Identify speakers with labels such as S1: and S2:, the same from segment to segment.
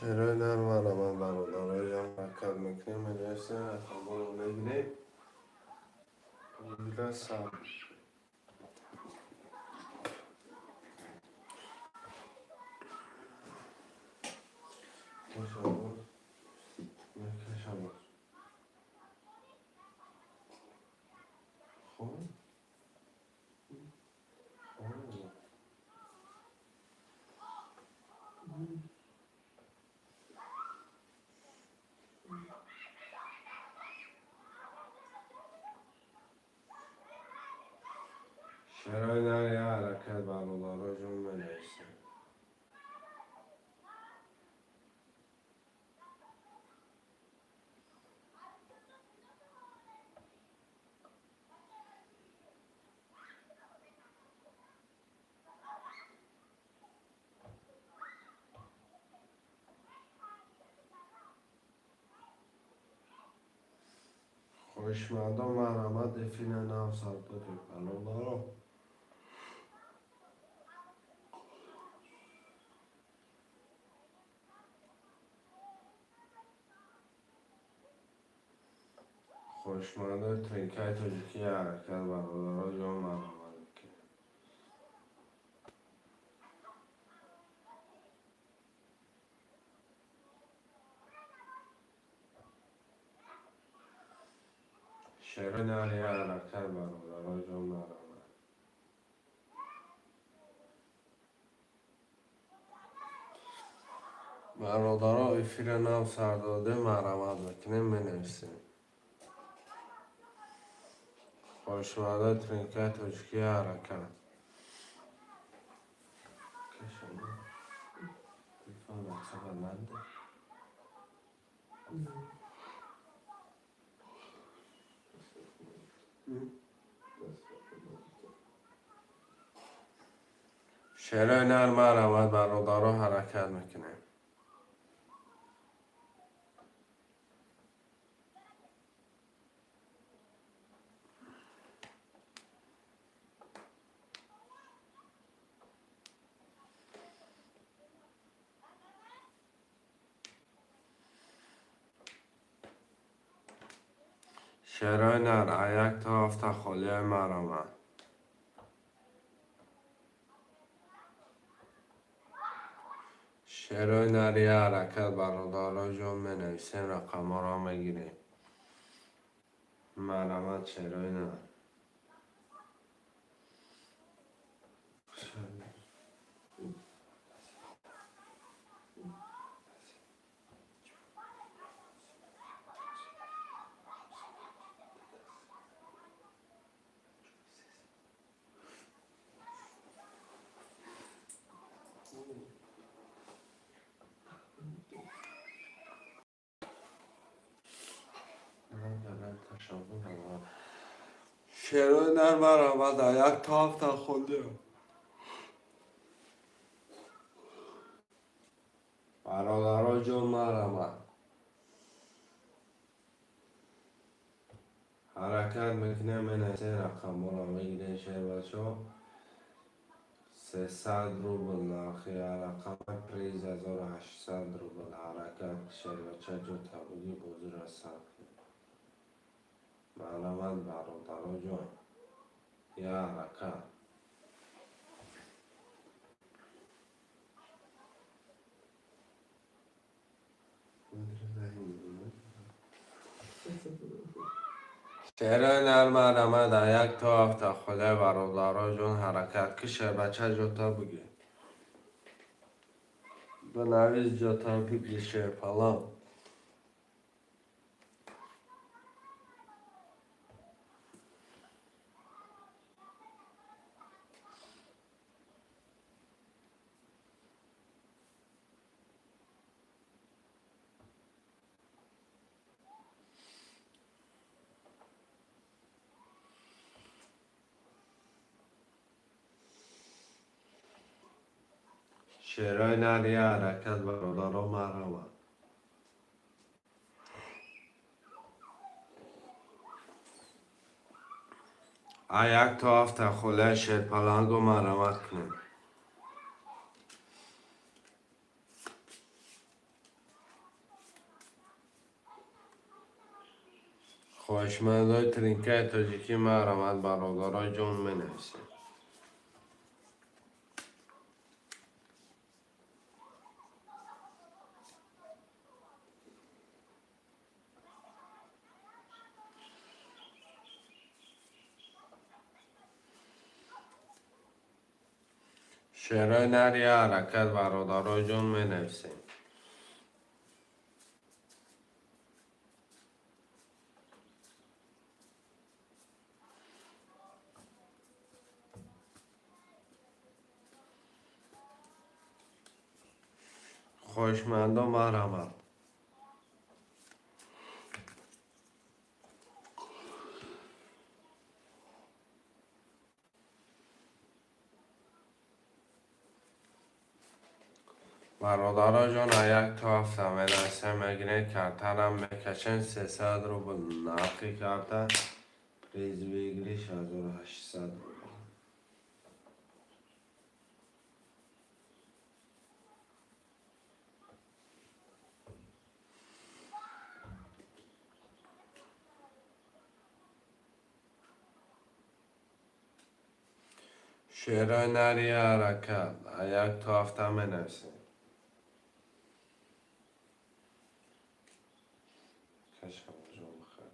S1: Шерои нар марҳамат, бародароҷон, ҳаракат мекунем, менависем, рақамҳоро мегирем. Бирасам. Мешавад. Мекашам. Хоб? Хоб. Шерои нар я ҳаракат, бародароҷон, менависем. Хоҳишмандон, марҳамат, эфира нав сар додем, бародаро. Хоҳишмандои тринкаи тоҷикӣ, ҳаракат, бародаро ҷон, марҳамат мекунем. Шерои нар я ҳаракат, бародаро ҷон, марҳамат. Бародаро, эфира нав сар додем, марҳамат мекунем, менависем. Хоҳишмандои тринкаи тоҷикӣ, ҳаракат. Кашам. Телефон ватсапа надо. Шерои нар марҳамат, бародаро, ҳаракат мекунем. Шерои нар, а як то ҳафта холиаи, марҳамат. Шерои нар я ҳаракат, бародаро ҷон, менависем, рақамҳоро мегирем. Марҳамат, шерои нар. Шерои нар марҳамат, а як то ҳафта холиа. Бародаро ҷон, марҳамат. Ҳаракат мекунем, менависем, рақамҳоро мегирем, шербачаҳо. 300 рубл нархи рақама, приз 1800 рубл. Ҳаракат, шербача, ҷота буги, бозиро сар кунем. Марҳамат, бародаро ҷон. Я ҳаракат. Шерои нар марҳамат, а як то ҳафта холиа, бародаро ҷон, ҳаракат ки, шербача, ҷота буги. Бинавис, ҷота буги, шерпалан. Шерои нар я ҳаракат, бародаро, марҳамат. А як то ҳафта холиаи, шерпаланго, марҳамат кунем. Хоҳишмандои тринкаи тоҷикӣ, марҳамат, бародарои ҷон, менависед. Шерои нар, я ҳаракат, бародарои ҷон, менависем. Хоҳишмандо, марҳамат. Бародаро ҷон, як то ҳафта менависем, мегиред, картарам мекашен. 300 рубл нархи карта, приз выигрыш 1800 рубл. Шерои нари, ҳаракат, як то ҳафта менависем. Кашам. Ҷон, бихайр.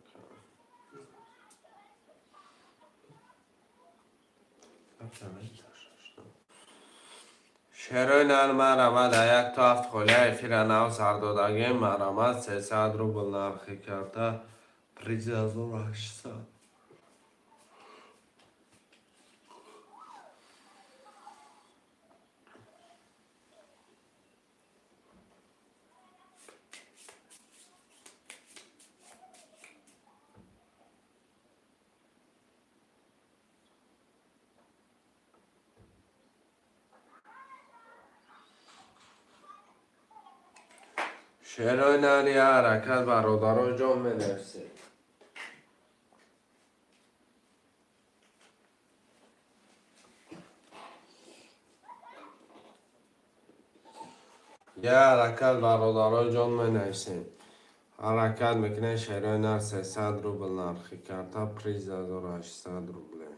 S1: Шерои нар, марҳамат, як то ҳафт холия эфира нав сардодагем, марҳамат. 300 рубл нархи карта, приз 1800. Шерои нари, ҳаракат, бародаро ҷон, менависед. Я ҳаракат, бародаро ҷон, менависем. Ҳаракат мекунем. Шерои нар, 300 рубл нархи карта, приз 1800 рубле.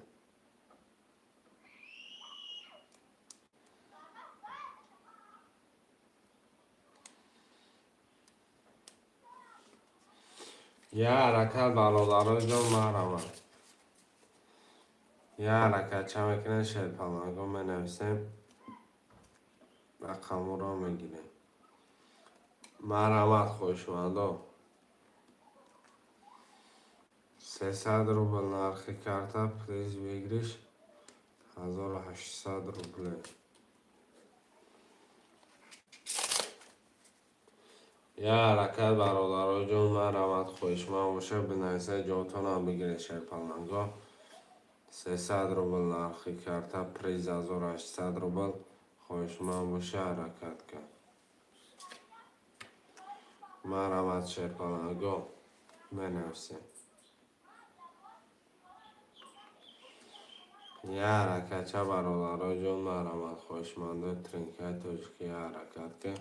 S1: Я ҳаракат, бародаро ҷон, марҳамат. Я ҳаракат ча мекунем, шерпаланго менависем, рақамҳоро мегирем. Марҳамат, хоҳишмандо. 300 рубл нархи карта, приз выигрыш 1800 рубле. Я ҳаракат, бародаро ҷон, марҳамат. Хоҳишманд боша, бинависед, ҷотонам бигиред. Шерпаланго, 300 рубл нархи карта, приз 1800 рубл. Хоҳишманд боша, ҳаракат кард. Марҳамат, шерпаланго, менависем. Я ҳаракатча, бародаро ҷон, марҳамат. Хоҳишмандои тринкаи тоҷикӣ, ҳаракат ки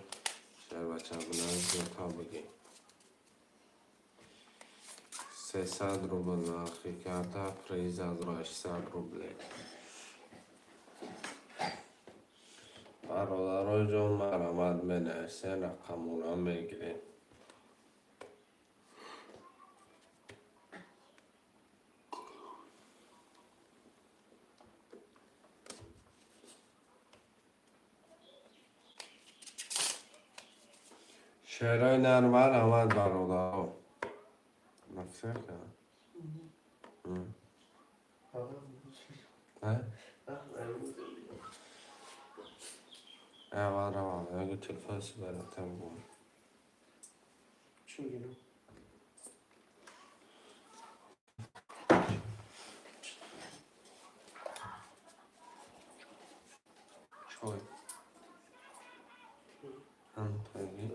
S1: шербача бинавис, ҷота бигир. 300 рубл нархи карта, приз 1800 рубле. Бародаро ҷон, марҳамат, менависем, рақамҳоро мегирем. Шерои нар, марҳамат, бародаро. Нафсека. Э? Э, равам. Ягу телефон сибаратам бу.
S2: Чӣ мегирам?
S1: Чой. Антаги.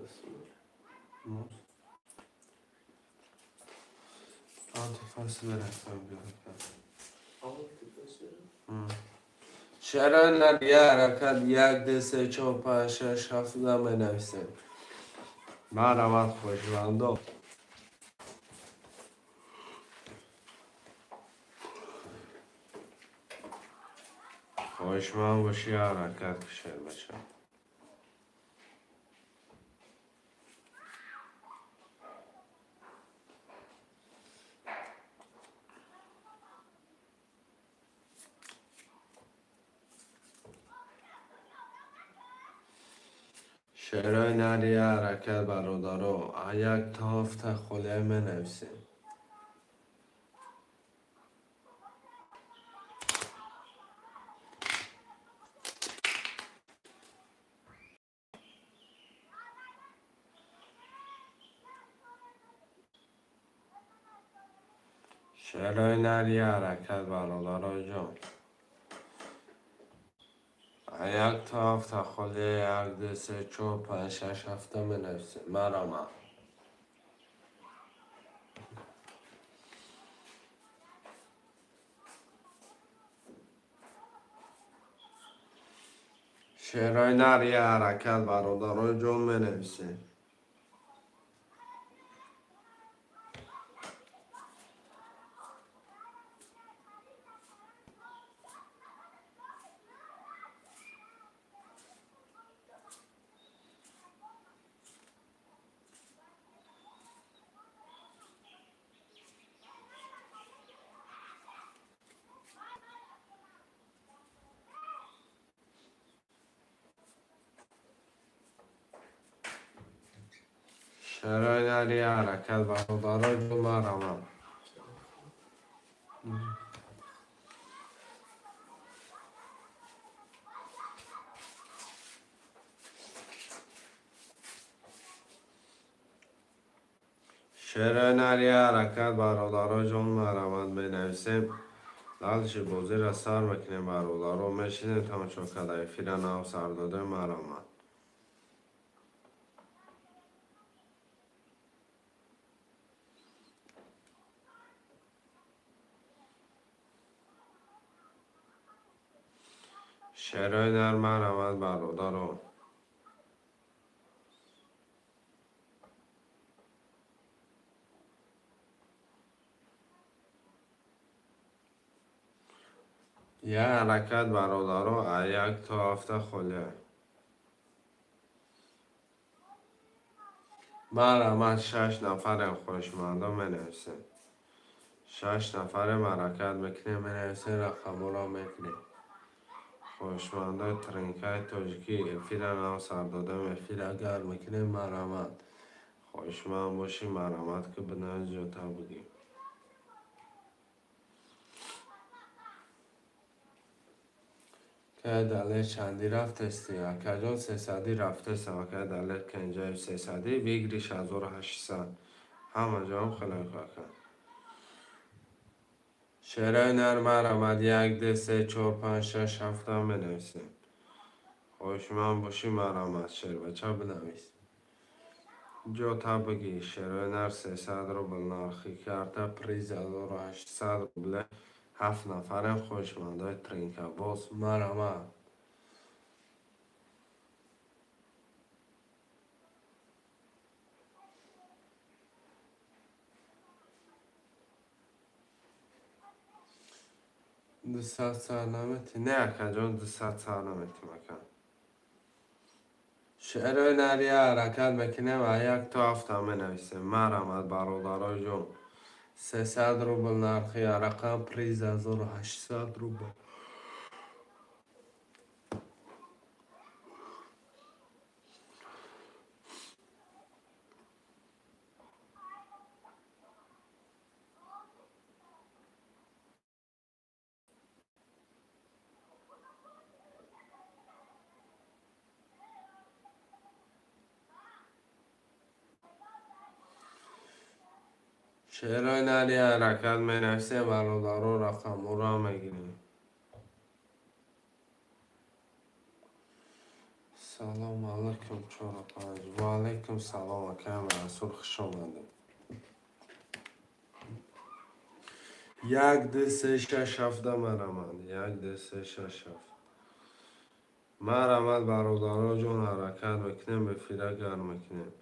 S1: Муз. Телефон сибаратам биёрам. Шерои нар, я ҳаракат, як, ду, се, чор, панҷ, шаш, ҳафт менависем. Марҳамат, хоҳишмандо. Хоҳишманд бошӣ, ҳаракат кушед, бача. Шерои нари ҳаракат, бародаро, як то ҳафта холия менависем. Шерои нари ҳаракат, бародаро ҷон. Як то ҳафта холия, як, ду, се, чор, панҷ, шаш, ҳафта менависем. Марама. Шерои нари ҳаракат, бародаро ҷон, менависем. Шерои нари ҳаракат, бародаро ҷон, марама. Шерои нари ҳаракат, бародаро ҷон, марамат, менависем. Дальше бозиро сар мекунем, бародаро, мешинем тамошо карда, эфира нав сар додем, марамат. Шерои нар, марамат, бародаро. Як ҳаракат, бародаро, як то ҳафта холия. Марҳамат, шаш нафарем, хоҳишмандо, менависем. Шаш нафарем, ҳаракат мекунем, менависем, рақамҳоро мекунем. Хоҳишмандои тринкаи тоҷикӣ, эфира нав сар додем, эфира гарм мекунем, марҳамат. Хоҳишманд бошӣ, марҳамат, ки бинавис, зиёдтар бигӣ. Акай Далер, чандӣ рафтести? Акаҷон, 300-ӣ рафтестам. Акай Далер, Кенҷаев 300-ӣ, выигрыш 1800. Ҳама ҷоам хеле ака. Шерои нар, марҳамат, як, ду, се, чор, панҷ, шаш, ҳафта менависем. Хоҳишманд бошӣ, марҳамат, шербача, бинавис. Ҷота бигӣ, шерои нар 300 рубл нархи карта, приз 1800 рубле. Ҳафт нафарем, хоҳишмандои тринкабоз, марҳамат. 200 сар наметӣ? Не, акаҷон, 200 сар наметим, ака. Шерои нария ҳаракат мекунем ва як то ҳафта менависем. Марҳамат, бародарои ҷон. 300 рубл нархи рақам, приз 1800 рубл. Шерои нари ҳаракат менависем, бародаро, рақамҳоро мегирем. Салом алайкум, чору панҷ. Ва алайкум салом, акай Мансур, хуш омадед. Як, ду, се, шаш, ҳафта, марҳамат. Як, ду, се, шаш, ҳафт. Марҳамат, бародаро ҷон, ҳаракат мекунем, эфира гарм мекунем.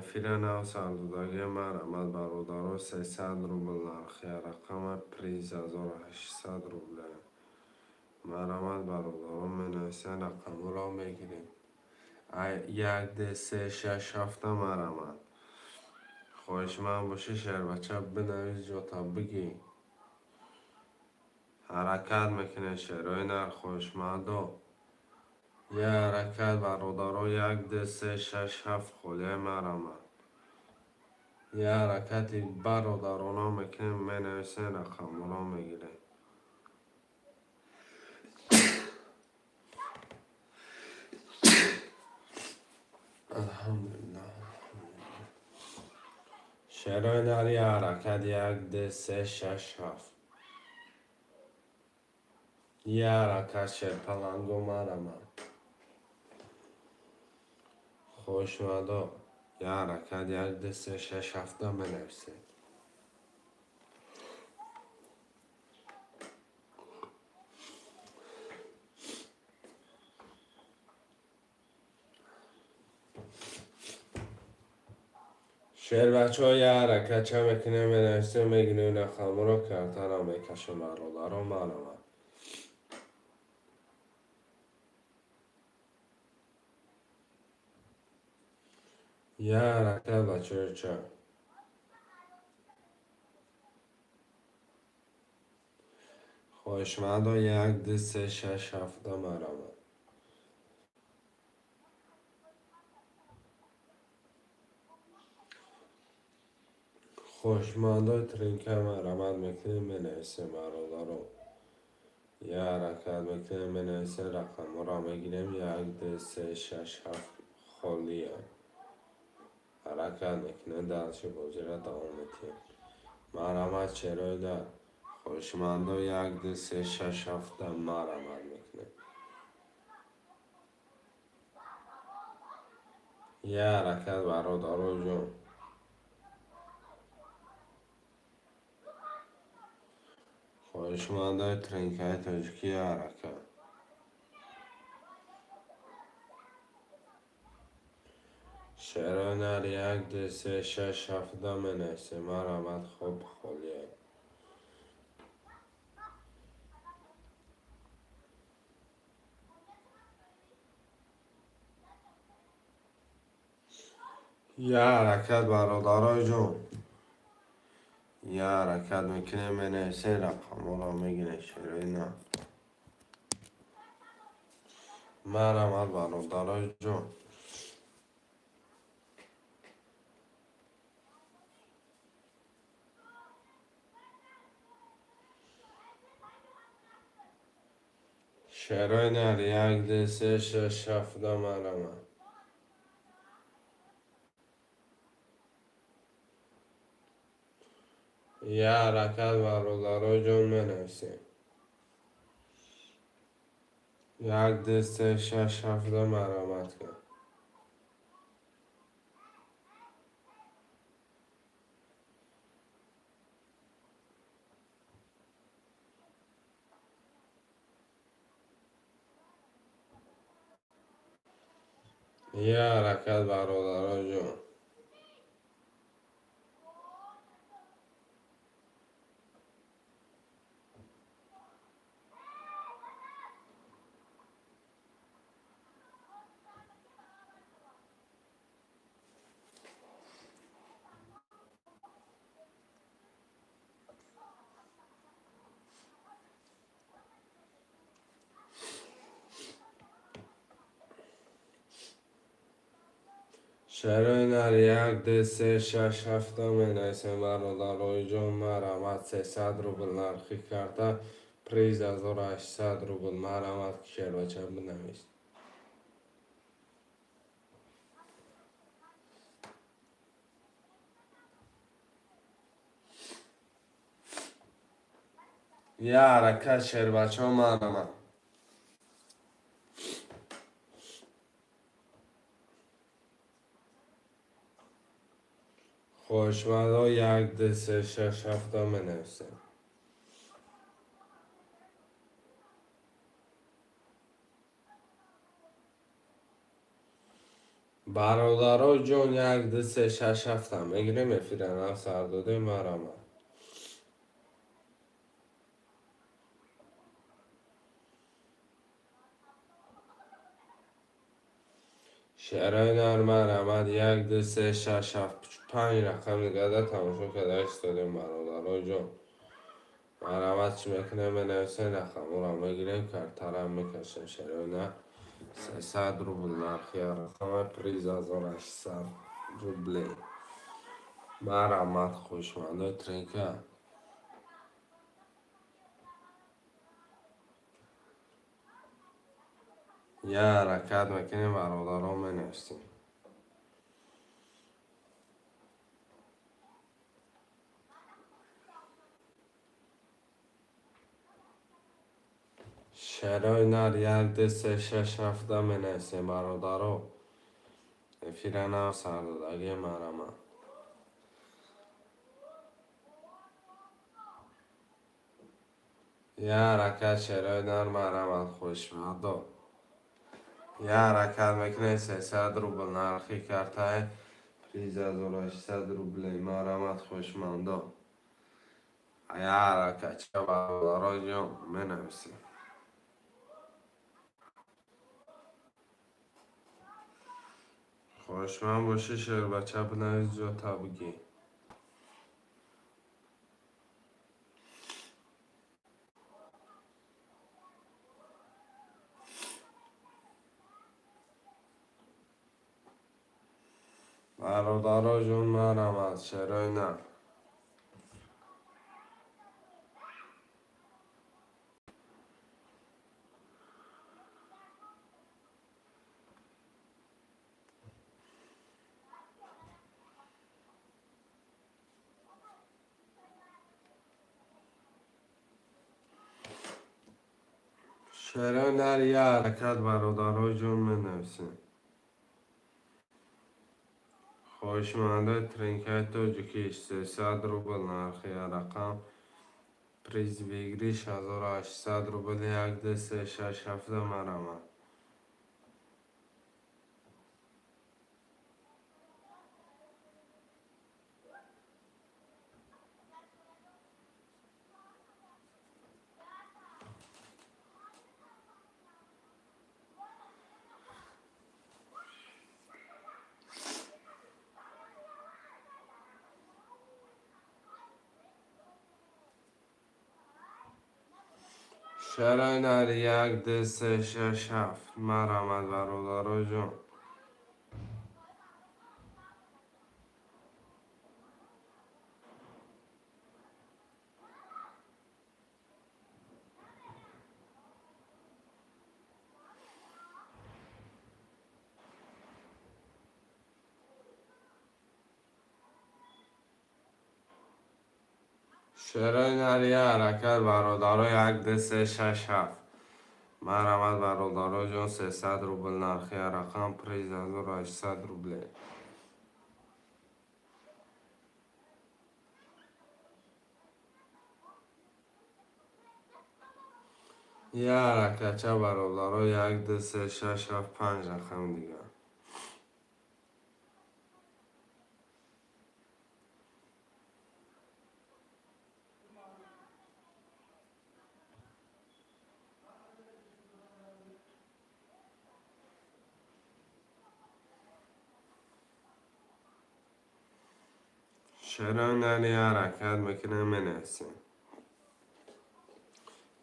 S1: Эфира нав сардодагӣ, марҳамат, бародаро, 300 рубл нархи рақама, приз 1800 рубле. Марҳамат, бародарон, менависен, рақамҳоро мегирем. Як, д, се, шаш, ҳафта, марҳамат. Хоҳишманд бошӣ, шербача, бинавис, ҷота бигӣ. Ҳаракат мекунем, шерои нар, хоҳишмандо. Я ҳаракат, бародаро, як, д, се, шаш, ҳафт, холияи, марҳамат. Я ҳаракати бародарона мекунем, менависем, рақамҳоро мегирем. Алҳамдулиллаҳ. Шерои нар, я ҳаракат, як, д, се, шаш, ҳафт. Я ҳаракат, шерпаланго, марҳамат. Хоҳишмандо, я ҳаракат, як, д, се, шаш, ҳафта менависед. Шербачаҳо, я ҳаракат ча мекунем, менависем, мегирем рақамҳоро, картаро мекашем, бародаро, марҳамат. Я ҳаракат, бачаҳои ча. Хоҳишмандо, як, д, се, шаш, ҳафта, марҳамат. Хоҳишмандои тринка, марҳамат мекунем, менависем, бародаро. Я ҳаракат мекунем, менависем, рақамҳоро мегирем, як, д, се, шаш, ҳафт, холия. Ҳаракат мекунем, дальше бозиро давом медиҳем. Марҳамат, шерои нар. Хоҳишмандо, як, д, се, шаш, ҳафта, марҳамат мекунем. Я ҳаракат, бародаро ҷон. Хоҳишмандои тринкаи тоҷикӣ, я ҳаракат. Шерои нар, як, д, се, шаш, ҳафта менависем. Марҳамат, хоб, холия. Я ҳаракат, бародарои ҷон. Я ҳаракат мекунем, менависем, рақамҳоро мегирем, шерои нар. Марҳамат, бародарои ҷон. Шерои нар, як, д, се, шаш, ҳафта, марҳамат. Я ҳаракат, бародарои ҷон, менависем. Як, д, се, шаш, ҳафта, марҳамат кун. Я ҳаракат, бародарои ҷон. Шерои нар, як, д, се, шаш, ҳафта менависем, бародарои ҷон, марҳамат, 300 рубл нархи карта, приз 1800 рубл, марҳамат, шербача, бинавис. Я ҳаракат, шербачаҳо, марҳамат. Хоҳишмандо, як, д, се, шаш, ҳафта менависем. Бародаро ҷон, як, д, се, шаш, ҳафта мегирем, эфира нав сар додем, марҳамат. Шерои нар, марҳамат, як, ду, се, шаш, ҳафт, панҷ рақам дигада тамошо карда истодем, бародароҷон. Марҳамат, чӣ мекунем, менависем, рақамҳоро мегирем, картарам мекашем. Шерои нар, 300 рубл нархи рақама, приз 1800 рублей. Марҳамат, хушмандои тринка. Я ҳаракат мекунем, бародарон, менависем. Шерои нар, як, ду, се, шаш, ҳафта менависем, бародаро. Эфира нав сардодагӣ, марҳамат. Я ҳаракат, шерои нар, марҳамат, хушмандо. Я ҳаракат мекунем, 300 рубл нархи картаи, приз 1800 рублей. Марҳамат, хушмандо. Я ҳаракатча, бародароҷон, менависем. Хоҳишманд бошӣ, шербача, бинавис, ҷота бигӣ. Бародароҷон, марҳамат, шерои нар. Шерои нар, я ҳаракат, бародароҷон, менависем. Хоҳишмандои тринкаи тоҷикӣ, 300 рубл нархи рақам, приз выигрыш 1800 рубл. Як, ду, се, шаш, ҳафта, марҳамат. Шерои нар, як, ду, се, шаш, ҳафт, марҳамат, бародароҷон. Шерои нар, я ҳаракат, бародаро, як, ду, се, шаш, ҳафт, марҳамат, бародароҷон. 300 рубл нархи рақам, приз 1800 рублей. Я ҳаракатча, бародаро, як, ду, се, шаш, ҳафт, панҷ рақам дигар. Шерои нар, я ҳаракат мекунем, менависем.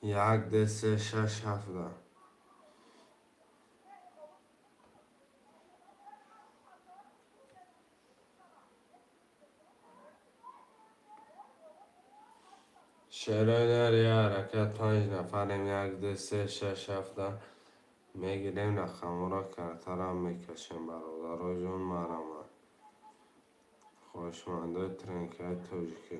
S1: Як, ду, се, шаш, ҳафта. Шерои нар, я ҳаракат, панҷ нафарем, як, ду, се, шаш, ҳафта. Мегирем рақамҳоро, картарам мекашем, бародароҷон, марҳамат. Хоҳишмандои тринкаи тоҷикӣ.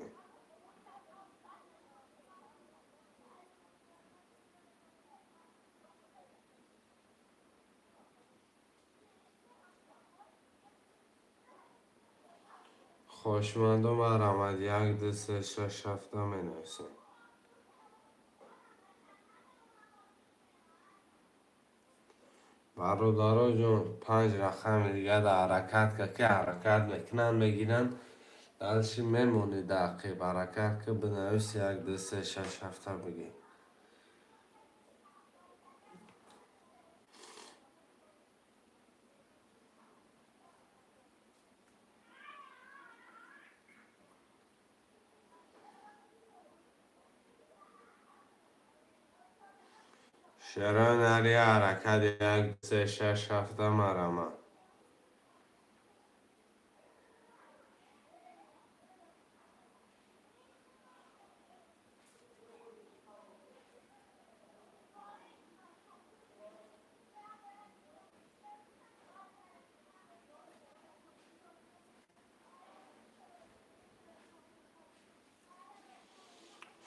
S1: Хоҳишмандо, марҳамат, як, ду, се, шаш, ҳафта менависем. Бародароҷон, панҷ рақами дига дар ҳаракат ка, ки ҳаракат мекунанд, мегиранд, дальше мемонӣ дар ақиб. Ҳаракат ка, бинавис, як, ду, се, шаш, ҳафта бигӣ. Шерои нар, я ҳаракат, як, се, шаш, ҳафта, марама.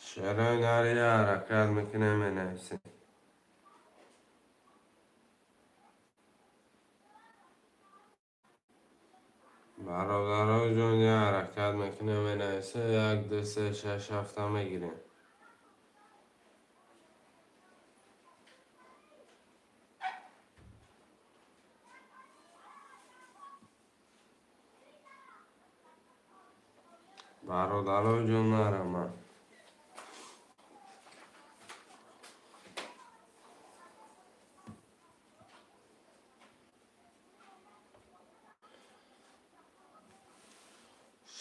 S1: Шерои нар, я ҳаракат мекунем, менависем. Бародаро ҷон, я ҳаракат мекунем, менависем, як, ду, се, шаш, ҳафта мегирем. Бародаро ҷон, марама.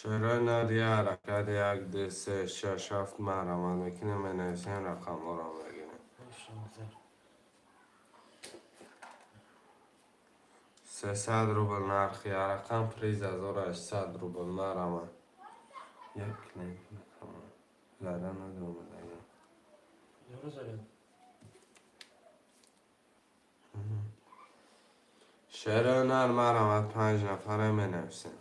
S1: Шерои нар, я ҳаракат, як, ду, се, шаш, ҳафт, марама мекунем, менависем, рақамҳоро мегирем.
S2: 16.
S1: 300 рубл нархи рақам, приз 1800 рубл, марама. Як клиент зада надомадага.
S2: Ёро заряд.
S1: Шерои нар, марама, панҷ нафара менависем.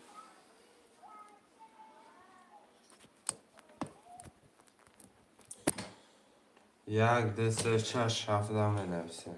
S1: Як, ду, се, шаш, ҳафта менависем.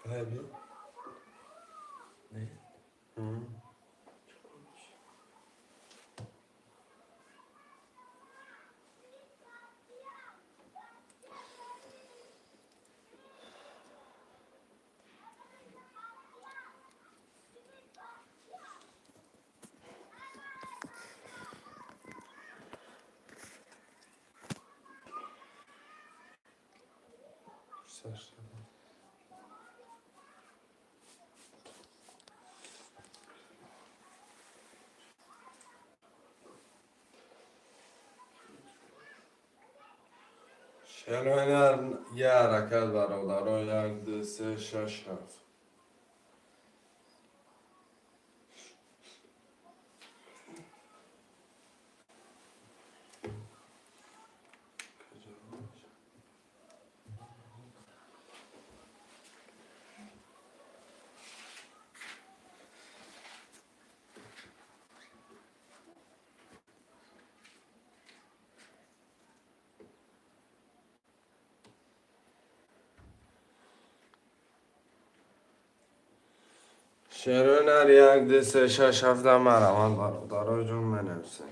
S2: Abi. Ne? Çok olmuş.
S1: Шерои нар, я ҳаракат, бародаро, як, ду, се, шаш, ҳафт. Шерои нар, як, ду, се, шаш, ҳафта, марама, бародаро ҷон, менависем.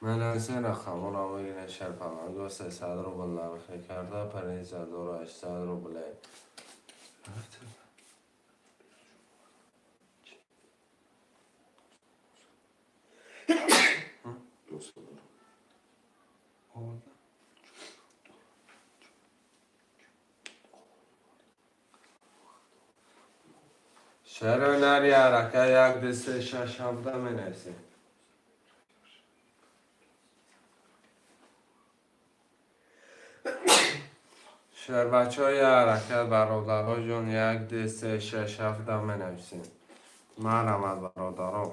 S1: Менависем, рақамҳоро мегирем. Шерпаланго 300 рубл нархи карда, приз 1800 рубле.
S2: Nasıl olur?
S1: Orada. Шерои нар, я ҳаракат, як, ду, се, шаш, ҳафта менависем. Шербачаҳо, я ҳаракат, бародаро ҷон, як, ду, се, шаш, ҳафта менависем. Марҳамат, бародаро.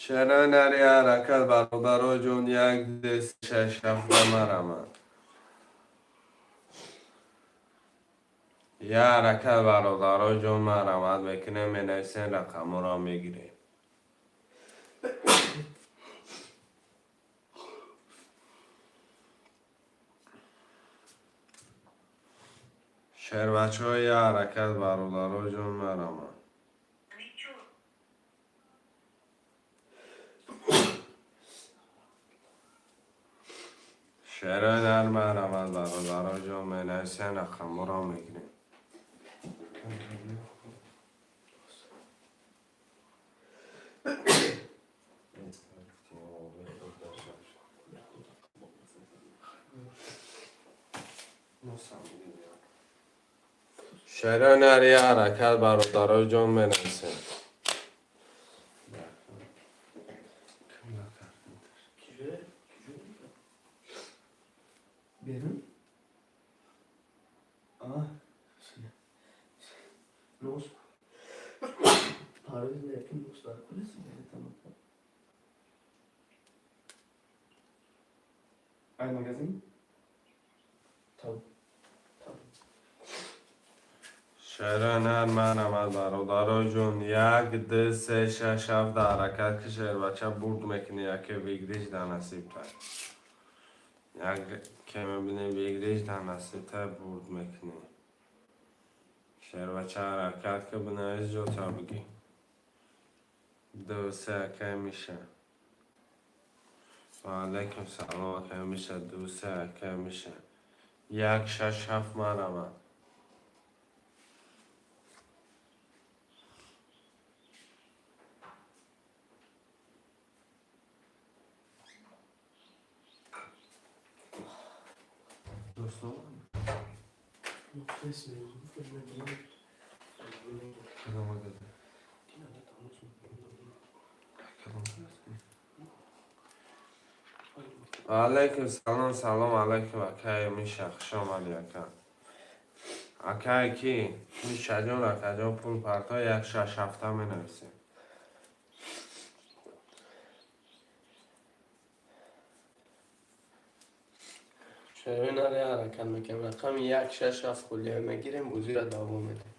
S1: Шерои нар, я ҳаракат, бародаро ҷон, як, ду, шаш, ҳафта, марҳамат. Я ҳаракат, бародаро ҷон, марҳамат мекунем, менависем, рақамҳоро мегирем. Шербачаҳо, я ҳаракат, бародаро ҷон, марама. Шерои нар марамад, бародаро ҷон, менависен, рақамҳоро мегирем. Шерои нар, я ҳаракат, бародаро ҷон, менависем.
S2: Берун? А, нос. Парвиз якин нос дар кулиси тамом.
S3: Ай магазин?
S2: Таб. Таб.
S1: Шерои нар марамад, бародаро ҷон, як, ду, се, шаш, ҳафт, ҳаракат ки шербача бурд мекунӣ, яке выигрыш дар насибтай. Як ке мебинӣ, выигрыш дар насибтай, бурд мекунӣ. Шербача, ҳаракат ки, бинавис, ҷота бигӣ. Ду, се, акай Миша. Ва алайкум салом, акай Миша, ду, се, акай Миша. Як, шаш, ҳафт, марамад. Достон?
S2: Нос
S1: Кадом магазин? Кадом? Алайкум салом, салом алайкум, акай Миша, хуш омадӣ, ака. Акай ки? Мишаҷон, акаҷон, пул парто, як, шаш, ҳафта менависем.
S2: Шерои нар, я ҳаракат мекунем. Рақами як, шаш, ҳафт хулия мегирем, бозиро давом медиҳем.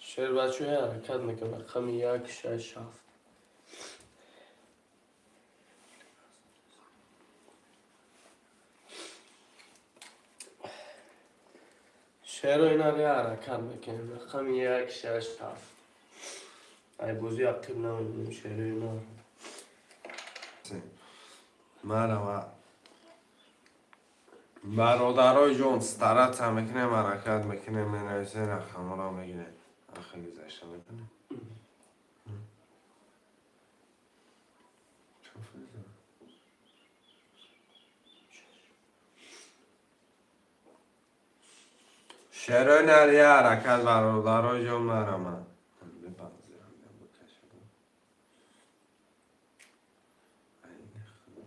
S2: Шербачаҳо, ҳаракат мекунем. Рақами як, шаш, ҳафт. Шерои нар, я ҳаракат мекунем. Рақами як, шаш, ҳафт. Ай бозӣ ақиб намемонем, шерои нар.
S1: Марама. Бародарои ҷон, стараться мекунем, ҳаракат мекунем, менависем, рақамҳоро мегирем. Ахи гузашта метонем? Чанд фоиза? Шерои нар, я ҳаракат, бародарои ҷон, марама. Бибанзирам, бикашам. Айни худо.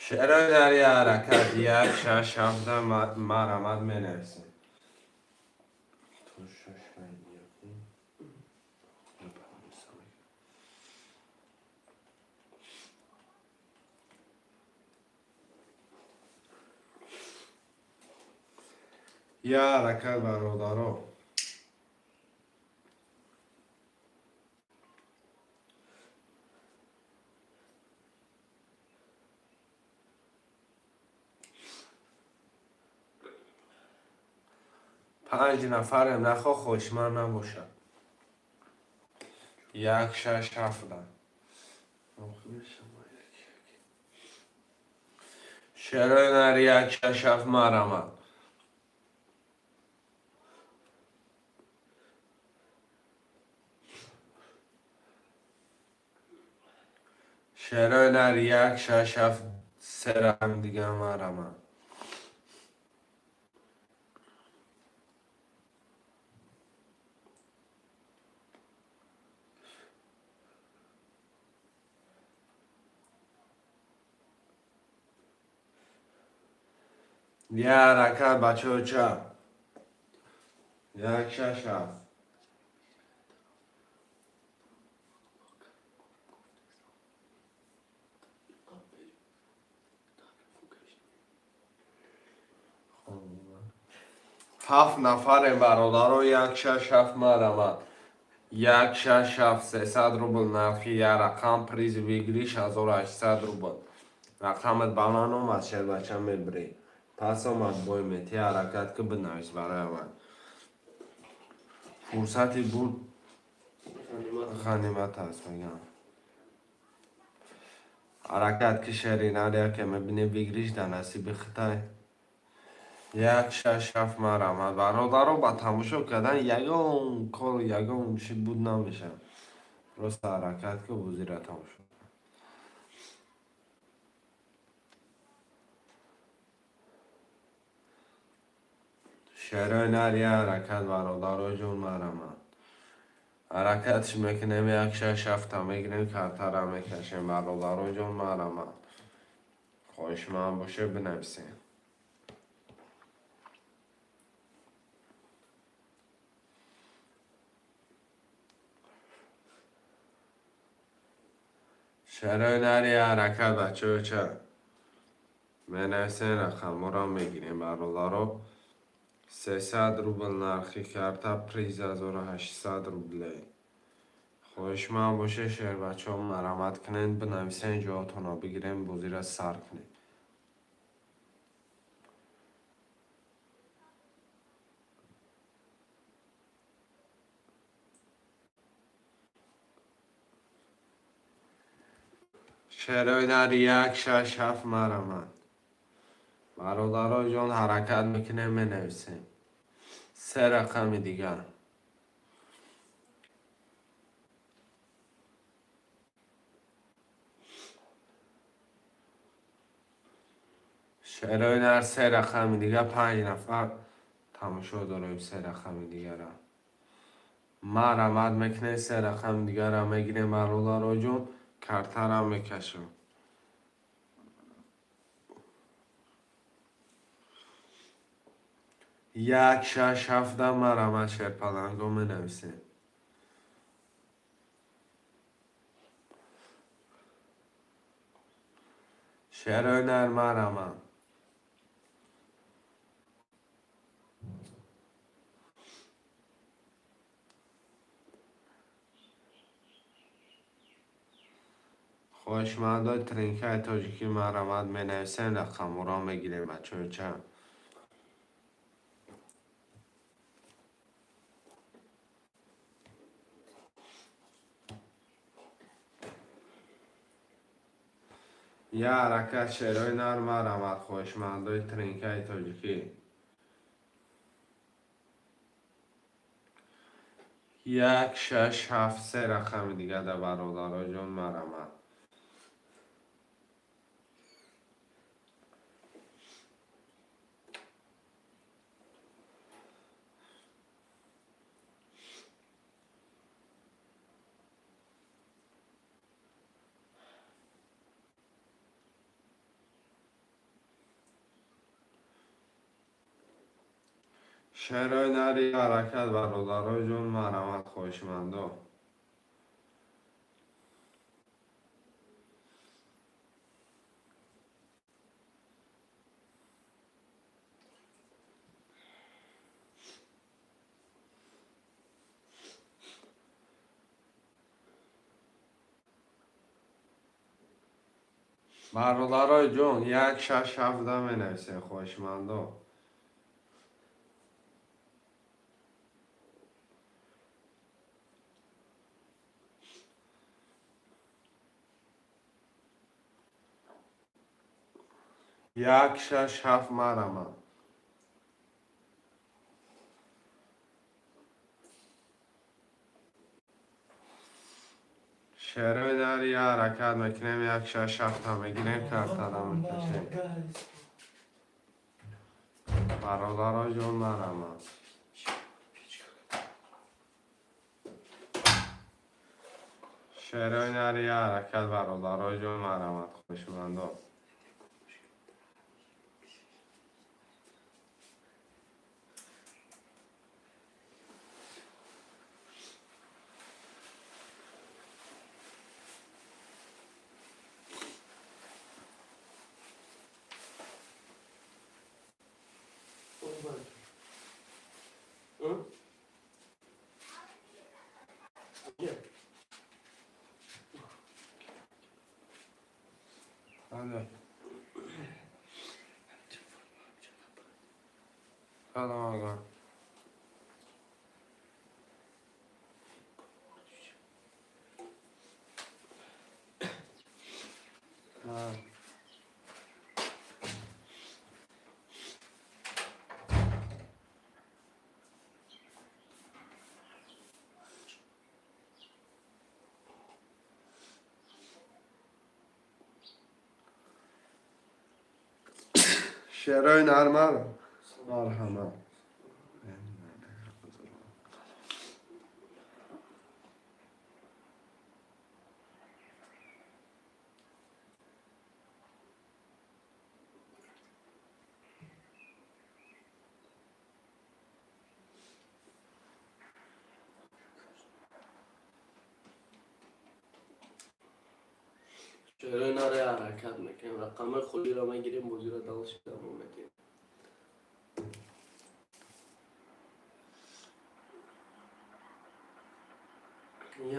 S1: Шерои нар, я ҳаракат, як, шаш, ҳафта, марамад, менависем. То шаш, якум. Бипармисам. Я ҳаракат, бародаро. Панҷ нафарем, нахо хоҳишманд набошад. Як, шаш, ҳафта. Шерои нар, як, шаш, ҳафт, марамад. Шерои нар, як, шаш, ҳафт, се рақам дига, марамад. Я ҳаракат, бачаҳо, ча. Як, шаш, ҳафт. Ҳафт нафарем, бародаро. Як, шаш, ҳафт, марҳамат. Як, шаш, ҳафт, 300 рубл нархи як рақам, приз выигрыш 1800 рубл. Рақамат баланд омад, шербача, мебирӣ. Пас омад, бой метӣ. Ҳаракат ки, бинавис барои ман. Фурсати бурд ғанимат аст, мегам. Ҳаракат ки, шери нар, яке мебинӣ, выигрыш дар насиби хитай. Як, шаш, ҳафт, марҳамат, бародаро. Ба тамошо кардан ягон кор, ягон чи буд намешавад. Просто ҳаракат ки, бозиро тамошо. Шерои нар, я ҳаракат, бародаро ҷон, марҳамат. Ҳаракатш мекунем, як, шаш, ҳафта мегирем, картара мекашем. Бародаро ҷон, марҳамат, хоҳишманд боше, бинависем. Шерои нари, ҳаракат, бачаҳо, менависем, рақамҳоро мегирем, бародаро. 300 рубл нархи карта, приз 1800 рублей. Хоҳишманд боше, шербачаҳо, марҳамат кунед, бинависен, ҷоятонро бигирем, бозиро сар кунем. Шерои нари, як, шаш, ҳафт, марҳамат, бародаро ҷон. Ҳаракат мекунем, менависем. Се рақами дигар. Шерои нар, се рақами дигар. Панҷ нафар тамошо дорем. Се рақами дигара марҳамат мекунем, се рақами дигара мегирем, бародаро ҷон, картара мекашам. Як, шаш, ҳафта, марҳамат, шерпаланго, менависем. Шерои нар, марҳамат. Хоҳишмандои тринкаи тоҷикӣ, марҳамат, менависем, рақамҳоро мегирем, бачаҳо ча. Я ҳаракат, шерои нар, марҳамат, хоҳишмандои тринкаи тоҷикӣ. Як, шаш, ҳафт, се рақами дигар да, бародаро ҷон, марҳамат. Шерои нари, ҳаракат, бародаро ҷон, марҳамат, хоҳишмандо. Бародарои ҷон, як, шаш, ҳафта менависем, хоҳишмандо. Як, шаш, ҳафт, марҳамат. Шерои нари, ҳаракат мекунем, як, шаш, ҳафта мегирем, картара мекашем. Бародаро ҷон, марҳамат. Шерои нари, ҳаракат, бародаро ҷон, марҳамат, хоҳишмандо. Кадом ага? Шерои нармаро марҳамат.
S2: Шерои наре ҳаракат мекунем, рақамҳои холиро мегирем, бозиро дальше давом медиҳем.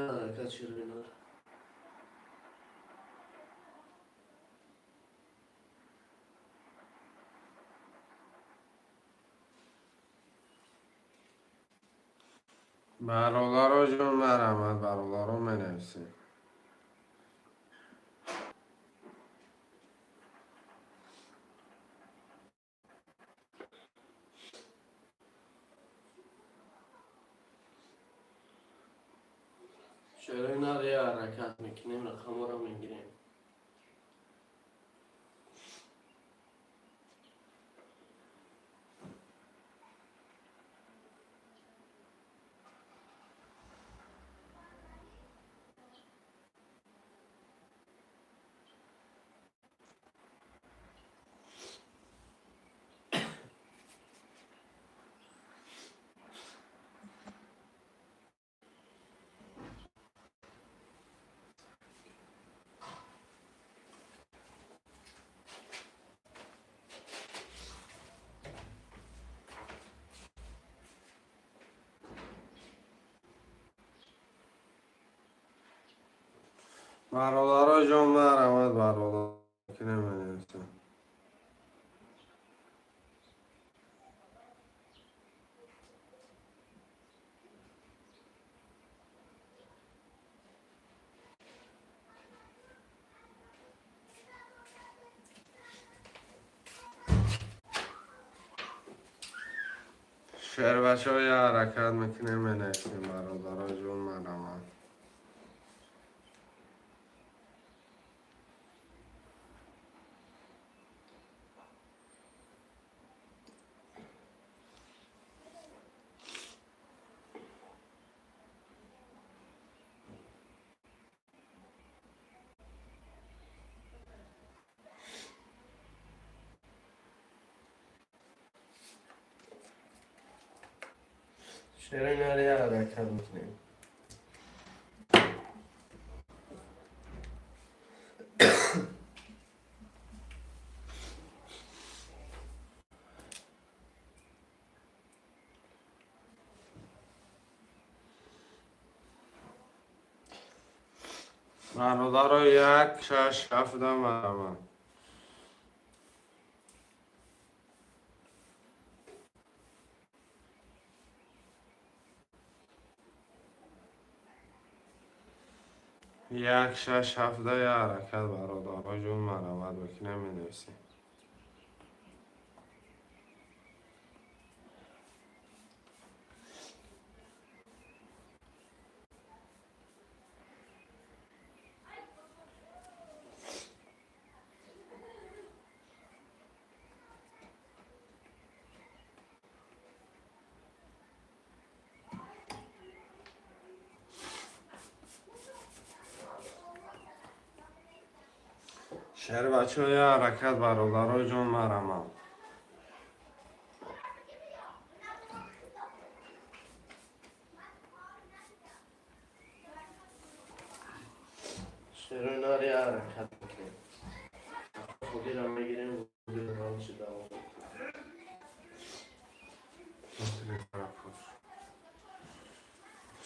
S2: Я ҳаракат, шерои нар.
S1: Бародаро ҷон, марҳамат, бародаро, менависем.
S2: Шерои нар, я ҳаракат мекунем, рақамҳоро мегирем.
S1: Бародаро ҷон, марҳамат, бародар ки наменависем. Шербачаҳо, я ҳаракат мекунем, менависем, бародаро ҷон, марҳамат.
S2: Шерои нар, я ҳаракат мекунем.
S1: Бародаро, 1 6 7, марҳамат. 1 6 7, я ҳаракат, бародаро ҷон, марҳамат, ба ки наменависем? Шербачаҳо, я ҳаракат, бародаро ҷон, марҳамат.
S2: Шерои нар, я ҳаракат мекунем, холиро мегирем, бозиро дальше давом медиҳем.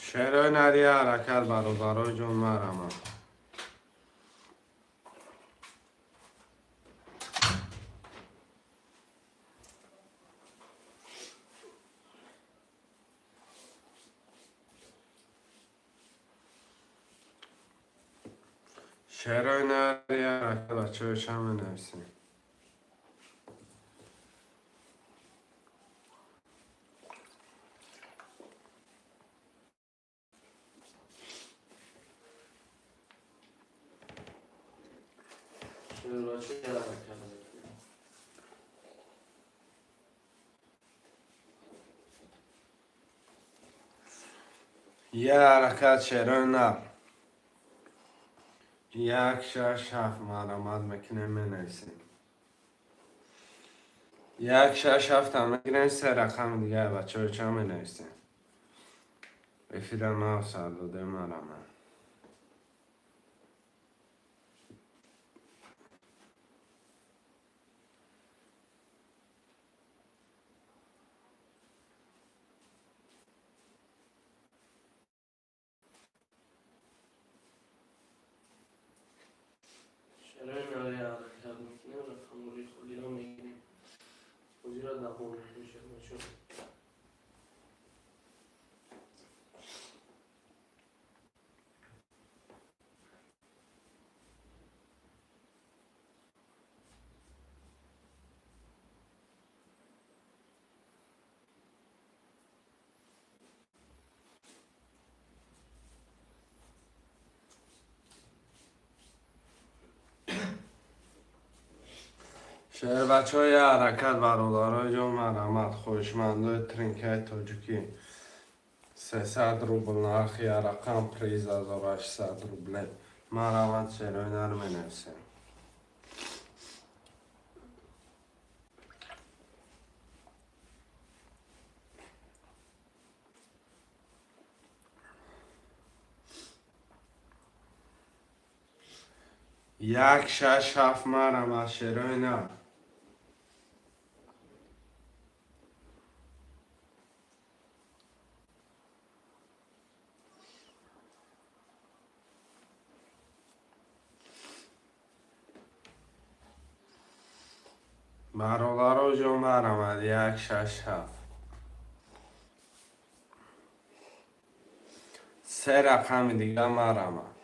S1: Шерои нар, я ҳаракат, бародаро ҷон, марҳамат. Шерои нар як ҳаракат, бачаҳо, чанд менависем?
S2: Шербача як ҳаракат мекунем.
S1: Як ҳаракат, шерои нар. 1, 6, 7, марҳамат мекунем, менависем. 1, 6, 7 мегирем, се рақами дигар, бачаҳо, чанд менависем? Эфира нав сар додем, марҳамат.
S2: Шерои нар як ҳаракат мекунем, рақамҳои холиро мегирем. Бозиро давом медиҳем, шербачо.
S1: Шербачаҳо, як ҳаракат, бародарои ҷон, марҳамат, хоҳишмандои тринкаи тоҷикӣ. 300 рубл нархи як рақам, приз 1800 рубле. Марҳамат, шерои нар менависем. 1, 6, 7, марҳамат, шерои нар. Бародаро ҷон, марҳамат, 1, 6, 7. Се рақами дигар, марҳамат.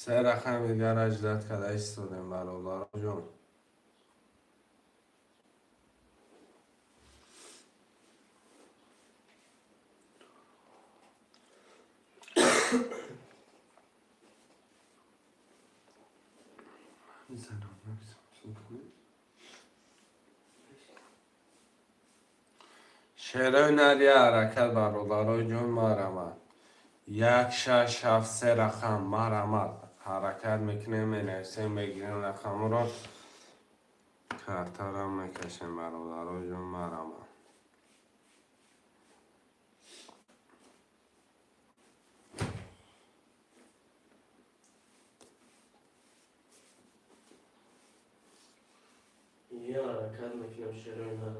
S1: Се рақами дигар ждать карда истодем, бародаро ҷон. Мизанам, нависам. Шерои нар як ҳаракат, бародарои ҷон, марҳамат. 1, 6, 7, се рақам, марҳамат. Ҳаракат мекунем, менависем, мегирем рақамро. Картаро мекашем, бародарои ҷон, марҳамат.
S2: Як ҳаракат мекунем, шерои нар.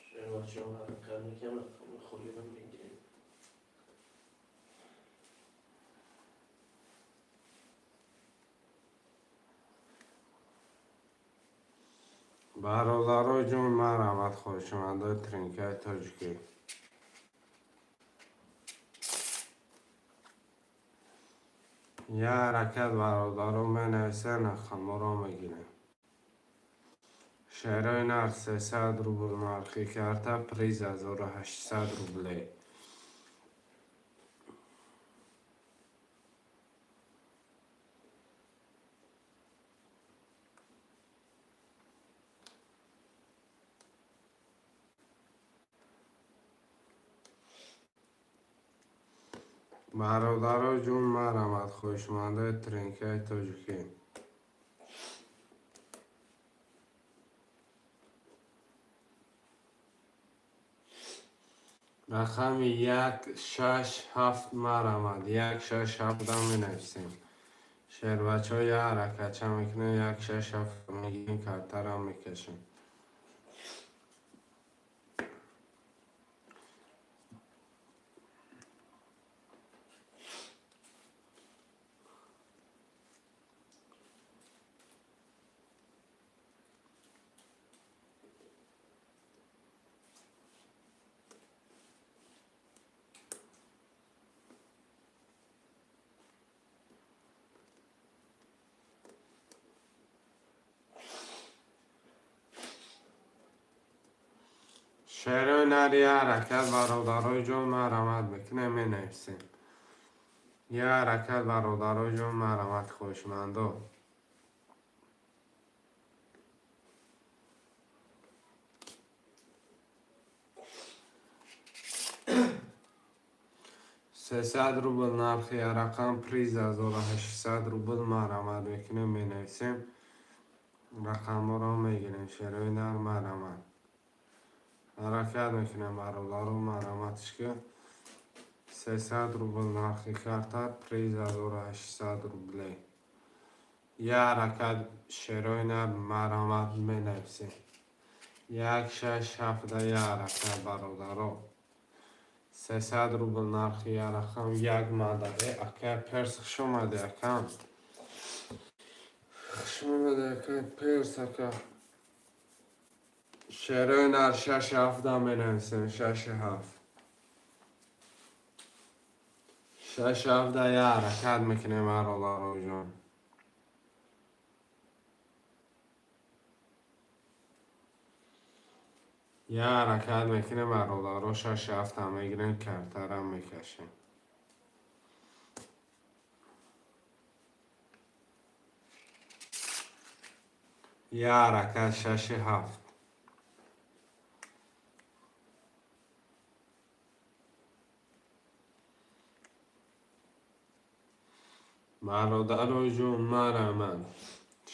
S2: Шербачо, ҳаракат мекунем, рақамҳои холиро мегирем.
S1: Бародарои ҷон, марҳамат, хоҳишмандои тринкаи тоҷикӣ. Як ҳаракат, бародаро, менависем, рақамҳоро мегирем. Шерои нар 300 рубл нархи карта, приз 1800 рубле. Бародаро ҷон, марҳамат, хоҳишмандои тринкаи тоҷикӣ. Рақами 1, 6, 7, марҳамат. 1, 6, 7 менависем. Шербачаҳо, як ҳаракатча мекунем, 1, 6, 7 мегирем, картаро мекашем. Шерои нар я ҳаракат, бародарои ҷон, марҳамат мекунем, менависем. Я ҳаракат, бародарои ҷон, марҳамат, хоҳишмандо. 300 рубл нархи рақам, приз 1800 рубл. Марҳамат мекунем, менависем, рақамҳоро мегирем. Шерои нар, марҳамат, ҳаракат мекунем, бародаро, марҳаматш ки 300 рубл нархи карта, приз 1800 рубле. Я ҳаракат, шерои нар, марҳамат, менависем. Як, шаш, ҳафта, я ҳаракат, бародаро. 300 рубл нархи я рақам, як мада. Э, акай Перс, хуш омадӣ, акам, хуш омадӣ, акай Перс, ака. Шерои нар шаш ҳафта менависем, шаши ҳафт, шаш ҳафта. Я ҳаракат мекунем, бародароҷон. Я ҳаракат мекунем, бародаро, шаш ҳафта мегирем, картарам мекашем. Я ҳаракат, шаши ҳафт. Бародарои ҷон, марҳамат,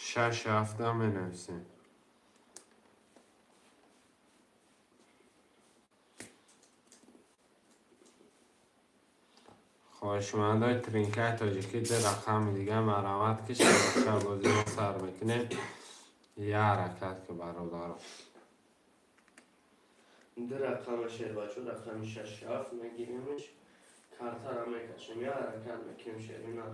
S1: шаш ҳафта менависем. Хоҳишмандои тринкаи тоҷикӣ, ду рақами дига, марҳамат, ки шабакабозиро сар мекунем. Я ҳаракат ки, бародаро.
S2: Ду рақама, шербачо, рақами шаш ҳафт мегиремш, картара мекашем. Я ҳаракат мекунем, шери нар.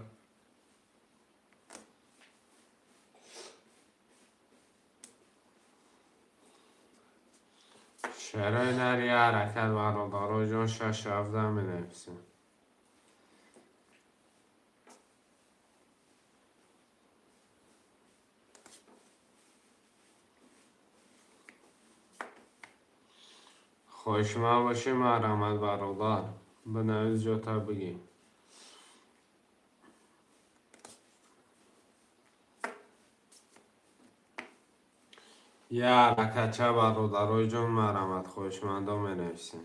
S1: Шерои нар, я ҳаракат, бародаро ҷон, шаш ҳафта менависем. Хоҳишманд бошӣ, марҳамат, бародар, бинавис, ҷота бигӣ. Я ҳаракатча, бародарои ҷон, марҳамат, хоҳишмандо, менависем.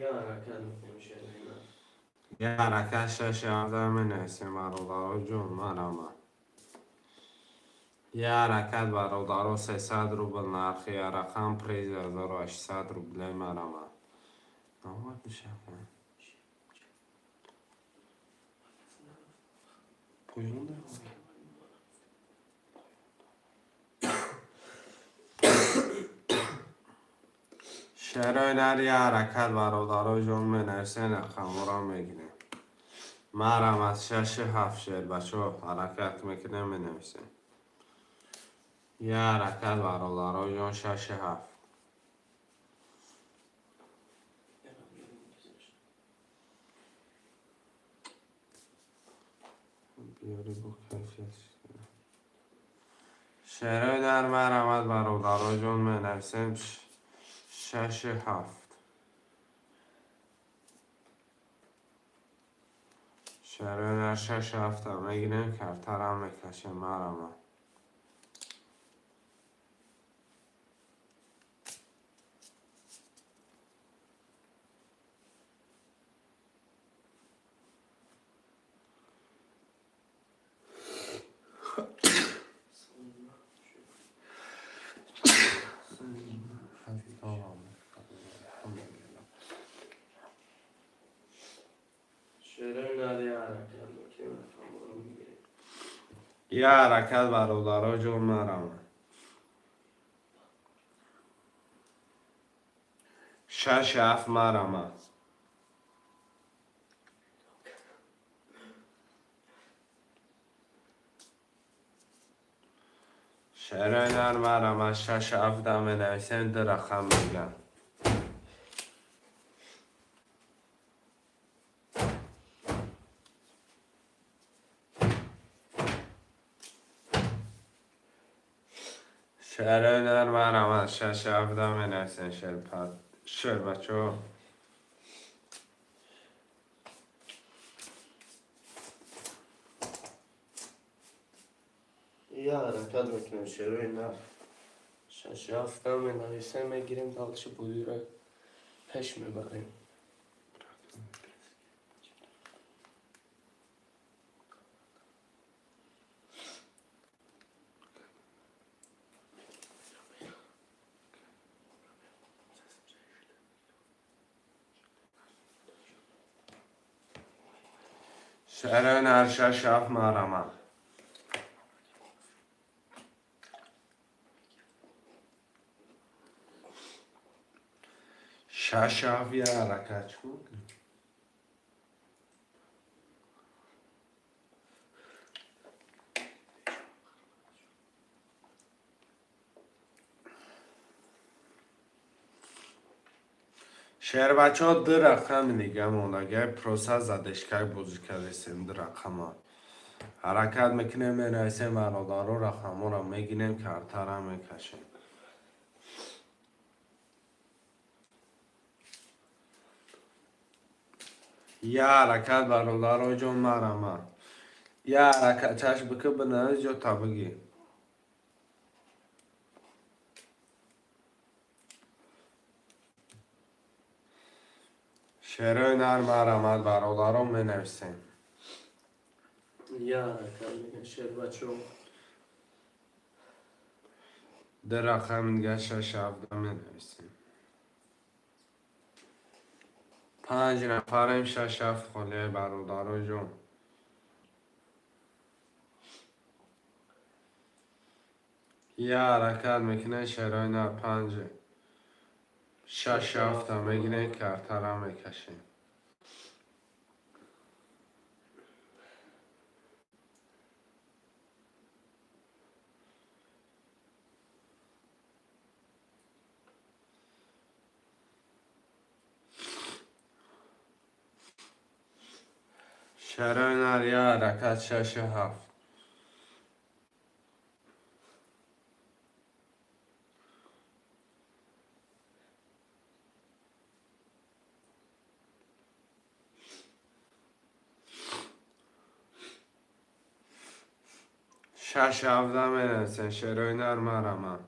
S2: Я ҳаракат мекунем, шери нар.
S1: Я ҳаракат, шаши ҳафта менависем, бародаро ҷон, марҳамат. Я ҳаракат, бародаро, 300 рубл нархи рақам, приз 1800 рубле, марҳамат. Навбат мешава. Поён даромад. Шерои нар, я ҳаракат, бародаро ҷон, менависем, рақамҳоро мегирем. Марҳамат, шаши ҳафт, шербачо, ҳаракат мекунем, менависем. Я ҳаракат, бародаро ҷон, шаши ҳафт. Биёри бо кайфият. Шерои нар, марҳамат, бародаро ҷон, менависем, шаши ҳафт. Шерои нар, шаши ҳафта мегирем, картарам мекашем, марҳамат.
S2: Шерои нар, я ҳаракат мекунем, рақамҳоро мегирем.
S1: Я ҳаракат, бародаро ҷон, марҳамат. Шаш ҳафт, марҳамат. Шерои нар, марҳамат, шаш ҳафта менависем, ду рақам мегам. Шерои нар марҳамат, шаш ҳафта менависен шербачо.
S2: Я ҳаракат мекунем, шерои нар. Шаш ҳафта менависем, мегирем, дальше бозиро пеш мебарем.
S1: Шерои нар шаш ҳафт марҳамат. Шаш ҳафт я ҳаракат чӣ мекунӣ? Шербачаҳо, ду рақами дига мондагай, просто задержкай бозӣ кардесем ду рақама. Ҳаракат мекунем, менависем, бародаро, рақамҳоро мегирем, картара мекашем. Я ҳаракат, бародаро ҷон, марҳамат. Я ҳаракат, чашм бикӣ, бинавис, ҷота бигир. Шерои нар марҳамат, бародаро, менависем.
S2: Я ҳаракат мекунем, шербачо.
S1: Ду рақами дига шаш ҳафта менависем. Панҷ нафарем, шаш ҳафт холия, бародаро ҷон. Я ҳаракат мекунем, шерои нар, панҷ шаш ҳафта мегирем, картара мекашем. Шерои нар, я ҳаракат, шашу ҳафт. Шаш ҳафта менависем, шерои нар, марҳамат.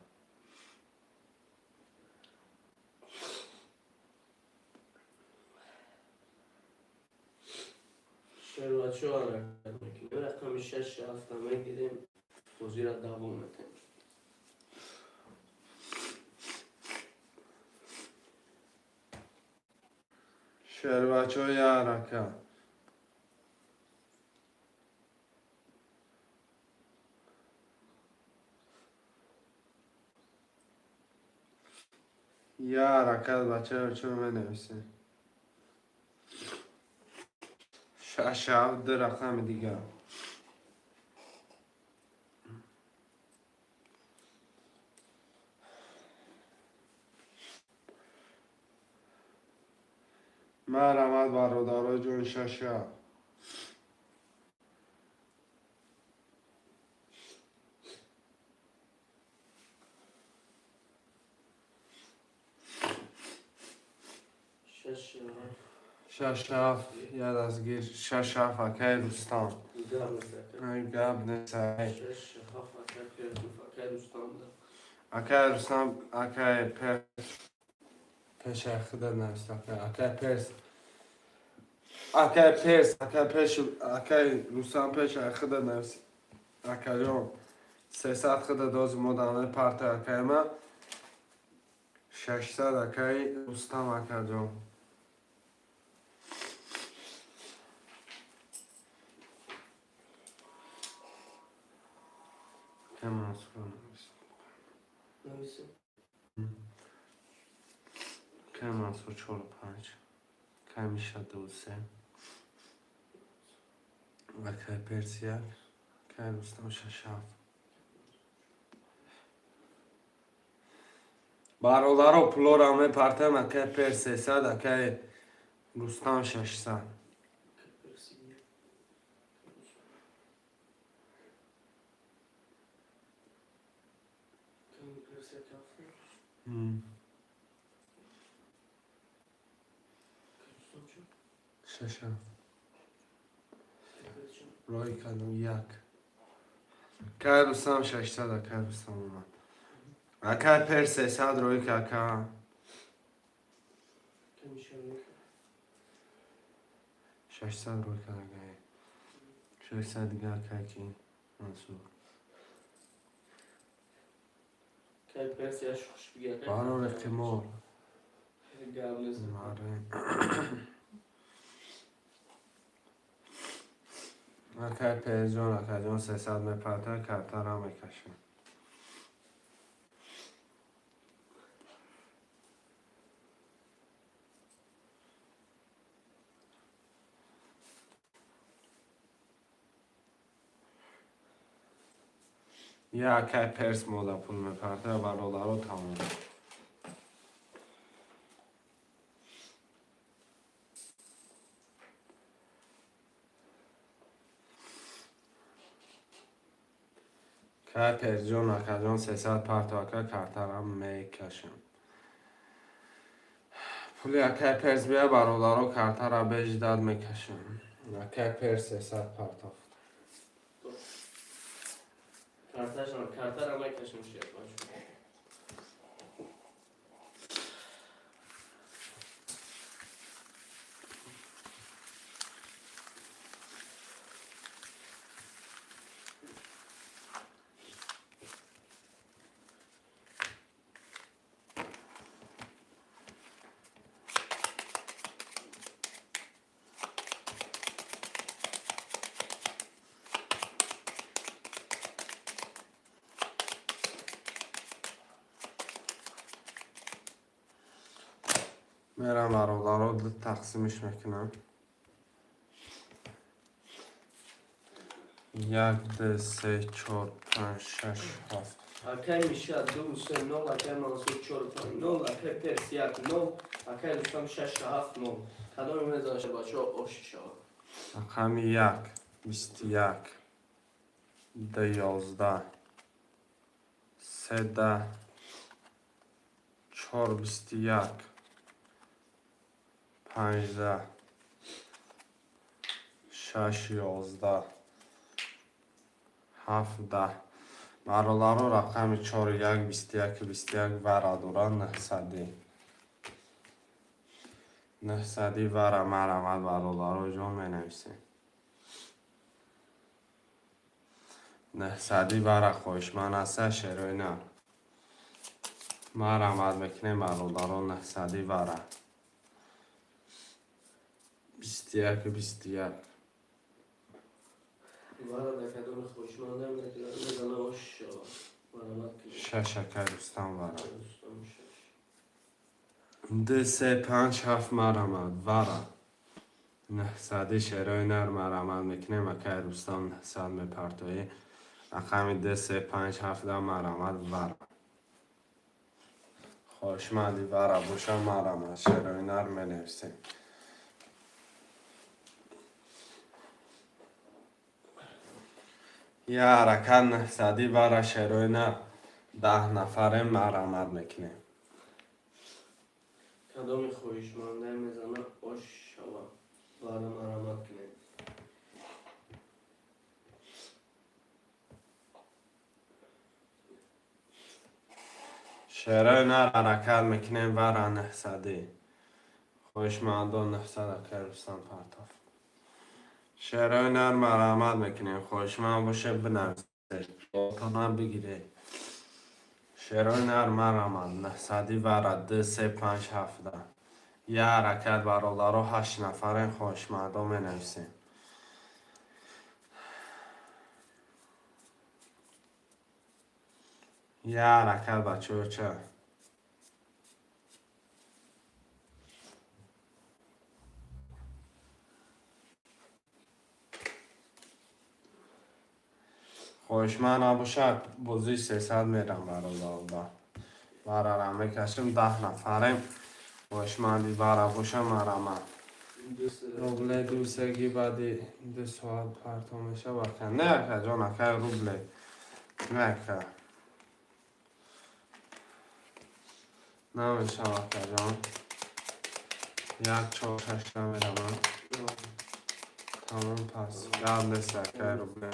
S2: Шербачо, ҳаракат мекунем, рақами шаш ҳафта мегирем, бозиро давом метаҳем.
S1: Шербачо, я ҳаракат. Я ҳаракат, бачаё, чо менависем? Шаш ҳафт, ду рақами дигар. Марҳамат, бародаро ҷон, шаш ҳафт.
S2: Шаш ҳафт.
S1: Шаш ҳафт, я дастгир, шаш ҳафт, акай Рустам.
S2: Гап нест, ака.
S1: Ай, гап нест, ай.
S2: Шаш ҳафт, акай Пердуф, акай Рустамда.
S1: Акай Рустам, акай Перс. Пешай худа навист, акай, акай Перс. Акай Перс, акай пеш, акай Рустам пешай худа навист. Акаҷон, 300 худа дози модана парта акайма. 600 акай Рустам, акаҷон. Акай Мансур навист.
S2: Нависем.
S1: Акай Мансур чору панҷ. Акай Миша ду се. Акай Перс як. Акай Рустам шаш ҳафт. Бародаро, пулоро мепартам, акай Перс 300, акай Рустам 600.
S2: Акай Перс як.
S1: Шаш, ҳафт. Роҳи кардам, як. Акай Рустам, 600, акай Рустам омад. Акай Пер, 300 роҳи ка, ака. 600 роҳи кард, акай. 600 дига, акай ки? Мансур.
S2: Кай Перс яш хуш бига.
S1: Барори қимор.
S2: Гап нест.
S1: Маре. Акай Перҷон, акайҷон, 300 мепарта, картара мекашем. Я акай Перс мода пул мепарта, бародаро, тамом. Кай Перҷон, акаҷон, 300 парто, ака, картарам мекашем. Пули акай Перс бия, бародаро, картара беждад мекашем. Акай Перс 300 партофт.
S2: Карташам, картара мекашем, шер бачо.
S1: Мерам, бародаро, ду тақсимиш мекунам. Як, ду, се, чор, панҷ, шаш, ҳафт.
S2: Акай Миша ду се нол, акай Мансур чор панҷ нол, акай Перс як нол, акай Рустам шаш ҳафт нол. Кадоме мезана, бачо, ош шавад?
S1: Рақами як, 21, ду, 11, се, 10, чор, 21, 15, шаш, 11, ҳафт, 10. Бародаро, рақами чор, як, 21, 21 вара дора, 900-ӣ. 900-ӣ вара марамад, бародаро ҷон, менависем. 900-ӣ вара хоҳишманд аста, шерои нар. Марамад мекунем, бародаро, 900-ӣ вара. 21, 21.
S2: Вара да кадоми хоҳишманда мезана, ош шавад. Марамад кунед.
S1: Шаш, акай Рустам, вара.
S2: Рустам шаш.
S1: Ду, се, панҷ, ҳафт, марамад. Вара. 900-ӣ, шерои нар, марамад мекунем, акай Рустам 900 мепартоӣ. Рақами ду, се, панҷ, ҳафта марамад, вара. Хоҳишманди вара боша, марамад. Шерои нар менависем. Я ҳаракат, 900-ӣ вара, шерои нар. 10 нафарем, марамад мекунем.
S2: Кадоми хоҳишманда мезана, ош шавад. Вара марамад кунед.
S1: Шерои нар, ҳаракат мекунем, вара, 900-ӣ. Хоҳишмандон 900, акай Рустам партоф. Шерои нар, марамад мекунем. Хоҳишманд боше, бинависед. Тона бигиред. Шерои нар, марамад. 900-ӣ вара, ду, се, панҷ, ҳафта. Я ҳаракат, бародаро, ҳашт нафарем, хоҳишмандон менависем. Я ҳаракат, бачаҳо, ча? Хоҳишманд набошад, бозии 300 мерам, бародаро. Варара мекашем, 10 нафарем. Хоҳишманди вара боша, марамад. Рубле дусеги баъди 2 соат парто мешавад. Не, акаҷон, акай рубле. Не, ака. Намешавад, акаҷон. Як, чор, шаш намеравам. Тамом, пас гап нест, акай Рубен.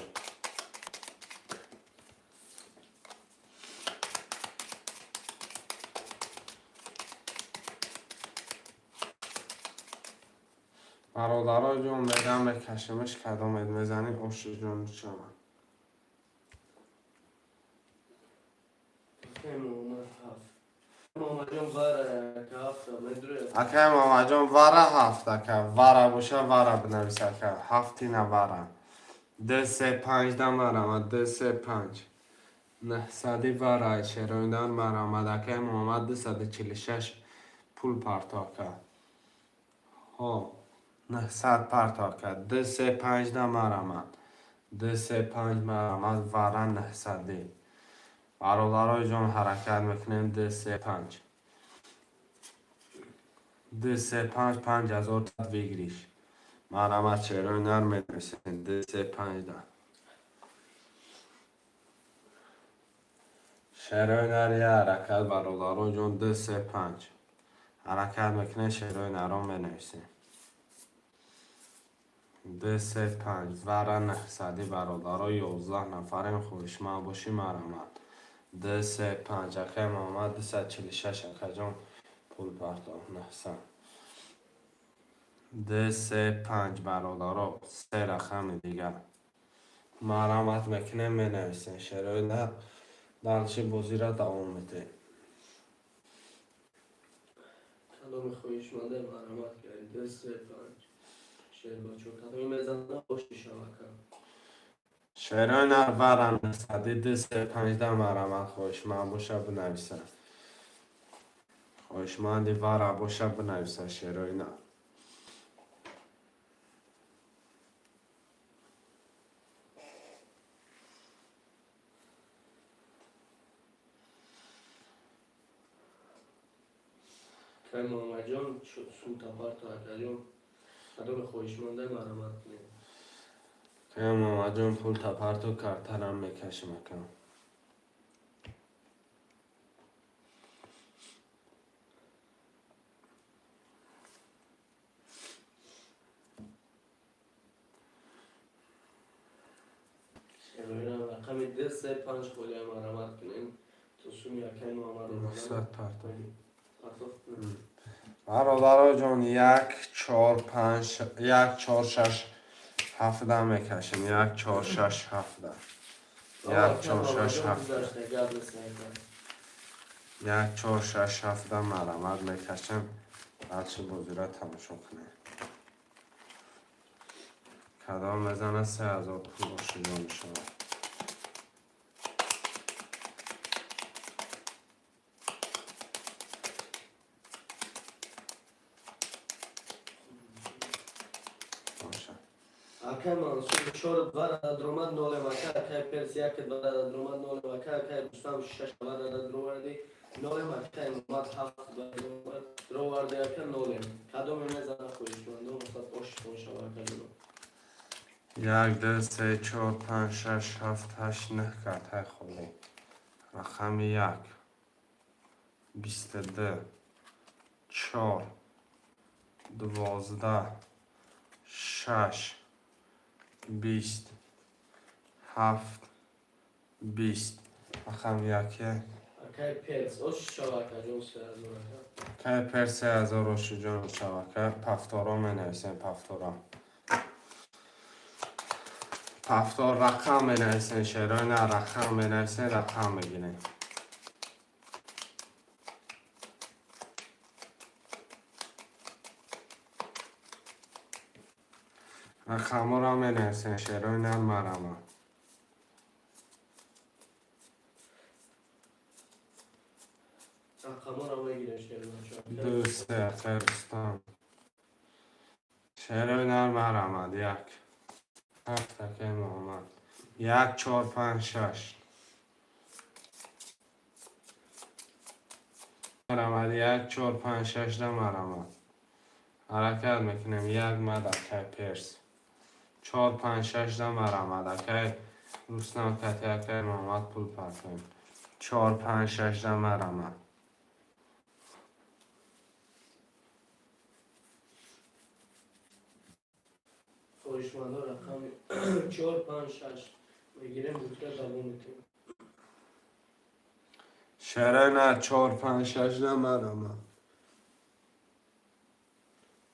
S1: Бародаро ҷон, мегам, мекашимиш, кадомед мезанӣ, оши ҷон шавад.
S2: Акай Муҳаммад, ҳафт. Муҳаммадҷон, вара ҳафта медуре.
S1: Акай Муҳаммадҷон, вара ҳафт, ака. Вара боша, вара бинавис, ака. Ҳафтина вара. Д, се, панҷ да марамад, д, се, панҷ. 900-и вара шероидан марамад, акай Муҳаммад, 246 пул парто, ака. Ҳо, 900 парто, ака. Д, се, панҷ да марамад. Д, се, панҷ марамад, вара 900-и. Бародарои ҷон, ҳаракат мекунем, д, се, панҷ. Д, се, панҷ, 5000 выигрыш. Марамад, шерои нар менависем, д, се, панҷ да. Шерои нар, я ҳаракат, бародаро ҷон, д, се, панҷ. Ҳаракат мекунем, шерои нарон менависем. Д, се, панҷ, вара 900-и, бародаро, 11 нафарем, хоҳишманд бошӣ, марамад. Д, се, панҷ, акай Муҳаммад, 246, акаҷон, пул парто, 900. Д, се, панҷ, бародаро, се рақами дигар. Марамат мекунем, менависем. Шерои нар, дальше бозиро давом медиҳем.
S2: Кадоми хоҳишманде, марҳамат кардед. Д, се, панҷ. Шербачо, кадоми мезана, оши шавака.
S1: Шерои нар, вара 900-и, д, се, панҷ да марамат, хоҳишманд боша, бинависа. Хоҳишманди вара боша, бинависа, шерои нар.
S2: Акай Муҳаммадҷон, сумта парто, акаҷон. Кадоми хоҳишманде, марҳамат кунед.
S1: Акай Муҳаммадҷон, пул тапарту, картарам мекашим, ака.
S2: Шероина рақами д, се, панҷ холия, марҳамат кунед. То суми акай Муҳаммад омадан.
S1: 900 парто.
S2: Партофт.
S1: Бародаро ҷон, як, чор, панҷ, як, чор, шаш, ҳафта мекашем. Як, чор, шаш, ҳафта. Як, чор, шаш, ҳафта.
S2: Гап нест, ака.
S1: Як, чор, шаш, ҳафта марамат мекашем. Дальше бозиро тамошо кунем. Кадом мезана, 3000 пул ошино мешавад. Боша.
S2: Акай Мансур, чор вара дромад, нолем, ака. Акай Перс, як вара дромад, нолем, ака. Акай Рустам, шаш вара дроварди, нолем. Акай Муҳаммад, ҳафт вара дроварди, ака, нолем. Кадоме мезана, хоҳишмандо, масалан, ошитон шава, акаҷоно.
S1: Як, ду, се, чор, панҷ, шаш, ҳафт, ҳашт, нӯҳ картаи холӣ. Рақами як, 22, чор, 12, шаш, 20, ҳафт, 20. Рақами яке.
S2: Акай Перс, ош шава, акаҷон, 3000, ака.
S1: Акай Перс, 3000, ошиҷон шавака. Пафторо менависем, пафторо. Пафтор рақам менависем, шерои на, рақам менависем, рақам мегирем. Рақамҳоро менависем, шерои нар, марама.
S2: Рақамҳоро мегирем, шербачо.
S1: Ду, се, акай Рустам. Шерои нар, марамад, як. Ҳафт, акай Муҳаммад. Як, чор, панҷ, шаш. Марамад, як, чор, панҷ, шаш да марамад. Ҳаракат мекунем, як мад, акай Перс. Чор, панҷ, шаш да марамад, акай Рустам кати акай Муҳаммад пул партоем. Чор, панҷ, шаш да марамад.
S2: Хоҳишмандо рақами чор, панҷ, шаш мегирем, гуфта давом метем.
S1: Шерои на, чор, панҷ, шаш намарама.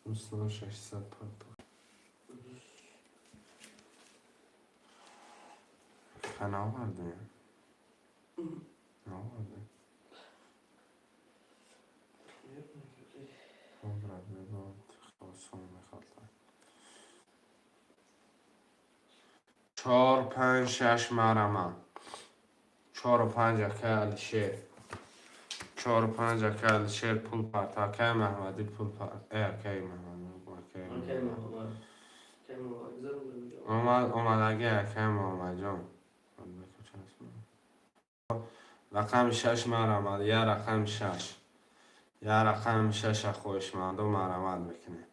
S1: Руслан 600 парто. Наовардем? Наовардем. Брат, мегӯям, осон мехалта. Чор, панҷ, шаш марама. Чору панҷ, акай Алишер. Чору панҷ, акай Алишер, пул парта. Акай Маҳмадӣ, пул парта. Э, акай Маҳмадӣ, акай
S2: Акай Муҳаммад. Акай Муҳаммад гузаронда мегӯям.
S1: Омад, омадаги, акай Муҳаммадҷон. Рақами шаш марамад, я рақами шаш. Я рақами шаша хоҳишмандо марамад мекунем.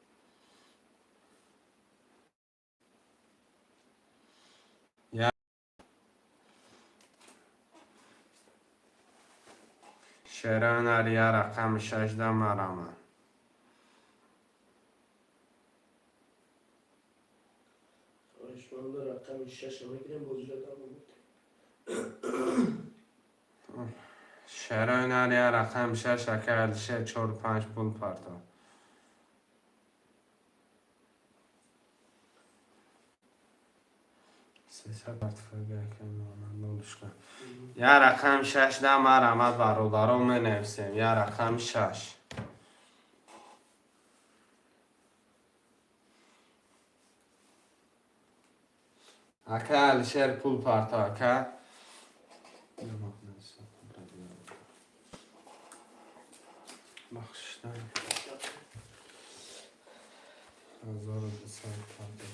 S1: Я шерои я рақами шашда марамад.
S2: Хоҳишмандо рақами шаша мегирем, бозиро давом метем.
S1: Шерои я рақами шаш, акай Алишер, чору панҷ, пул парто. 300 портфель, акай Муҳаммад, нолушка. Я рақами шашда марамад, бародаро, менависем. Я рақами шаш. Акай Алишер, пул парто, ака. Бахшидан. 1200 парто.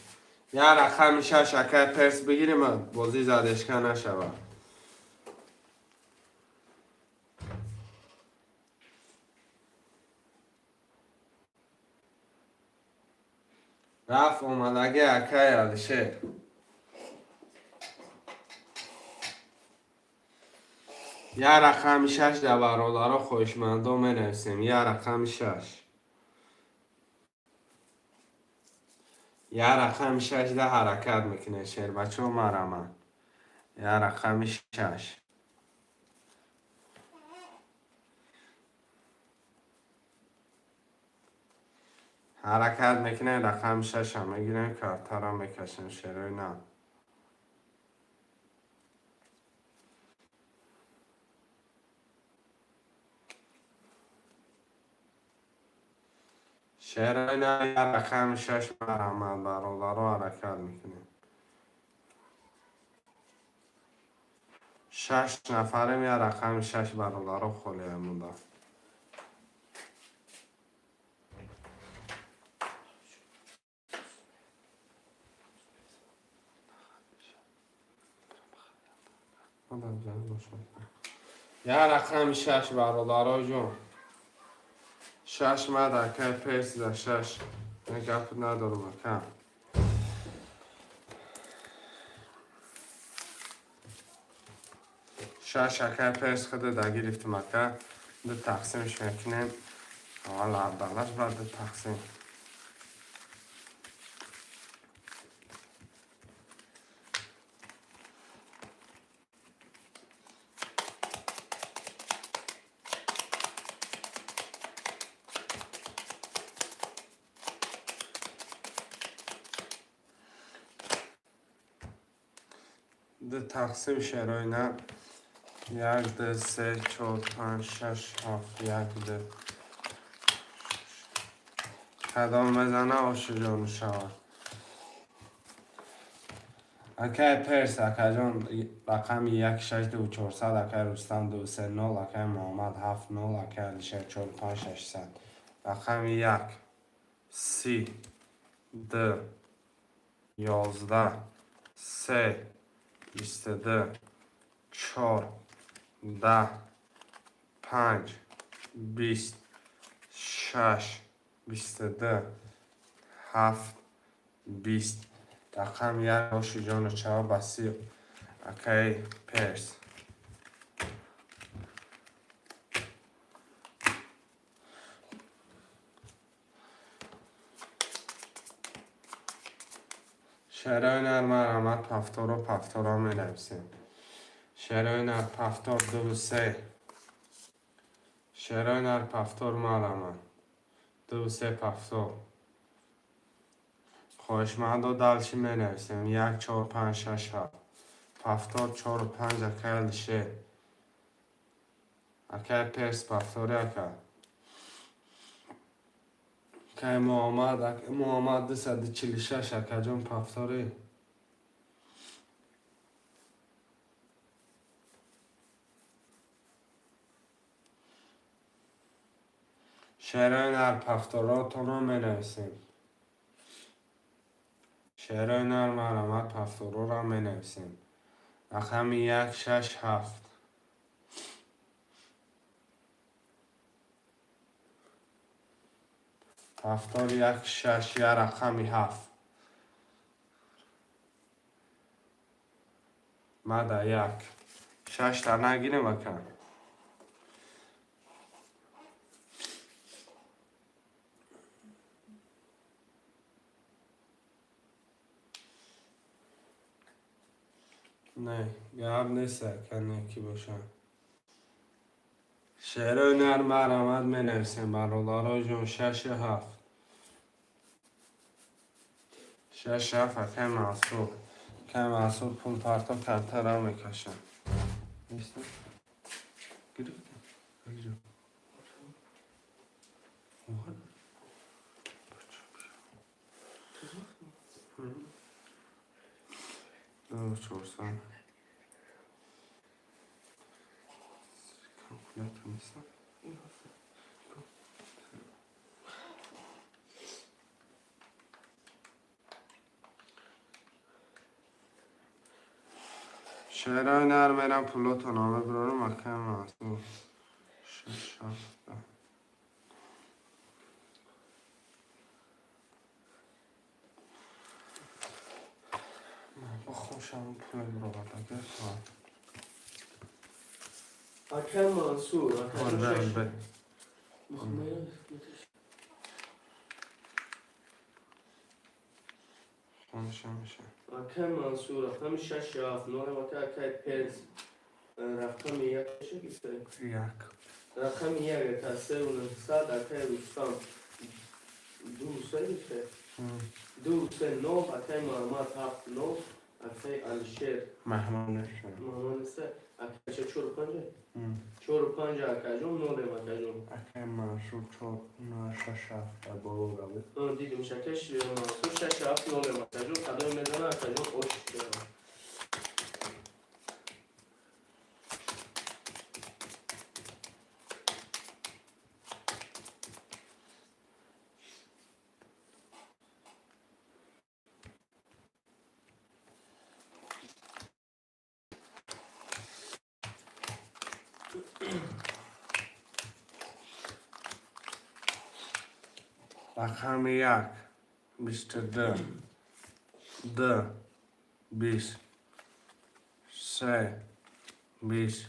S1: Я рақами шаш, акай Перс, бигирим, бозӣ задешка нашавад. Рафт, омадаги, акай Алишер. Я рақами шаш да, бародаро, хоҳишмандо менависем. Я рақами шаш. Я рақами шаш да ҳаракат мекунем, шербачо, марамад. Я рақами шаш. Ҳаракат мекунем, рақами шаша мегирем, картаро мекашем, шерои на. Шерои на, я рақами шаш марамад, бародаро, ҳаракат мекунем. Шаш нафарем, я рақами шаш, бародаро, холия монда. Я рақами шаш, бародаро ҷон. Шаш мад, акай Перс, да шаш. Ман гап надорам, ака. Шаш, акай Перс, худа да гирифтим, ака. Ду тақсимш мекунем. Аввал абдалаш, баъд ду тақсим. Ду тақсим, шерои на. Як, ду, се, чор, панҷ, шаш, ҳафт, як, ду. Кадом мезана, оши ҷону шавад. Акай Перс, акаҷон, рақами як, шаш, ду, чорсад, акай Рустам, ду, се, нол, акай Муҳаммад, ҳафт, нол, акай Алишер, чор, панҷ, 600. Рақами як, 30, ду, 11, се, 22, чор, 10, панҷ, 20, шаш, 22, ҳафт, 20. Рақами як, оши ҷону чава ба 30, акай Перс. Шерои нар, марҳамат, повторо, повторо менависем. Шерои нар, повтор, дуву се. Шерои нар, повтор, марҳамат. Дуву се, повтор. Хоҳишмандо, дальше менависем. Як, чор, панҷ, шаш, ҳафт. Повтор, чору панҷ, акай Алишер. Акай Перс, повтори, ака. Акай Муҳаммад, Муҳаммад, 246, акаҷон, повтори. Шерои нар, повторотонро менависем. Шерои нар, марҳамат, повторора менависем. Рақами як, шаш, ҳафт. Повтор, як, шаш, я рақами ҳафт. Мада як. Шашта нагирем, ака. Не, гап нест, ака, не ки боша. Шерои нар, марҳамат, менависем, бародароҷон, шашу ҳафт. Шаш ҳафт, акай Мансур. Акай Мансур пул парто картара мекашам. Неста? Гирифта? Акҷо. Оҳа. Ду чорсад. Калькулятор неста? Шерои нар, мерам пулотонро мебарорам, акай Мансур. Шаш ҳафт. Ба хушам пул мебаровард, ака.
S2: Акай Мансур, акаҷон, шаш.
S1: Бе.
S2: Бухмая.
S1: Хомша меша.
S2: Акай Мансур, рақами шаш ҳафт, нолем, ака, акай Перс. Рақами як меша гифта?
S1: Як.
S2: Рақами як, ака, сеу нӯҳсад, акай Рустам. Ду се гифта? Ду се нол, акай Муҳаммад, ҳафт нол, акай Алишер.
S1: Маҳмад неша.
S2: Муҳаммад неста? Акача, чору панҷа? Чору панҷа, акаҷон, нолем, акаҷон.
S1: Акай Мансур, чор на шаш ҳафт боло равед.
S2: Дидим, шакаш Мансур, шаш ҳафт, нолем, акаҷон, кадоме мезана, акаҷон, ош.
S1: Рақами як, бисту ду, ду, бист, се, бист,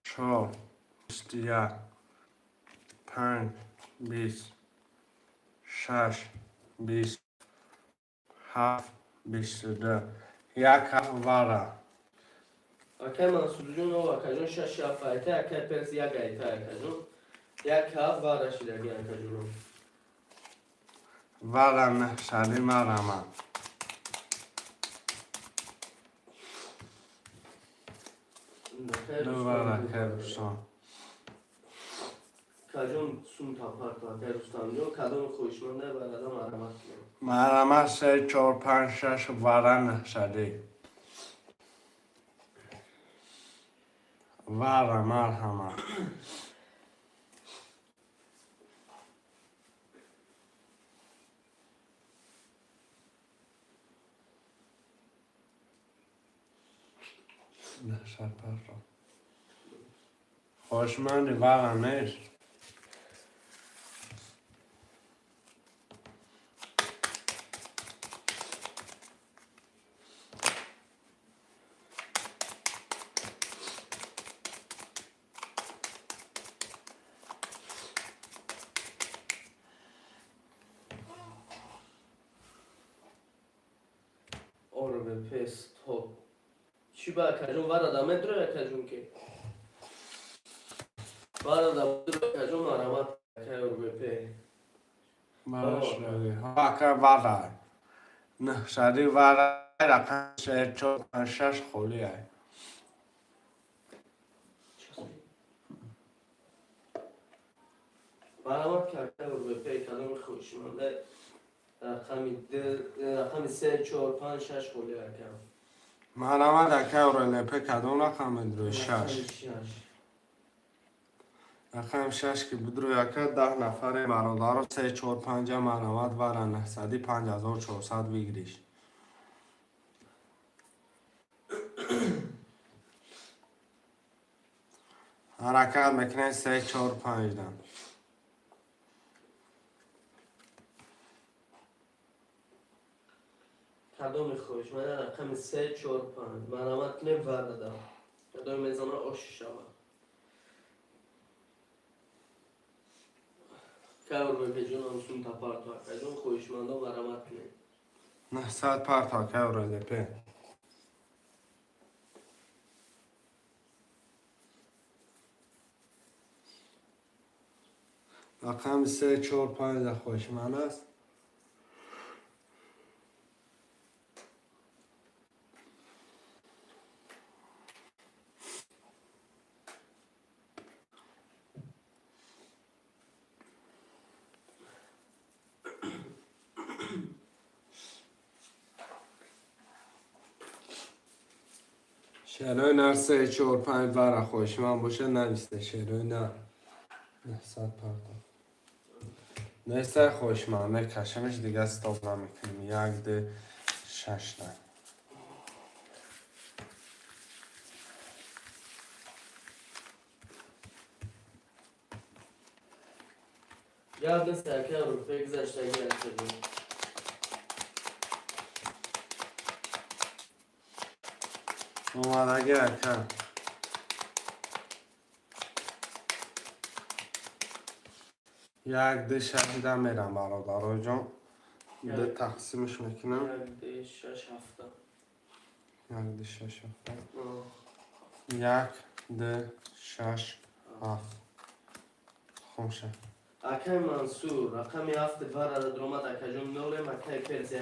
S1: чор, бисту як, панҷ, бист, шаш, бист, ҳафт, бисту ду. Як ҳафт вара.
S2: Акай Мансурҷон, о, акаҷон, шаш ҳафт айта, акай Перс як айта, акаҷон. Як ҳафт вара шидаги, акаҷоно.
S1: Вара наҳшади, марҳамат.
S2: Акай
S1: Ду вара,
S2: Рустам.
S1: Акай Рустам.
S2: Акаҷон, сум тапарто, акай Рустамҷон, кадоми хоҳишманда барада, марҳамат кунем.
S1: Марҳамат, се, чор, панҷ, шаш, вара наҳшадӣ. Вара, марҳамат. Наҳшад парро. Хоҳишманди вара нест?
S2: РВП стоп. Чӣ ба, акаҷон, варада медрои, акаҷон, ки варада медрои, акаҷон, марамат, акай РВП.
S1: Ака, вара нӯҳсади вара, рақам се, чор, панҷ, шаш холиай.
S2: Марамат ки, акай РВП, кадоми хоҳишманда, рақами рақами се, чор, панҷ, шаш холи, ака.
S1: Марамат, ака РЛП, кадом рақам медрои? Шаш. Рақами шаш ки бидрои, ака, 10 нафаре, бародаро, се, чор, панҷа, марамат, вара нӯҳсади 5400 выигрыш. Ҳаракат мекунем се, чор, панҷда.
S2: Кадоми хоҳиш ман рақами се, чор, панҷ, марамат кунем, вардада кадоми мезана, оши шавад. Кайрбепеҷонам сум тапарто, акаҷон, хоҳишмандо, марамат кунем.
S1: 900 парто, кайрбеп. Рақами се, чор, панҷ хоҳишманд аст. Шерои нар, се, чор, панҷ, вара хоҳишманд боша, нависте, шерои нар. 900 парто. Неста хоҳишманд, мекашемш, дига стоп намекунем. Як, ду, шашта.
S2: Гап нест, ака рӯпе, гузаштаги, акаҷон.
S1: Омадаги, ака. Як, ду, шашда мерам, бародароҷон. Ду тақсимш мекунам.
S2: Як, ду, шаш, ҳафта.
S1: Як, ду, шаш, ҳафта. Як, ду, шаш, ҳафт. Хомша.
S2: Акай Мансур, рақами ҳафти варада дромад, акаҷон, нолем. Акай Перси,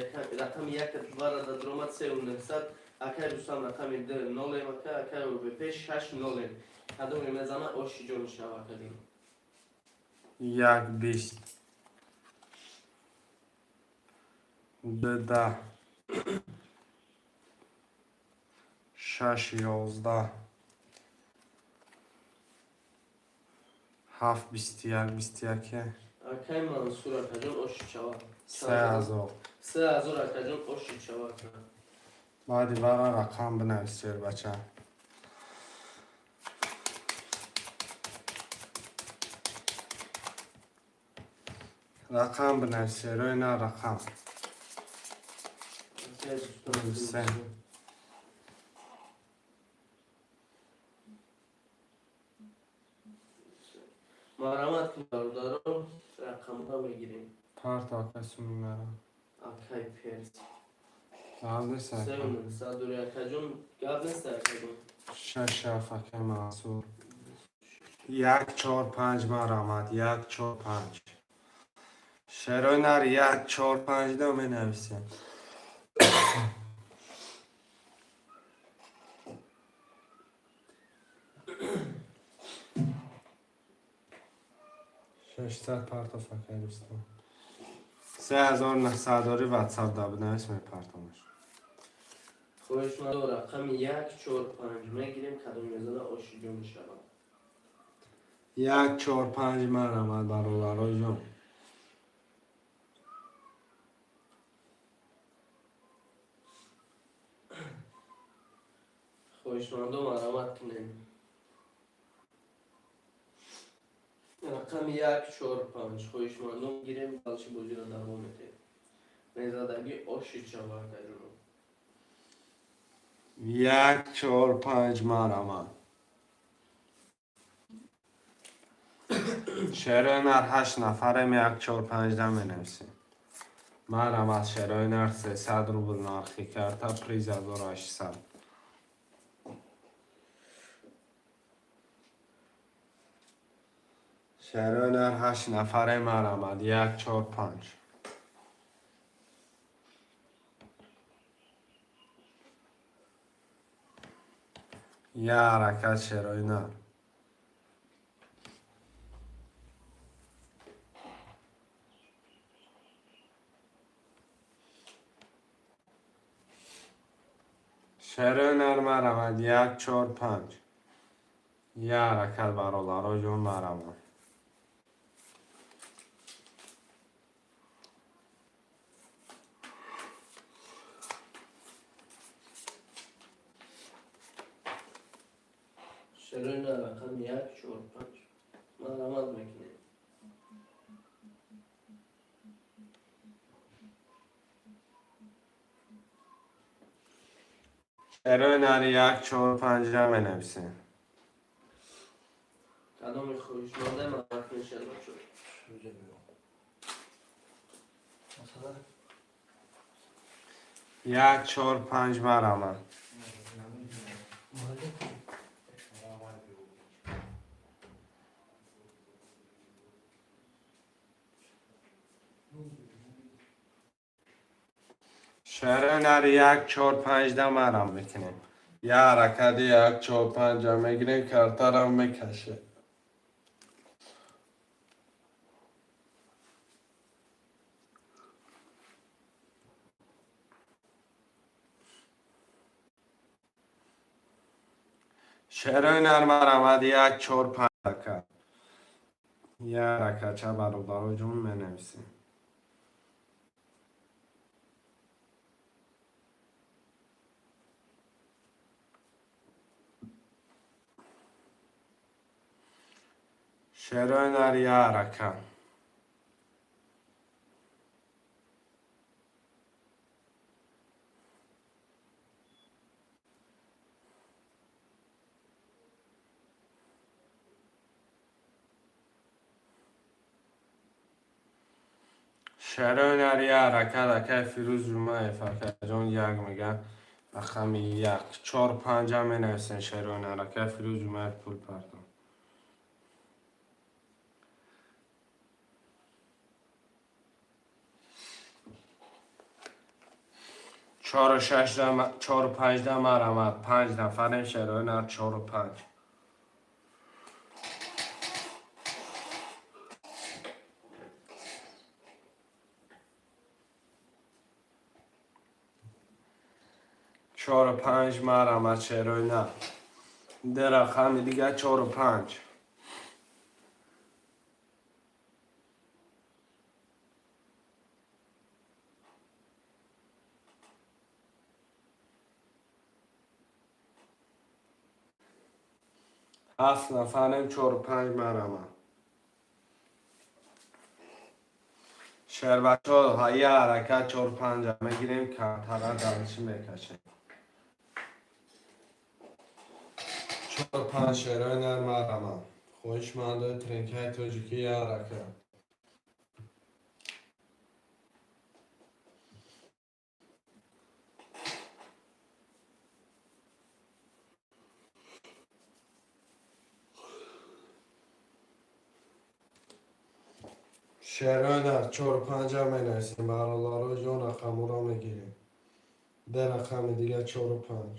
S2: рақами як варада дромад, сеу нӯҳсад. Акай Рустам, рақами д нолем, ака. Акай ОБП, шаш нолем. Кадоме мезана, оши ҷон шава, акаҷон.
S1: Як, бист. Ду, даҳ. Шаш, 11. Ҳафт, 21, 21.
S2: Акай Мансур, акаҷон, оши шава.
S1: 3000.
S2: 3000, акаҷон, оши шава, ака.
S1: Баъди вара рақам бинавис, бача. Рақам бинавис, шерои на, рақам.
S2: Акай Рустам.
S1: Се.
S2: Марамат кун, бародаро, рақамҳо мегирем.
S1: Парто, ака, суми мера.
S2: Акай Перс.
S1: Гап нест, ака.
S2: Сеу нӯҳсад дури, акаҷон, гап нест, акаҷон.
S1: Шаш, ҳафт, акай Мансур. Як, чор, панҷ, марамат. Як, чор, панҷ. Шерои нар, як, чор, панҷ да менависем. 600 партоф, акай Рустам. 3900 дори, ватсап да бинавис, мепартомаш.
S2: Хоҳишмандо, рақами як, чор, панҷ мегирем, кадом мезана, оши ҷон мешавад.
S1: Як, чор, панҷ, марамат, бародароҷон.
S2: Хоҳишмандо, марамат кунем, рақами як, чор, панҷ хоҳишмандо гирем, дальше бозиро давом медиҳем. Мезадагӣ оши шава, акаҷоно.
S1: Як, чор, панҷ, марамат. Шерои нар, ҳашт нафарем, як, чор, панҷ да менависем. Марҳамат, шерои нар, 300 рубл нархи карта, приз 1800. Шерои нар, ҳашт нафаре, марҳамат, як, чор, панҷ. Я ҳаракат, шерои нар. Шерои нар, марҳамат, як, чор, панҷ. Я ҳаракат, бародаро ҷон, марҳамат.
S2: Шерои нар, рақами як, чор, панҷ. Марҳамат мекунем.
S1: Шерои нар, як, чор, панҷа менависем.
S2: Кадоми хоҳишманда, марҳамат кунед, шербачо.
S3: Масалан,
S1: Як, чор, панҷ, марҳамат.
S3: Молодец.
S1: Шерои нар, як, чор, панҷда марҳам мекунем. Я ҳаракати, як, чор, панҷа мегирем, картарам мекашем. Шерои нар, марҳамат, як, чор, панҷ ҳаракат. Я ҳаракатча, бародаро ҷон, менависем. Шерои нар, я ҳаракат. Шерои нар, я ҳаракат, акай Фирӯз Ҷумаев, акаҷон, як мега, рақами як, чор, панҷа менависем, шерои нар, акай Фирӯз Ҷумаев, пул партон. Чору шашда, чору панҷда, марҳамат, панҷ нафарем, шерои нар, чору панҷ. Чору панҷ, марҳамат, шерои нар. Ду рақами дига, чору панҷ. Ҳафт нафарем, чору панҷ, марҳамат. Шербачо, я ҳаракат, чору панҷа мегирем, картара дарчи мекашем. Чору панҷ, шерои нар, марҳамат. Хоҳишмандои тринкаи тоҷикӣ, я ҳаракат. Шерои нар, чору панҷа менависем, бародаро ҷон, рақамҳоро мегирем. Ду рақами дига, чору панҷ.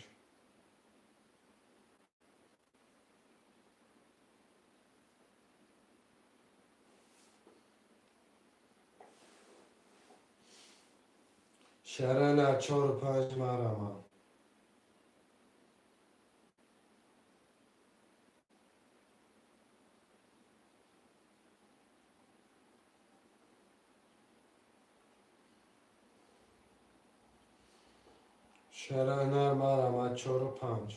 S1: Шерои нар, чору панҷ, марҳамат. Шерои нар, марҳамат, чору панҷ.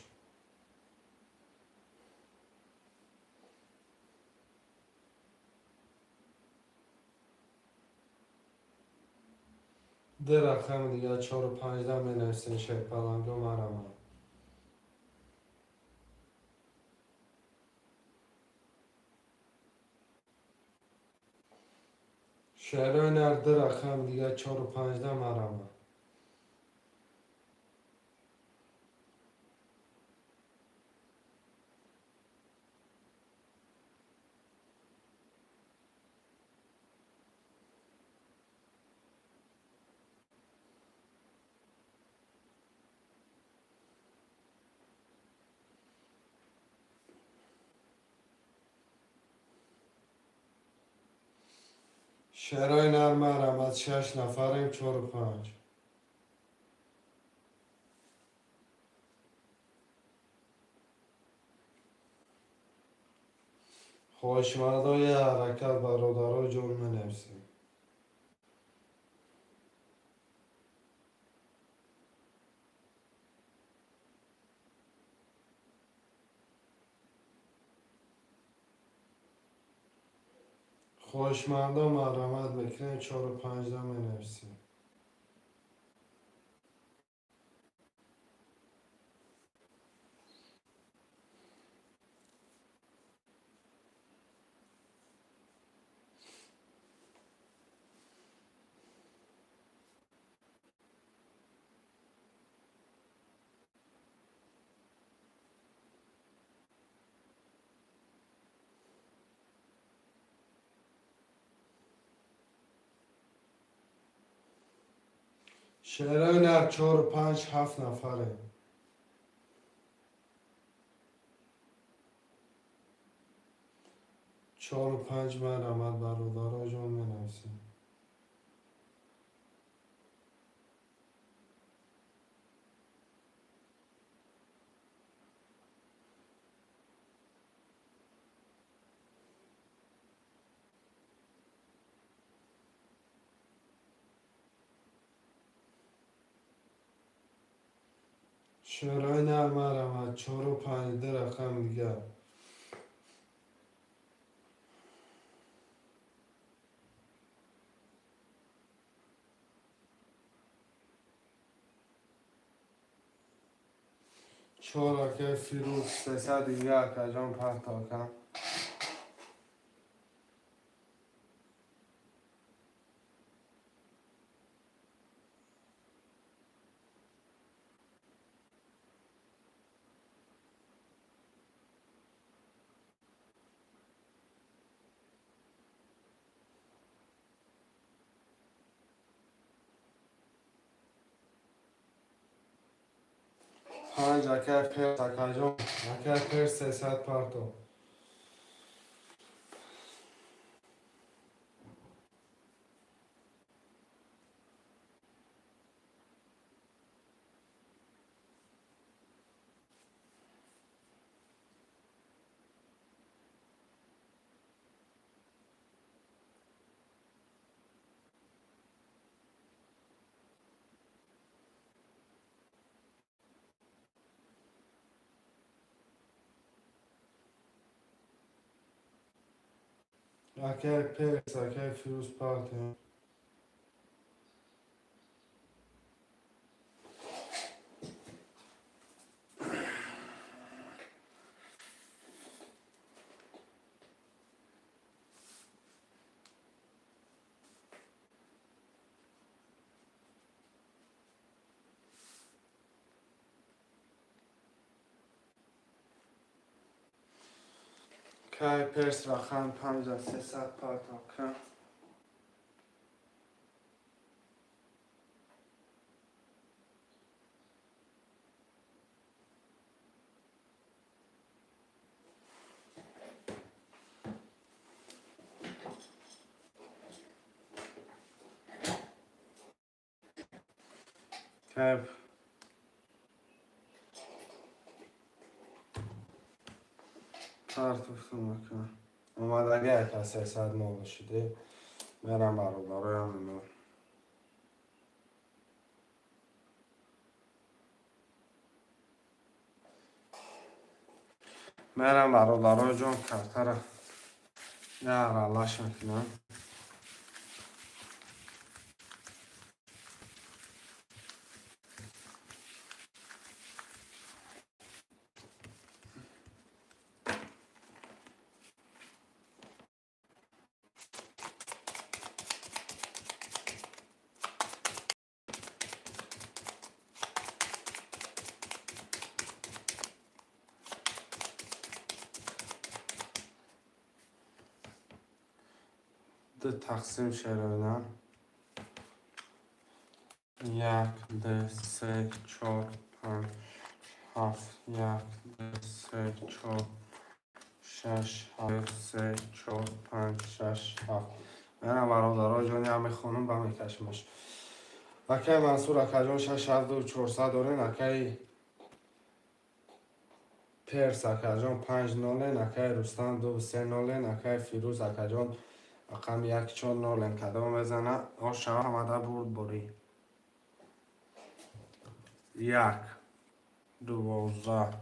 S1: Ду рақами дига, чору панҷда менависем, шерпаланго, марҳамат. Шерои нар, ду рақам дига, чору панҷда, марама. Шерои нар, марама, шаш нафарем, чору панҷ. Хоҳишмандои ҳаракат, бародаро ҷон, менависем. Хоҳишмандо, марҳамат мекунем, чору панҷда менависем. Шерои нар, чору панҷ, ҳафт нафарем. Чору панҷ, марҳамат, бародаро ҷон, менависем. Шерои нар, марҳамат, чору панҷ, ду рақам дигар. Чор, акай Фирӯз, 300 дига, акаҷон, партока. Панҷ, акай Перс, акаҷон, акай Перс, 300 парто. Акай Перс, акай Фирӯз, партия. Кай Перс, рақам панҷа, 300 партока. Кай партофтум, ака. Омадаги, ака, 300 мол шуде. Мерам, бародароям ино. Мерам, бародаро ҷон, картара аралаш мекунам. Ду тақсим, шероина. Як, ду, се, чор, панҷ, ҳафт. Як, ду, се, чор, шаш, ҳафт, се, чор, панҷ, шаш, ҳафт. Мана, бародаро ҷони, ҳам мехонам ба мекашимаш. Акай Мансур акаҷон, шаш, ҳафт, ду, чорсад дорен. Акай Перс акаҷон, панҷ нолен. Акай Рустам, ду, се нолен. Акай Фирӯз акаҷон, рақами як, чор нолен. Кадом мезана, ошава ҳамада бурд борӣ. Як, 12,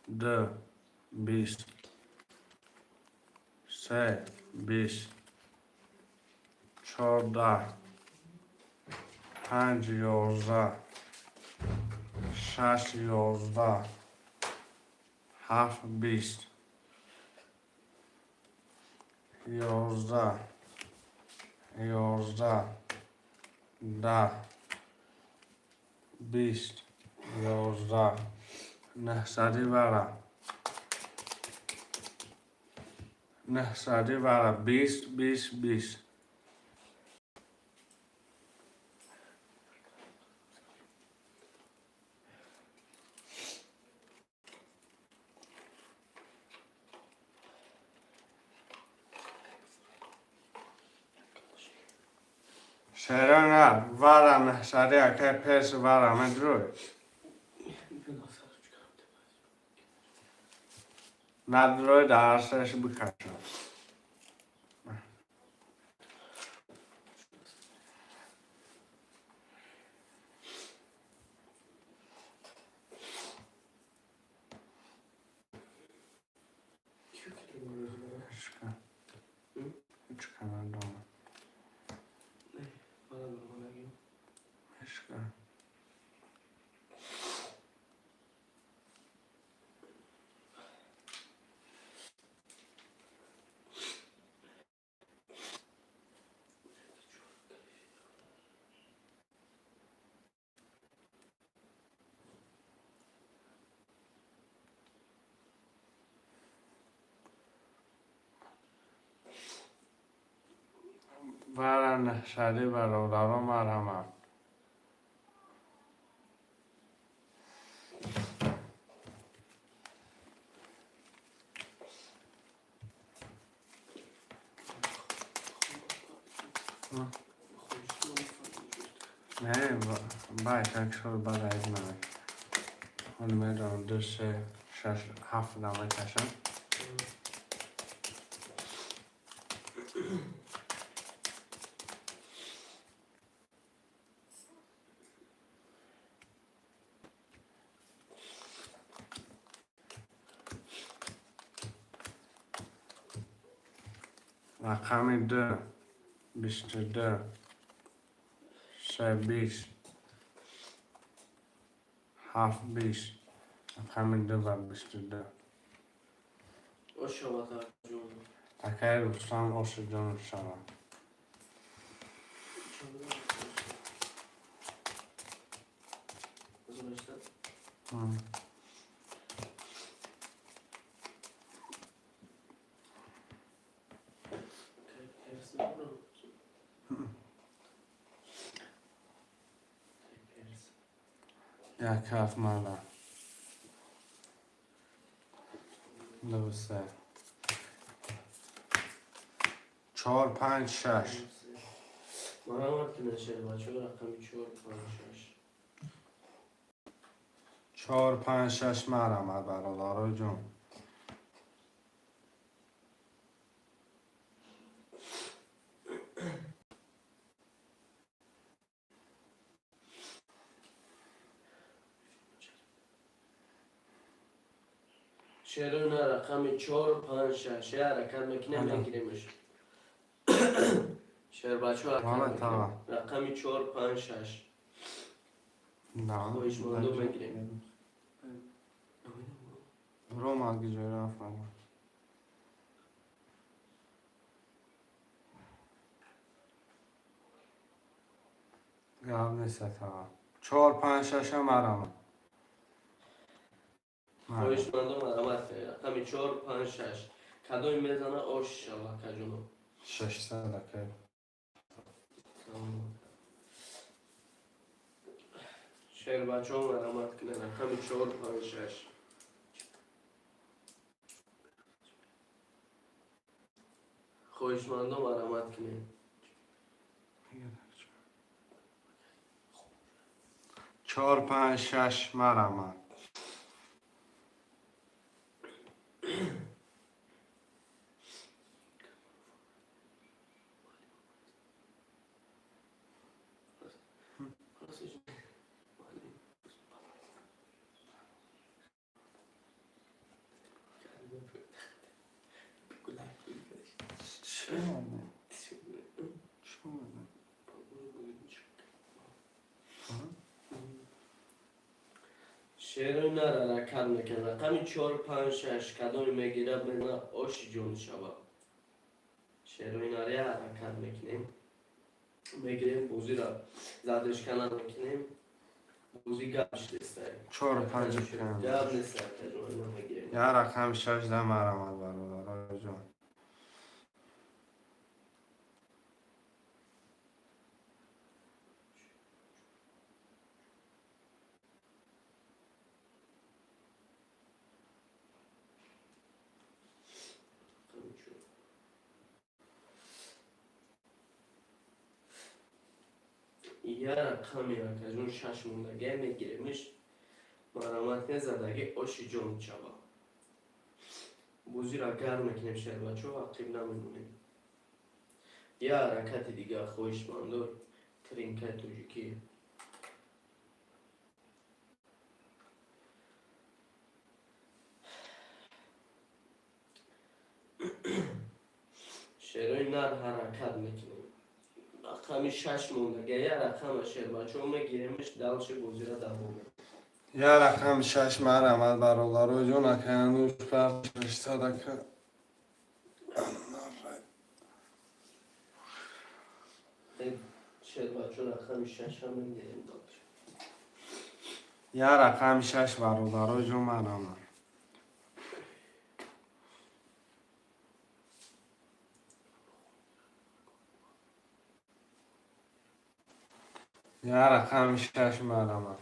S1: ду, 20, се, 20, 14, панҷ, 11, шаш, 11, ҳафт, 20, 11, 11, 10, 20, 11, нӯҳсади вара, нӯҳсади вара, 20, 20, 20. Шерона вара нӯҳсади, акай Пес вара медрӯй. Надрӯй, дарсаш бикашам. Ҳечка. Ҳечка надорам. Ҳечка. Вара нӯҳсади, бародаро, марҳамат. Не, бай, як шор баъд аз ман. Ҳоло медонам, ду, се, шаш, ҳафт дам мекашам. Рақами ду, 22, се, 20, ҳафт, 20. Рақами ду ва 22.
S2: Ошаватаҷон.
S1: Акай Рустам, ошиҷон шава.
S2: М.
S1: Як, ҳафт мана. Ду, се, чор, панҷ, шаш.
S2: Марҳамат кунед, шербачаҳо, рақами чор, панҷ, шаш.
S1: Чор, панҷ, шаш, марҳамат, бародаро ҷон.
S2: Шерона, рақами чор, панҷ, шаш. Я ҳаракат мекунем, мегиремш. Шербачаҳо,
S1: Мама, тава.
S2: рақами чор, панҷ, шаш. Хоҳишмандо, мегирем.
S1: Рома гиҷо рафтам. Гап нест, тава. Чор, панҷ, шаша, марҳамат.
S2: Хоҳишмандо, марҳамат, рақами чор, панҷ, шаш. Кадоме мезана, ош шава, акаҷоно.
S1: 600, акай.
S2: Шербачон, марҳамат кунед, рақами чор, панҷ, шаш. Хоҳишмандо, марҳамат кунед.
S1: Чор, панҷ, шаш, марҳамат. Чӣ омад? Чӣ омад?
S2: Шерои нар ҳаракат мекунад. Рақами чор, панҷ, шаш, кадоме мегирад, мена, оши ҷон шавад. Шерои наря ҳаракат мекунем, мегирем, бозира задержка намекунем. Бозӣ гап шидестай.
S1: Чор, панҷ.
S2: Гап нестай, таҷрибаи мегирем.
S1: Я рақами шаш да, марҳамат, бародароҷон.
S2: Рақами чор. Я рақами, акаҷон, шаш мондагия, мегиремиш. Марҳамат, незадаги, оши ҷон шава. Бозиро гарм мекунем, шербачо, ақиб намемонем. Я ҳаракати дигар, хоҳишмандо, тринкаи тоҷикӣ. Шерои нар ҳаракат мекунем. Рақами шаш мондага, я рақама, шербачо, мегиремиш, дальше бозира давом мекунем.
S1: Я рақами шаш, марҳамат, бародароҷон. Акаянуш 600, ака.
S2: Шербачо, рақами шашам мегирем дальше.
S1: Я рақами шаш, бародароҷон, марҳамат. Я рақами шаш, марҳамат.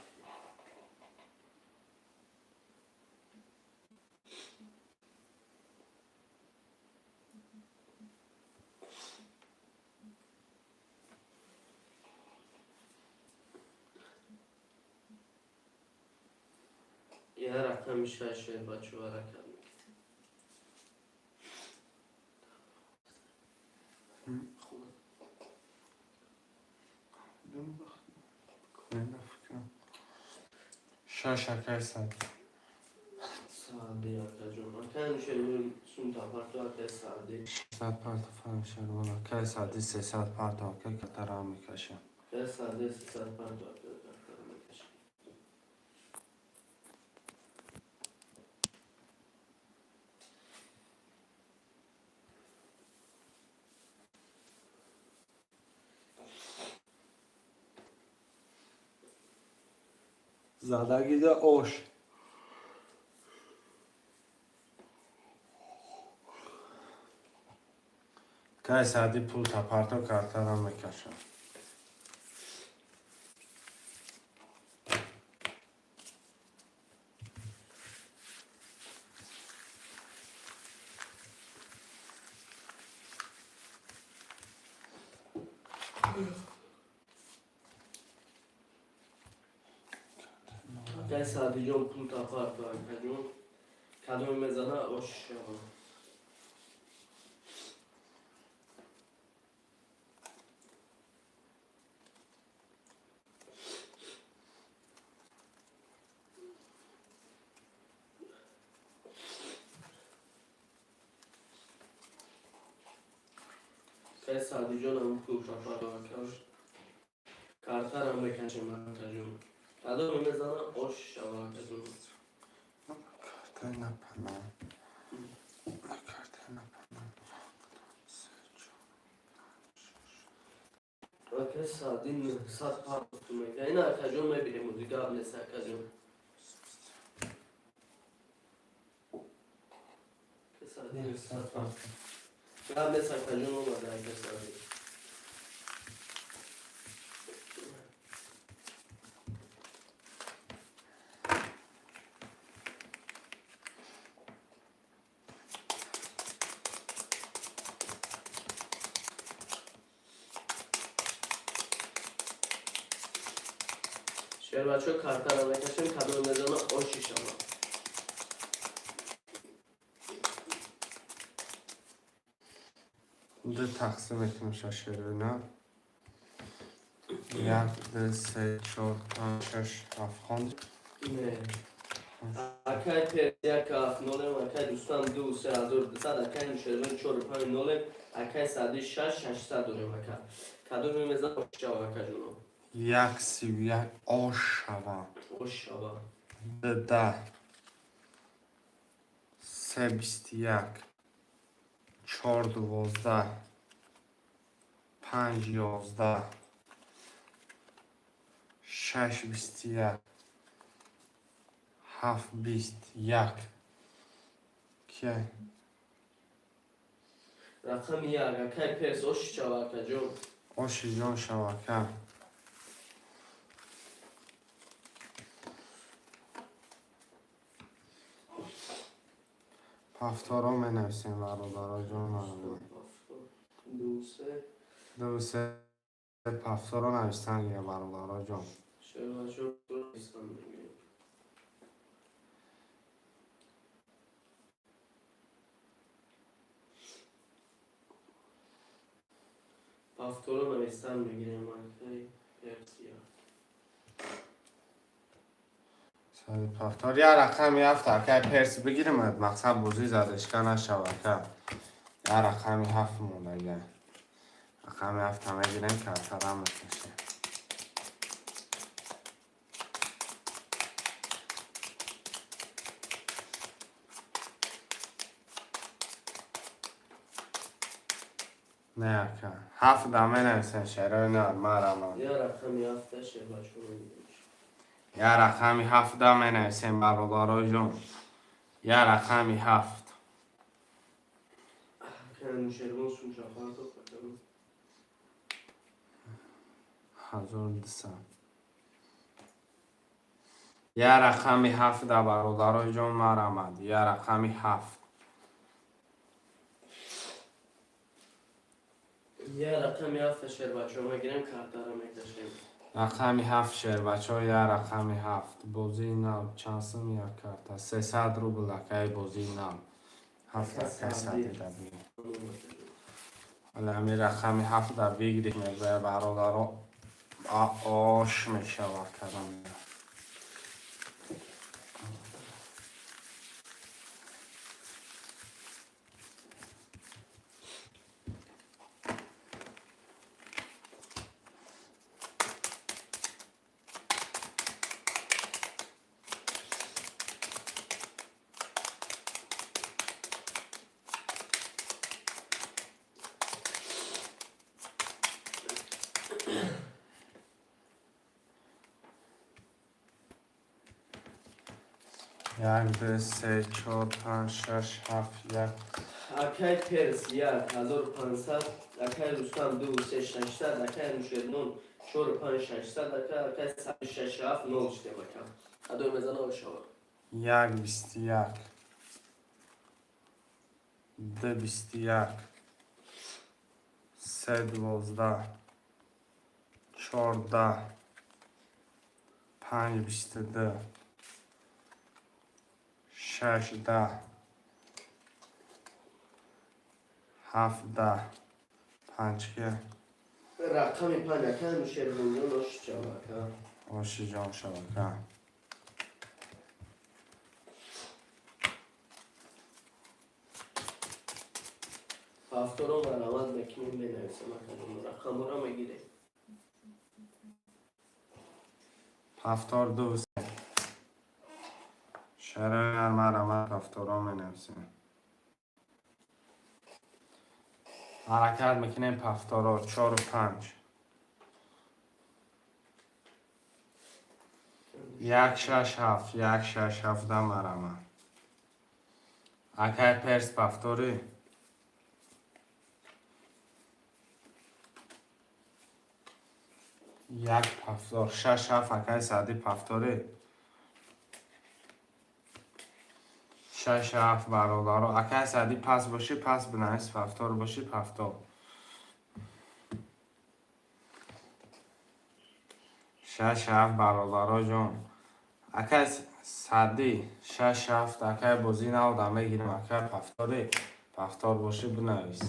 S2: Я рақами шаш, шербачо, ҳаракат мекунем. Хуб.
S1: Шаш, акай сад.
S2: Саади, акаҷон, акаям шервон сум тапарту, акай Саади.
S1: 600 парто, фарм шервон, акай Сади, 300 парто, акай, катарам мекашам.
S2: Акай Саади, 300 парто, акай, катара мекашам.
S1: Задагида ош. Кай Сади, пул тапарто, картарам мекашам.
S2: Акай Саадиҷон, пул тапарту, акаҷон, кадоме мезана, ош шава. Акай Саадиҷонам пул тапарту, ака, картарам мекашем, акаҷон, кадоме мезана, ош шава, акаҷон.
S1: Картай напана. Картай напана. Се, чор.
S2: Акай Саади, 900 парту мека. Ина, акаҷон, мебинем, ози гап нест, акаҷон. Акай Саади, 900 парту. Гап нест, акаҷон, омада ака Сади. Шербачо, картара мекашем, кадом мезана, оши шава.
S1: Ду тақсим мекунем шашерина. Як, ду, се, чор, панҷ, шаш, ҳафт. Хонд?
S2: Не. Акай Перс як ҳафт нолем, акай Рустам ду се 1200, акай Нушервон чору панҷ нолем, акай Сади шаш 600 дорем, ака. Кадоме мезана, ош шава, акаҷоно.
S1: Як 31 ош шава.
S2: Ош шава.
S1: Ду 10. Се 21. Чор 12. Панҷ 11. Шаш 21. Ҳафт 20. Як. Кия?
S2: Рақами як, акай Перс, ош шава, акаҷон.
S1: Оши ҷон шава, ака. Ҳафторо менависем, бародаро ҷон.
S2: Ду се.
S1: Ду се ҳафторо навистан гирем, бародаро ҷон.
S2: Шербачо, навистан мегирем. Ҳафторо навистан мегирем, акай Персия.
S1: Сади пафтор я рақами ҳафт, акай Перси, бигирем, мақсад бозӣ задашка нашава, ака. Я рақами ҳафт мондага. Рақами ҳафта мегирем, картара мекашем. Не, ака, ҳафт да менависем, шерои нар мараман.
S2: Я рақами ҳафта шербачо мегирем.
S1: Я рақами ҳафта менависем, бародаро ҷон. Я рақами ҳафт.
S2: Акай Нушервон сумша партофт, акаҷон.
S1: 1200. Я рақами ҳафта, бародаро ҷон, марамад. Я рақами ҳафт.
S2: Я рақами ҳафта шербачо мегирем, картара мекашем.
S1: Рақами ҳафт, шербачо, я рақами ҳафт. Бозии нав, чанд сум як карта? 300 рубл, акай, бозии нав. Ҳафт, акай, садида бигир. Ҳоли ҳамин рақами ҳафта бигирем, мегӯя, бародаро, ош мешавад кадом. Як, ду, се, чор, панҷ, шаш, ҳафт, як.
S2: Акай Перс 1500, акай Рустам ду се 600, акай Нушервон чору панҷ 600, ака, акай Сади шаш ҳафт нол шудем, ака. Кадом мезана, ош шава.
S1: Як 21. Ду 21. Се 12. Чор 10. Панҷ 22. Шаш 10. Ҳафт 10. Панҷ ки?
S2: Рақами панҷ, акай Нушервонҷон, ош шава, ака.
S1: Оши ҷон шава, ака.
S2: Ҳафторо марамат мекунем, менависем, акаҷон, рақамҳоро мегирем.
S1: Ҳафтор ду се. Шарои марамат ҳафторо менависем. Ҳаракат мекунем пафторо чору панҷ. Як шаш ҳафт, як шаш ҳафта марама. Акай Перс, пафторӣ? Як пафтор, шаш ҳафт, акай Саъдӣ, пафторе. Шаш ҳафт, бародаро. Акай Саъдӣ, пас бошӣ, пас бинавис, пафтор бошӣ, пафтор. Шаш ҳафт, бародаро ҷон. Акай Саъдӣ, шаш ҳафт, акай бозӣ навда мегирем, акай пафторе, пафтор бошӣ, бинавис.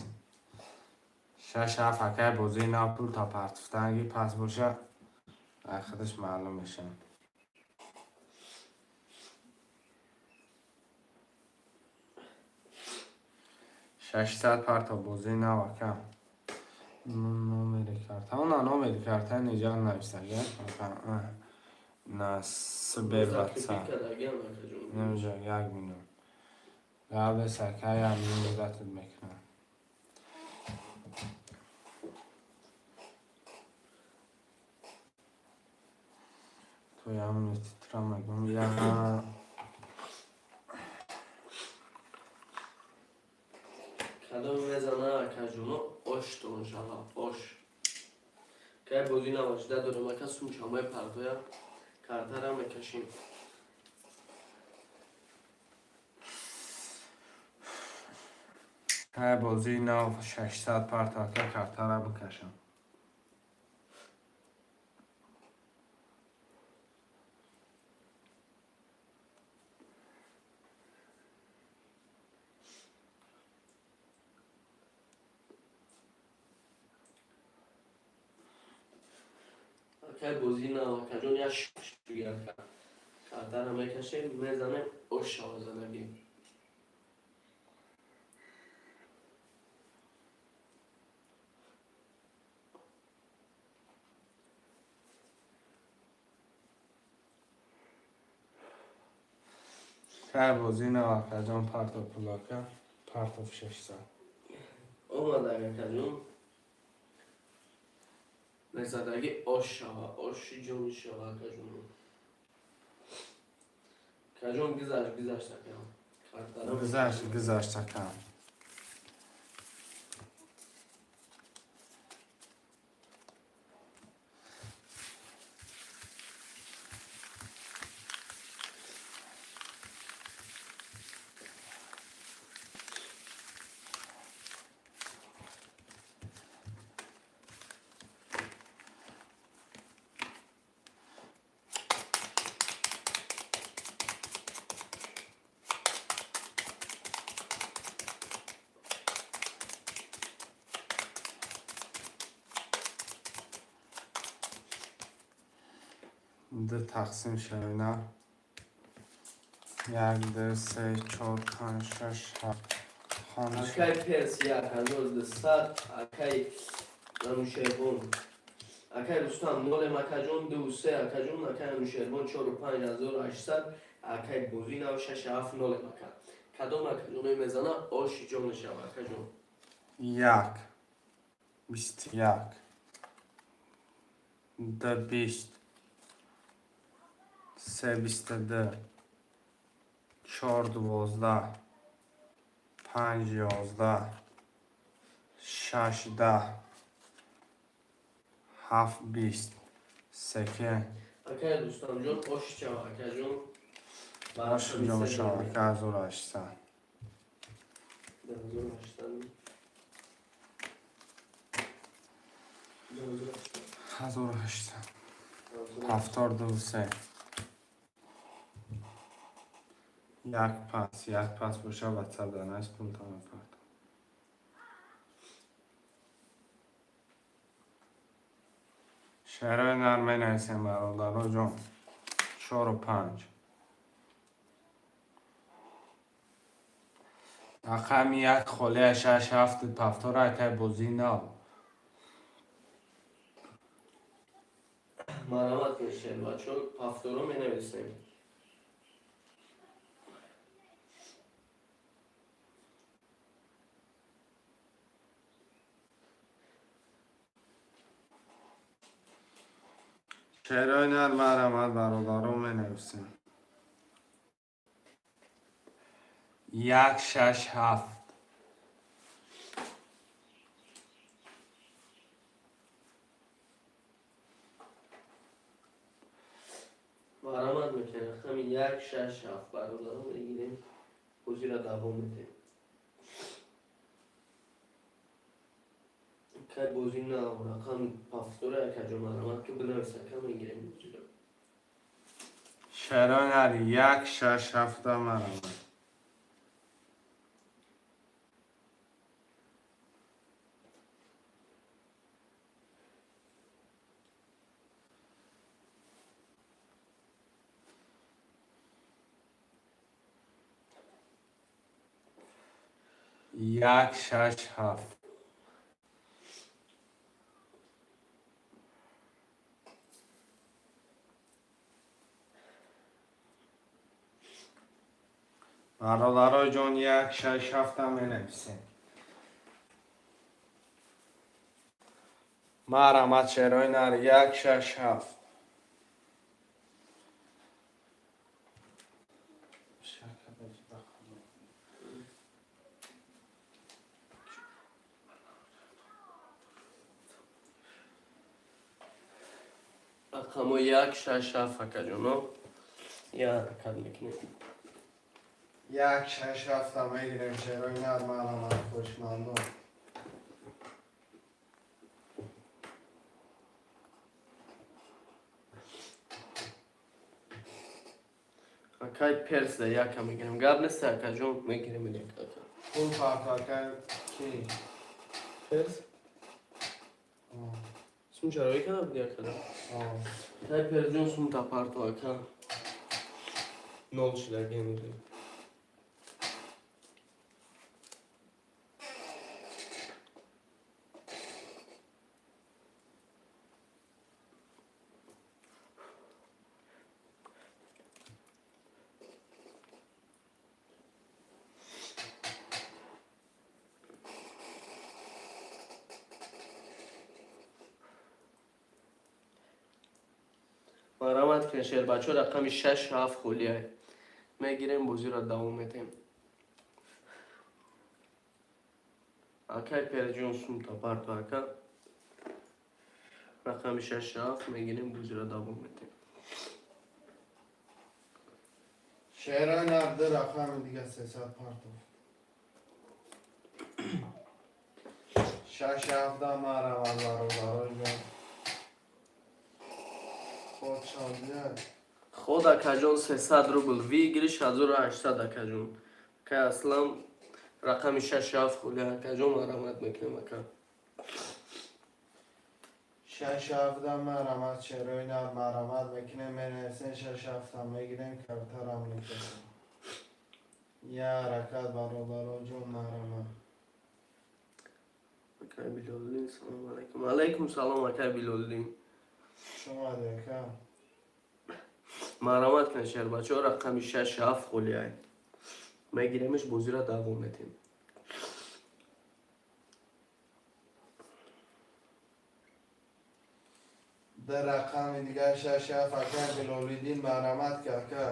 S1: Шаш ҳафт, акай бозии нав, пул та партуфтанги пас боша, худаш маълум мешавад. 600 парто, бозии нав, ака. Номери карта, она номери карта ниҷа нависага на сбер ватсап. Немиҷа як минут габес, ака, як минут датат мекунам. То як минут титра мегум я.
S2: Кадом мезана, акаҷоно, оштон шава, ош. Кай бозӣ навашда дорем, ака, сумчамои партоя, картара мекашем.
S1: Кай бозии нав, 600 парто, ака, картара бикашам.
S2: Акай бозӣ нав, акаҷон, як шигар картара мекашем, мезанем, ош шава задагӣ.
S1: Кай бозии нав, акаҷон, парто пулака, партов 600.
S2: Омад, акаҷон, мезадагӣ ош шава, оши ҷони шава, акаҷон. Акаҷон, гузашт, гузашт, ака, картара.
S1: Гузашт, гузашт, ака. Ду тақсим шавина: як, ду, се, чор, панҷ, шаш, ҳафт хона.
S2: Акай Перс 1200, акай Анушервон, акай Рустам нолем, акаҷон, ду се, акаҷон, акай Анушервон чору панҷ ҳазору ҳаштсад, акай бозӣ нав, шаш ҳафт, нолем, ака. Кадом акаҷоне мезана, оши ҷон мешава, акаҷон.
S1: Як 21, ду 20, се 22, чор 12, панҷ 11, шаш 10, ҳафт 20, секе.
S2: Акай Рустамҷон, ош чава, акаҷон.
S1: Ош ҷон шава, ака, 1800.
S2: 1800.
S1: 1800, ҳафтор, ду се, як пас, як пас боша, ватсап данаст, пултон мепартом. Шеърои нар менависем, бародаро ҷон. Чору панҷ, рақами як холия, шаш ҳафт, пафтор, акай бозии нав.
S2: Марҳамат кунед, шербачо, пафторо менависем.
S1: Шеърои нар, марҳамат, бародаро, менависем. Як, шаш, ҳафт.
S2: Марамат мекунем, рақами 1, 6, 7, бародарон, мегирем, бозиро давом медиҳем. Кай бозӣ на рақам ҳафтора, якаҷо марамат ки бинавис, ака, мегирем бозиро.
S1: Шерои нар, 1, 6, 7-а марамат. 1, 6, 7. Бародаро ҷон, 1, 6, 7-а менависем. Марамат, шерои нар, 1, 6, 7.
S2: Рақамо 1, 6, 7, акаҷоно, я ҳаракат мекунем.
S1: 1, 6, 7-а мегирем, шерои нар, марамат, хушмандон.
S2: Акай Персда яка мегирем, гап нест, акаҷон, мегирем як, ака.
S1: Пул партока ки?
S2: Перс сум чароӣ када буд якада. Акай Персҷон, сум тапарто, ака, нол шидаги мегирем. Марамат кунед, шербачо, рақами 6, 7 холиай, мегирем, бозиро давом медиҳем. Акай Перҷон, сумта парто, ака, рақами 6, 7 мегирем, бозиро давом медиҳем.
S1: Шерои нар, ду рақами дига 300 партов. 6, 7-а марамат, бародаро ҷон. Ход шавдия.
S2: Ход, акаҷон, 300 рубл выигрыш, 1800, акаҷон. Акай Аслам, рақами 6, 7 холи, акаҷон, марамат мекунем, ака.
S1: 6, 7-а марамат, шерои нар, марамат мекунем, менависем, 6, 7-а мегирем, картарам мекашем. Я ҳаракат, бародаро ҷон, марамат.
S2: Акай Билолиддин, салому алайкум. Алайкум салом, акай Билолиддин.
S1: Шумо ака.
S2: Марамат кунед, шербачаҳо, рақами 6, 7 холиай, мегиремиш, бозиро давом медиҳем.
S1: Ду рақами дигар 6, 7, ака Билолиддин, марамат ки, ака.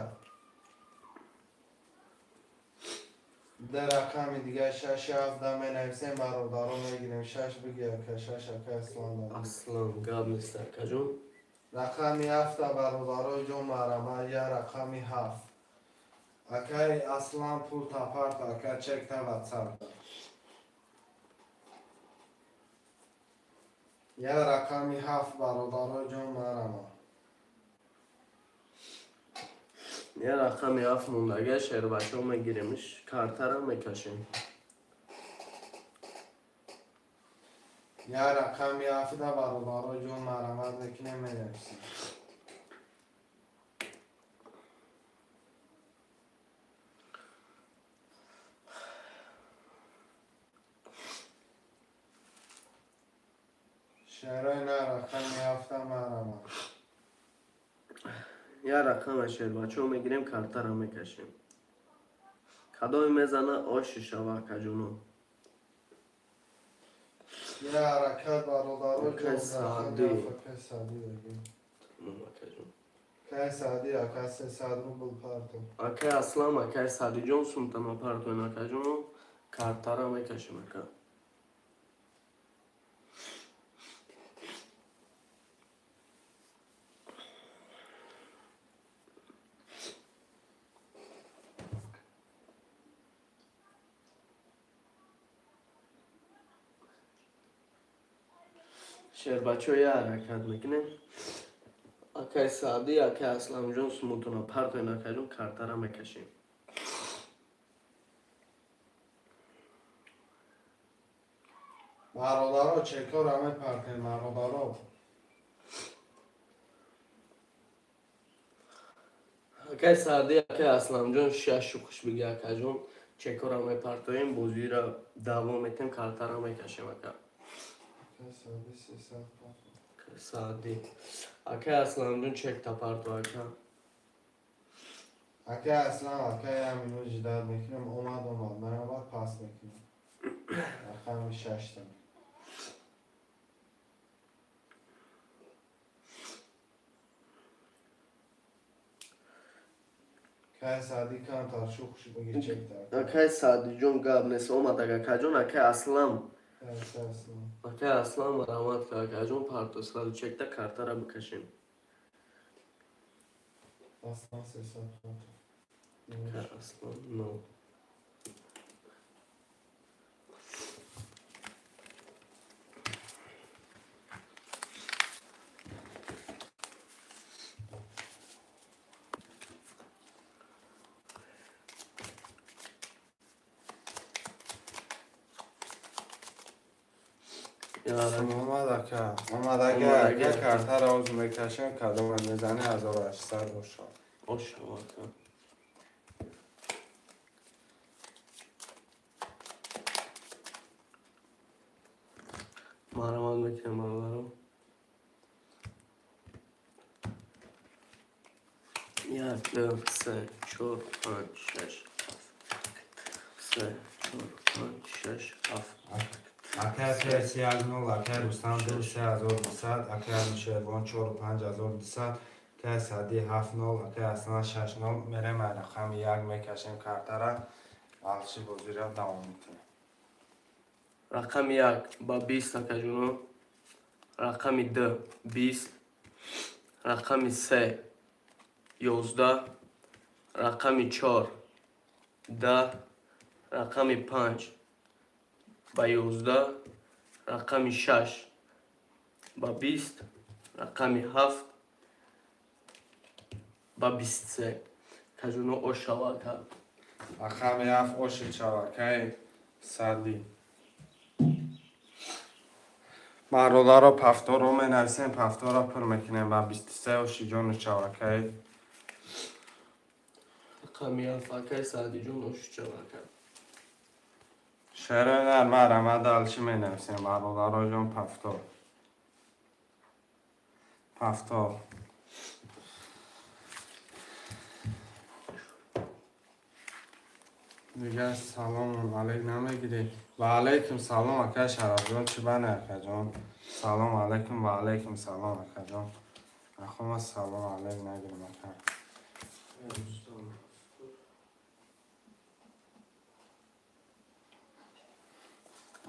S1: Ду рақами дигар 6, 7-а менависем, бародаро, мегирем. Шаш биги, ака, шаш, ака Аслан.
S2: Аслан, гап нест, акаҷон.
S1: Рақами ҳафта, бародаро ҷон, марамат, я рақами ҳафт. Акаи Аслан, пул тапарт, ака, чекта ватсап. Я рақами ҳафт, бародаро ҷон, марамат.
S2: Я рақами ҳафт мондага, шербачаҳо, мегиремиш, картара мекашем.
S1: Я рақами ҳафта, бародаро ҷон, марамат мекунем, менависем. Шерои на, рақами ҳафта, марамат.
S2: Я рақама, шербачаҳо, мегирем, картара мекашем. Кадоме мезана, оши шава, акаҷоно.
S1: Я ҳаракат, бародаро
S2: Акай
S1: ҷон.
S2: Саъдӣ.
S1: Акай Саъдӣ бигӯ.
S2: Тамом, акаҷон.
S1: Акай Саъдӣ, ака, 300 рубл партов.
S2: Акай Аслам, акай Саъдиҷон, сумтама партоен, акаҷоно, картара мекашем, ака. Шербачо, я ҳаракат мекунем. Акай Саъдӣ, акай Асламҷон, сумутона партоен, акайҷон, картара мекашем.
S1: Бародаро, чекора мепартем, бародаро.
S2: Акай Саъдӣ, акай Асламҷон, шашу хуш биги, акаҷон, чекора мепартоем, бозиро давом метем, картара мекашем, ака. Саъдӣ, акай Асламҷон, чекта парто, ака.
S1: Акай Аслам, акай, ҳамино ждать мекунем. Омад, омад, марҳамат, пас мекунем. Рақами шашта. Акай Саъдӣ, камтар шух биги, чекта.
S2: Акай Саъдиҷон, гап нест, омад, акаҷон. Акай Аслам, акай Аслам, марҳамат ка, акаҷон, парто, сразу чекта, картара бикашем.
S1: Аслам, 300 парто.
S2: Акай Аслам, нол.
S1: Омад, ака, омад, ака, ака, картаро оз мекашем, кадома мезани, 1800 бошад.
S2: Ошав, ака. Марҳамат мекунем, бародаро. Як, ду, се, чор, панҷ, шаш, ҳафт, се, чор, панҷ, шаш, ҳафт.
S1: Акай Перси 1-0, акай Рустам ду 3200, акай Нушервон чору 5200, акай Саъдӣ 7-0, акай Аслан 6-0. Мерем, рақами як мекашем картара, алши бозиро давом метиҳем.
S2: Рақами як ба 20, акаҷоно, рақами ду 20, рақами се 11, рақами чор 10, рақами панҷ ба 11, рақами шаш ба 20, рақами ҳафт ба 23. Акаҷоно, ошава, ака.
S1: Рақами ҳафт ошил шава, акай Саъдӣ. Бародаро, повторо менависем, повторо пур мекунем ба 23. Ошиҷону шава, акай.
S2: Рақами ҳафт, акай Саъдиҷон, ошичава, ака.
S1: Шерои нар, марҳамат, алчи менависем, бародароҷон, повтор, повтор. Дигар салому алейк намегирӣ. Ва алайкум салом, акай Шарафҷон, чӣ бане, акаҷон? Салом алайкум, ва алайкум салом, акаҷон. Ахома салом алейк нагирем, ака.
S2: Рустам.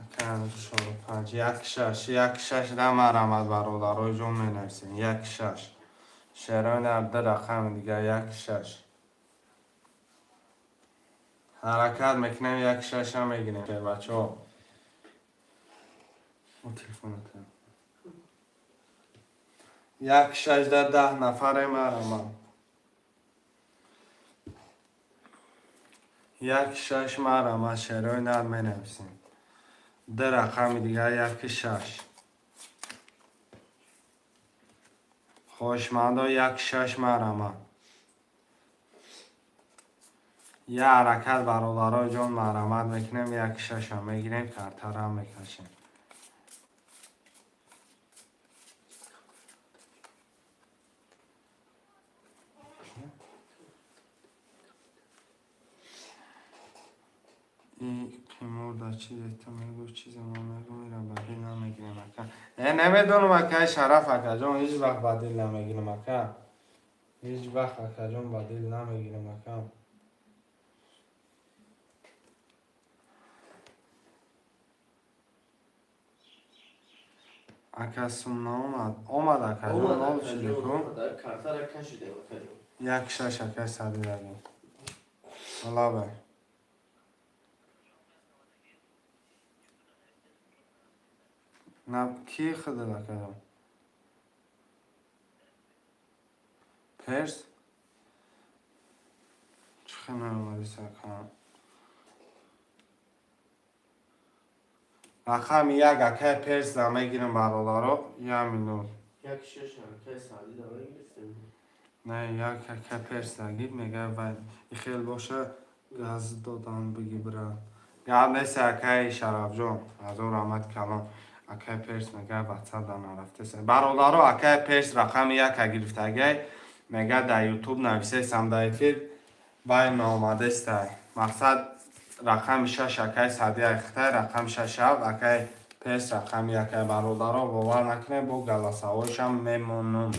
S1: Ака, чору панҷ, як, шаш, як, шаш да, марҳамат, бародарои ҷон, менависем як, шаш. Шерои нар, ду рақами дигар, як, шаш. Ҳаракат мекунем, як, шаша мегирем, бачаҳо. Телефоната. Як, шаш да 10 нафаре, марҳамат. Як, шаш, марҳамат, шерои нар, менависем. Ду рақами дигар, яки, шаш. Хоҳишмандо, як, шаш, марҳамат. Я ҳаракат, бародарои ҷон, марҳамат мекунем, як, шаша мегирем, картара мекашем. И қимор да чизе ту мегӯ, чизе мо мегӯ, ира ба дил намегирем, ака. Э, намедонам, акаи Шараф, акаҷон, ҳеҷ вақт ба дил намегирам, ака, ҳеҷ вақт, акаҷон, ба дил намегирам, ака. Ака, сум наомад, омад, акаҷон.
S2: Омад.
S1: Нол
S2: Акаҷон.
S1: шудику.
S2: Омад, картара кашидем, акаҷон.
S1: Як, шаш, акаи Саъдӣ дадем. Лабай. На ки худат, акаҷон? Перс? Чӣ хел наомадист, ака? Рақами як акай Перс да мегирам, бародаро, як минут.
S2: Як шаш акай Саъдӣ да мегирифтем.
S1: Не, як акай Перс да гир, мега вай ихел боша газ додан биги, брат. Гап нест, акай Шарафҷон, ҳазор раҳмат калон. Акай Перс мега ватсап да нарафтеса. Бародаро, акай Перс рақами яка гирифтагай, мега дар ютуб нависесам дар эфир, вай наомадестай. Мақсад рақами шаш акай Саъди Айхитай, рақами шаш ҳафт акай Перс рақами якай. Бародаро, бовар накунед, бо голосовой шам мемонам.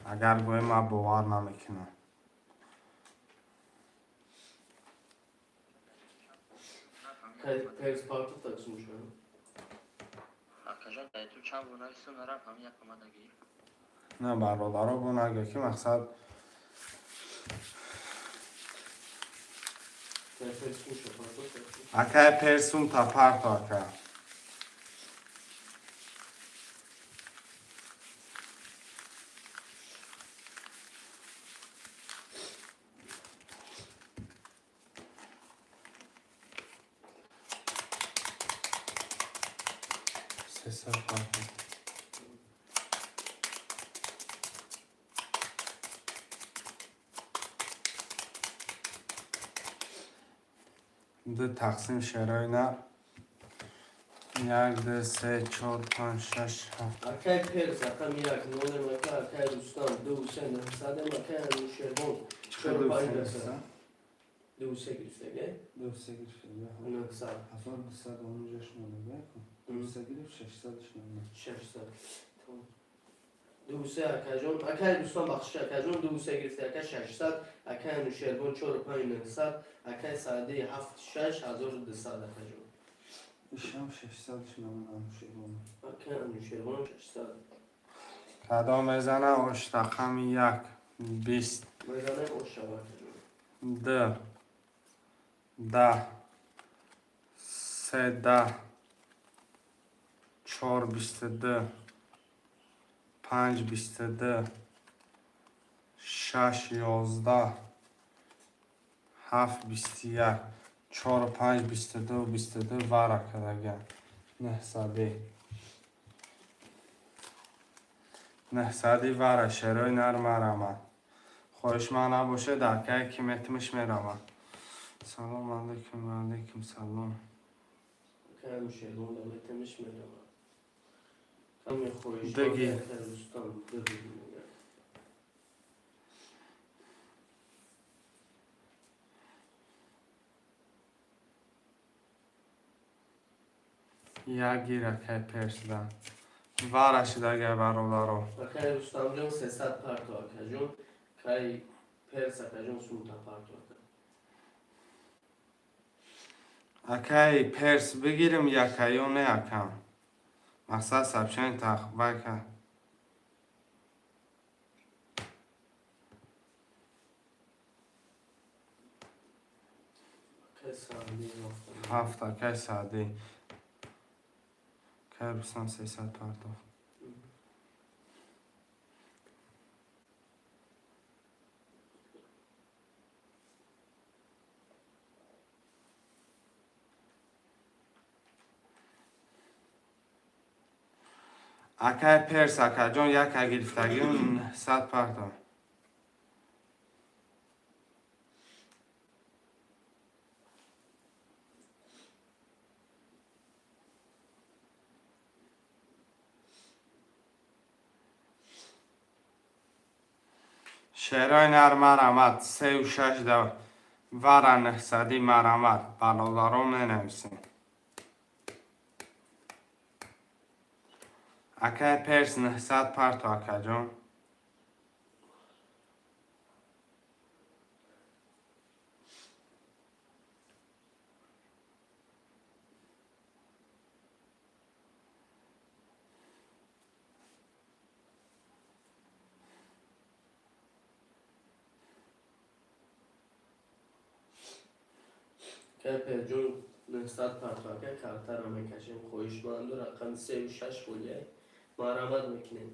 S1: Агар гӯем, ман бовар намекунам.
S2: Перс партов так сумша.
S4: Акаҷон, дар ютуб чанд бор нависум, нарафт, ҳамин як омадагӣ.
S1: На, бародаро, бо нагӯ ки мақсад
S2: Акай Перс сумша партов так сумша.
S1: Акай Перс сумта парто, ака. 300 парто. Ду тақсим шерои нар. Як, ду, се, чор, панҷ, шаш, ҳафт.
S2: Акай Перс рақами як нолем, ака акай Рустам ду се нӯҳсадем, акай Анушервон чору панҷ дарсад. Ду се гирифтага?
S1: Ду се гирифтага.
S2: 900.
S1: 1200 онҷаш монда. Ду се гирифт, 600-ш монда.
S2: 600. Ду се акаҷон, акай Рустам, бахшиш, акаҷон, ду се гирифта, ака 600, акай Анушервон чору панҷ 900, акай Саъдӣ ҳафт шаш 1200, акаҷон.
S1: Ишам 600-ш монда Анушервон.
S2: Акай Анушервон 600.
S1: Кадом мезана ош рақами як 20.
S2: Мезанем ош шава, акаҷон.
S1: Д 10 се 10 чор 22 панҷ 22 шаш 11 ҳафт 21 чору панҷ 22 22 вара кардага 900 900 вара шерои нар марамад. Хоҳишманд набошед, акае ки метимиш меравад. Салом алейкум, ва алейкум салом.
S2: Акай Анушервон да метемиш мерава. Каме хоҳиш.
S1: Дыги.
S2: Акай Рустам дыги мега.
S1: Як гир, акай Персда. Вара шидага, бародаро.
S2: Акай Рустамҷон 300 парто, акаҷон, кай Перс акаҷон сумта парто, ака.
S1: Акай Перс бигирим яка ё не, акам? Мақсад сообщение тахвайка.
S2: Акай Саъдӣ ҳафта.
S1: Ҳафт акай Саъдӣ. Акай Рустам 300 партофт. Акай Перс, акаҷон, яка гирифтагиу 900 парто. Шерои нар марамад, сею шаш да вара 900-ӣ марамад, бародаро, менависем. Акай Перс 900 парто, акаҷон.
S2: Акай Перҷон. 900 партоака, картаро мекашем. Хоҳишманду рақами сею шаш холия, марҳамат мекунем.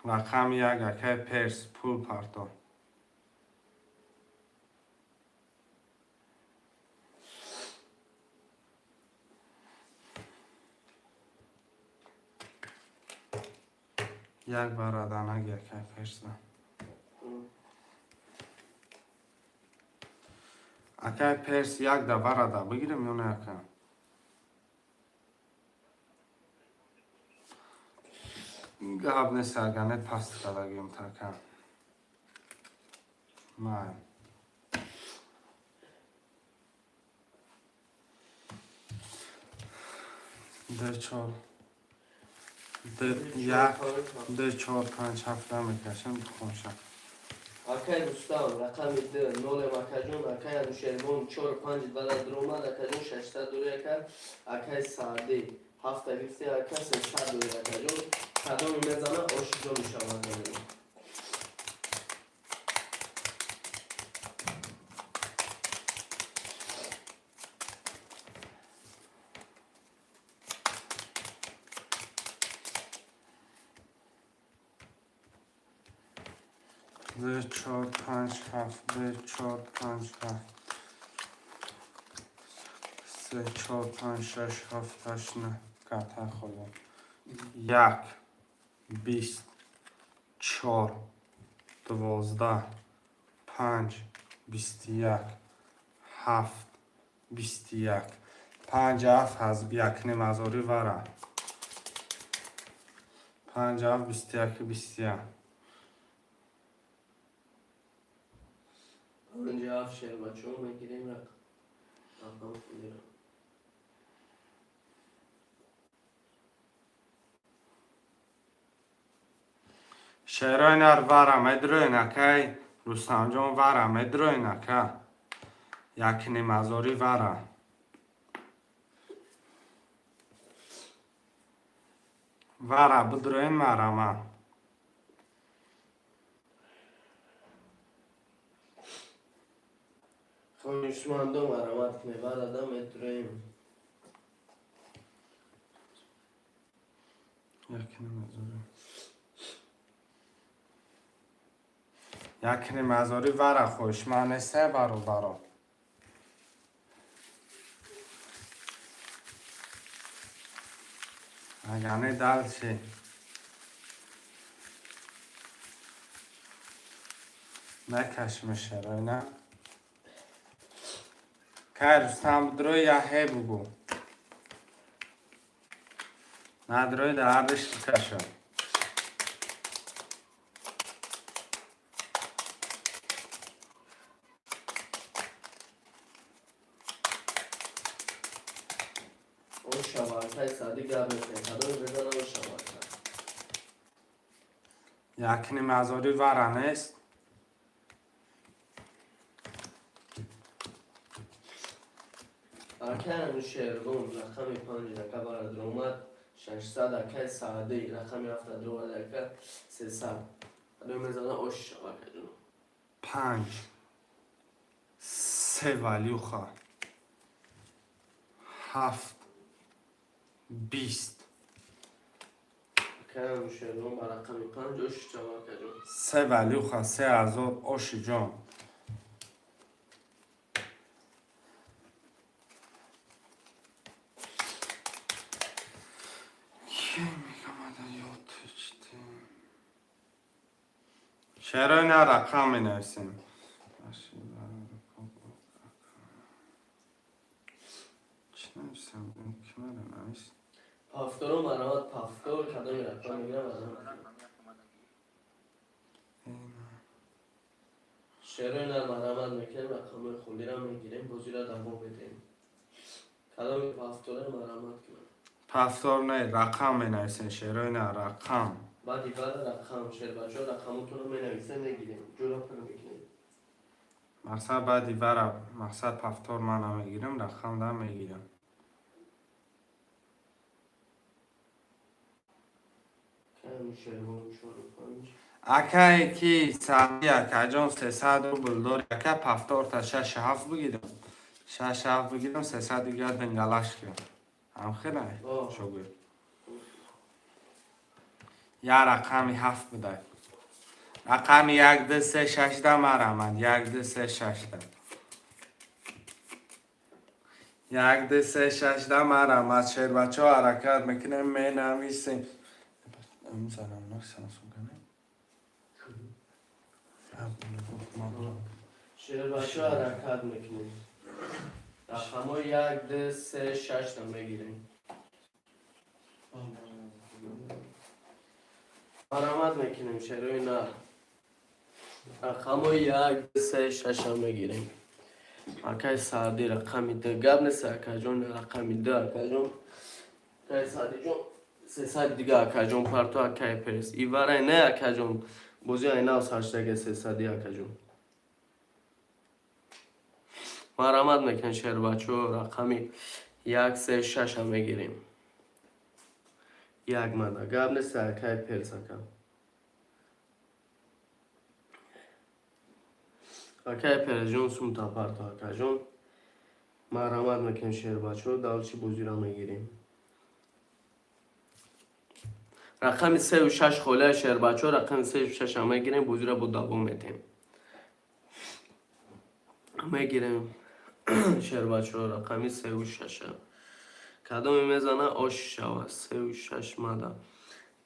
S1: Рақами як, акай Перс, пул парто. Як бараданаги, акай Перса. Акай Перс, як да барада бигирем ё не, ака? Гап нест, агане паст кардагим така. Май. Д чор. Д як, д чор, панҷ, ҳафта мекашам, хонша.
S2: Акай Рустам, рақами д нолем, акаҷон. Акай Анушервон, чор панҷ бада дромад, акаҷон, 600 дори, ака. Акай Саъдӣ, ҳафта гирифти, ака, 300 дори, акаҷон. Кадоме мезана, ошиҷо мешавад.
S1: Д чор, панҷ, ҳафт, д чор, панҷ, ҳафт, се, чор, панҷ, шаш, ҳафт, ҳашт, нӯҳ. Карта холия. Як, 20, чор, 12, панҷ, 21, ҳафт, 21, панҷ, ҳафт, якним ҳазори вара. Панҷ, ҳафт, 21, 21.
S2: Панҷ ҳафт, шербачаҳо, мегирем рақам худиро.
S1: Шерои нар, вара медроен, акай Рустамҷон, вара медроен, ака. Якним ҳазори вара. Вара бидроен, марама.
S2: Хоҳишмандо, марҳамат кунед, варада метроем.
S1: Якним ҳазори. Якним ҳазори вара хоҳишманд несте, бародаро? Агане дальше. Накашме, шерои на. Кай, Рустам, бидрои, я ҳе бугӯ. Надрои, да ҳардиш бикаша.
S2: Ошава, акай Саъдӣ, гап мекунем. Кадоме бизана, ошава, ака.
S1: Якним ҳазори вара нест?
S2: Акай Анушервон, рақами панҷ, ака, бара дромад, 600. Акай Саъдӣ, рақами ҳафта дромад, ака, 300. Кадоме мезана, ошава, акаҷон.
S1: Панҷ, се валюха, ҳафт, 20.
S2: Акай Анушервон ба рақами панҷ, ошава, акаҷон.
S1: Се валюха, 3000, ошиҷон. Ки мегамада ётичти? Шерои на рақам менависем. Чӣ нависам? Ки мара навис?
S2: Повторо, марҳамат, повтор. Кадоми рақам мегирам, марҳамат. Шерои нар, марҳамат мекунем, рақамҳои холиро мегирем, бозиро давом медиҳем. Кадоми повторе, марҳамат кунам.
S1: Повтор не, рақам менависем, шерои на, рақам.
S2: Баъди баъд рақам, шербачаҳо, рақамотонро менависем, мегирем, ҷура пур мекунем.
S1: Мақсад, баъди вара, мақсад, повтор ман намегирам, рақам да мегирам.
S2: Шервон чору панҷ.
S1: Акае ки саъди, акаҷон, 300 рубл дори, ака, повторта шашу ҳафт бигирам, шашу ҳафт бигирам, 300 дигар дингалаш кирам, ҳамхелай?
S2: О.
S1: Шогирд, як рақами ҳафт будай, рақами як, ду, се, шашда марамад, як, ду, се, шашда, як, ду, се, шашда марамад. Шербачаҳо, ҳаракат мекунем, менависем. Мизанам насансугане.
S2: Шербачо, ҳаракат мекунем, рақамҳои як, ду, се, шашда мегирем. Марамат мекунем, шерои нар, рақамҳои як, ду, се, шаша мегирем. Акаи Саъдӣ, рақами ду, гап нест, акаҷон, рақами ду, акаҷон, акаи Саъдиҷон, 300 дига, акаҷон, парто. Акаи Перс, иварай не, акаҷон, бози айнав сарштаге 300-и, акаҷон. Марамат мекунем, шербачо, рақами як, се, шаша мегирем. Як мана, гап нест, акаи Перс, ака. Акаи Персҷон, сумта парто, акаҷон. Марамат мекунем, шербачо, далчи бозира мегирем. Рақами сею шаш холия, шербачо, рақами сею шаша мегирем, бозира бо давом метем. Мегирем, шербачо, рақами сею шаша. Кадоме мезана, ош шава, сею шаш мада.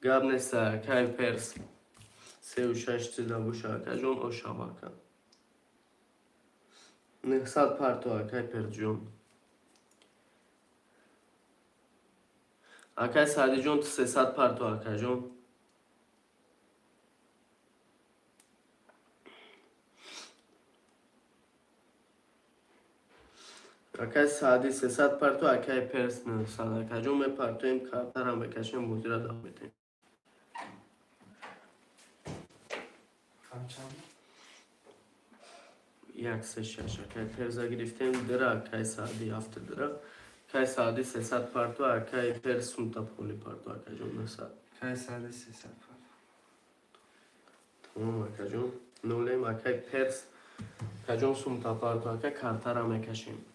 S2: Гап нест, акаи Перс. Сею шаш чиза боша, акаҷон, ош шава, ака. 900 парто, акай Персҷон. Акай Саъдиҷон, ту 300 парто, акаҷон. Акай Саъдӣ, 300 парто, акай Перс, 900. Акаҷон, мепартоем, картара мекашем, бозира давом метем.
S1: Чанд?
S2: Як, се, шаш, акай Перза гирифтем, дира, акай Саъдӣ, ҳафта дира. Акай Саъдӣ, 300 парто, акай Перс, сумта поли парто, акаҷон, 900.
S1: Акаи Саъди, 300 парто.
S2: Тамом, акаҷон, нолем, акай Перс, акаҷон, сумта парто, ака, картара мекашем.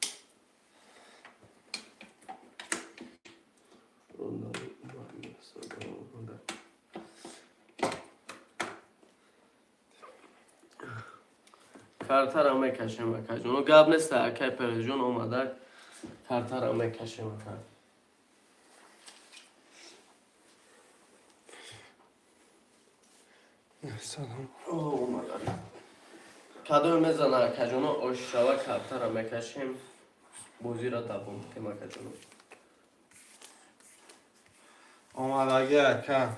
S2: Картара мекашем, акаҷон, гап нест, акай Персҷон, омада, картара мекашем, ака.
S1: Салом.
S2: Омада, кадоме мезана, акаҷоно, ошшава, картара мекашем, бозира давом метем, акаҷоно.
S1: Омадагӣ, ака,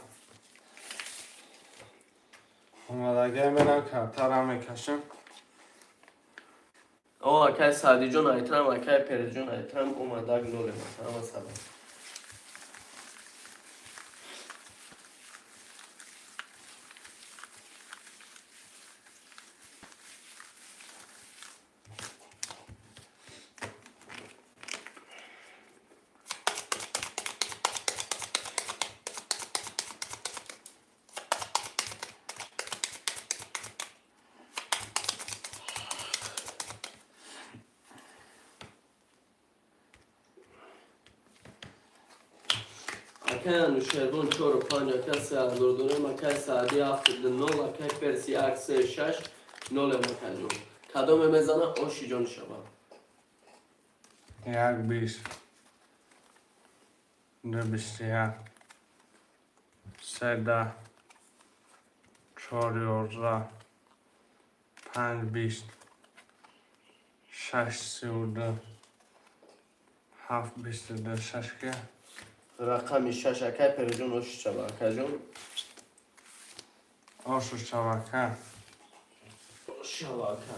S1: омадагӣ, мерам, картара мекашем.
S2: О, акай Саъдиҷон, айтрам, акай Персҷон, айтрам, омадаг, нолем, ама салом. Акай Анушервон, чору панҷ, акай, се ҳазор дорем, акай Саъдӣ, ҳафту ду нол, акай Перси, як, се, шаш, нолем, акаҷон. Кадоме мезана, оши ҷон шавад.
S1: Як, 20, ду, 21, се, 10, чор, 11, панҷ, 20, шаш, 32, ҳафт, 22, шаш ки.
S2: Рақами шаш, акай Персҷон, оши шава, акаҷон.
S1: Ошу шава, ака.
S2: Ош шава, ака.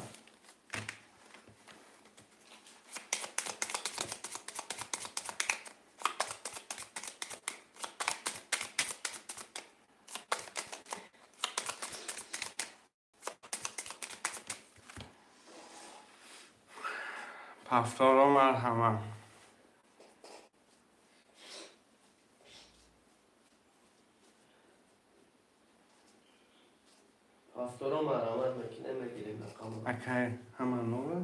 S1: Повторо марҳамат.
S2: Повторо марҳамат мекунем, мегирем рақамро.
S1: Акай, ҳама ноле?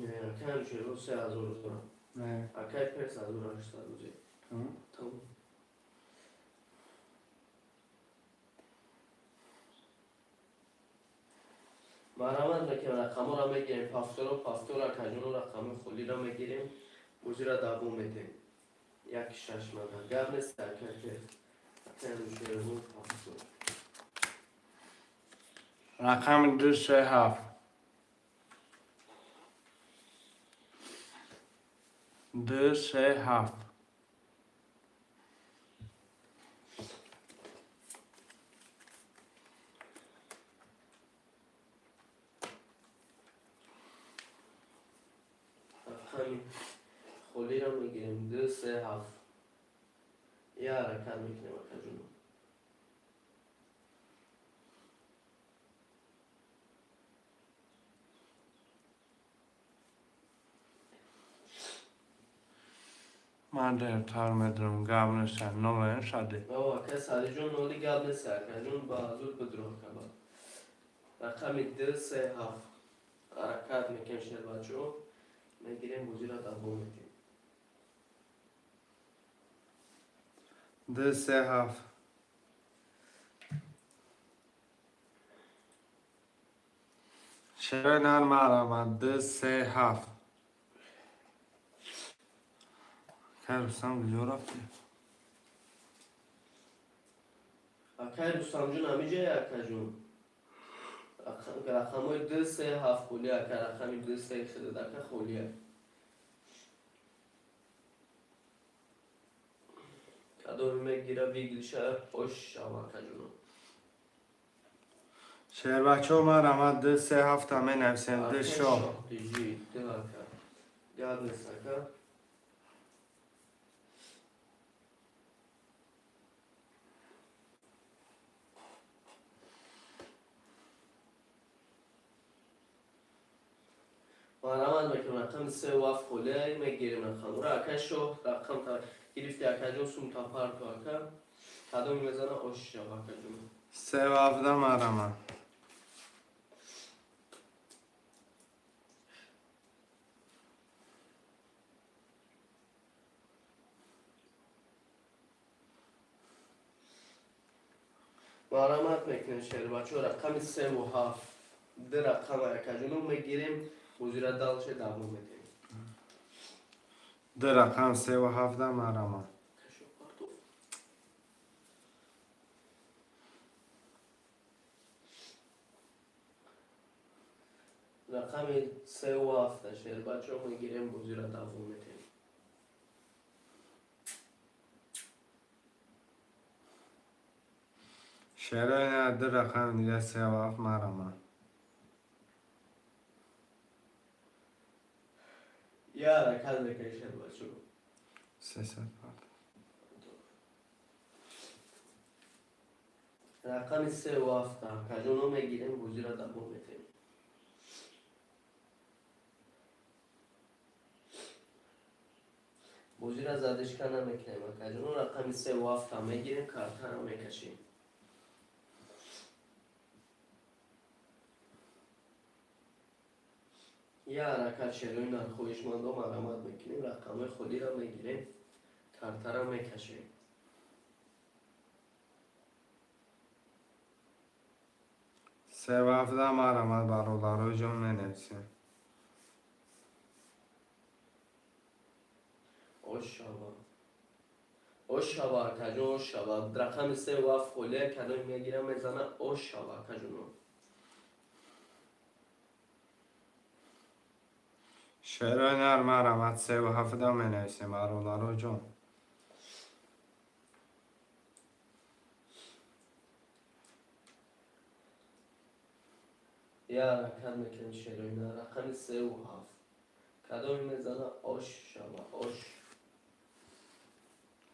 S2: Не, акаем шеро 3000 дорам.
S1: Не.
S2: Акай перс 1800 узи.
S1: Тамом.
S2: Тамом. Марҳамат мекунем, рақамҳоро мегирем. Повторо, повторо, акаҷоно, рақами холиро мегирем. Бозиро давом медиҳем. Як шаш мана. Гап нест, акай перс. Акаем шеро повтор.
S1: Рақами 2, 3, 7. 2, 3, 7.
S2: Рақами холиро мегирем. 2, 3, 7. Я ҳаракат мекунем, акаҷоно.
S1: Ман дертар медурам, гап нест, нолем сади.
S2: О, ака Садиҷон, ноли, гап нест, акаҷон, ба зуд бидро акаба. Рақами 2, 3, 7. Ҳаракат мекунем, шербачо. Мегирем, бозиро давом медиҳем.
S1: 2, 3, 7. Шерои нар марҳамат, 2, 3, 7. Акай Рустам куҷо рафтӣ?
S2: Акай Рустамҷон ҳамиҷае, акаҷон. Рақамҳои 2, 3, 7 холия, ака, рақами 2, 3 худат, ака, холия. Кадоме мегира виглиша ош шава, акаҷоно.
S1: Шербачо, марҳамат, 2, 3, 7-а менависем, ду
S2: Акай
S1: шоҳ.
S2: Шоҳтиҷӣ, ду ака. Гап нест, ака. Марҳамат мекунем, рақами 3 ва 7 холия, мегирем рақамро. Ака шоҳ рақам гирифти, акаҷон, сум тапарту, ака. Кадоме мезана ош шава, акаҷон.
S1: 3 ва 7-да марҳамат.
S2: Марҳамат мекунем, шербачо, рақами 3 ва 7. Ду рақама, акаҷоно, мегирем, бозиро дальше давом медиҳем.
S1: Ду рақам 3 ва 7-да марҳамат.
S2: Кашо партов. Рақами 3 ва 7-та, шербачо, мегирем, бозиро давом медиҳем.
S1: Шерои нар, ду рақами дига 3 ва 7 марҳамат.
S2: Я ҳаракат мекунем, шербачо.
S1: 300 парт.
S2: Рақами 3 ва 7-та, акаҷоно, мегирем, бозиро давом медиҳем. Бозиро задержка намекунем, акаҷоно, рақами 3 ва 7-та мегирем, картаро мекашем. Я ҳаракат, шерои нар, хоҳишмандо, марҳамат мекунем, рақамҳои холиро мегирем, картаро мекашем.
S1: 3 ва 7-да марҳамат, бародарои ҷон, менависем.
S2: Ош шава, ош шава, акаҷон, ош шава. Рақами 3 ва 7 холия, кадоме мегирам, мезана, ош шава, акаҷоно.
S1: Шерои нар, марҳамат, 3 ва 7-да менависем, бародарои ҷон.
S2: Я ҳаракат мекунем, шерои нар, рақами 3 ва 7. Кадоме мезана, ош шава, ош.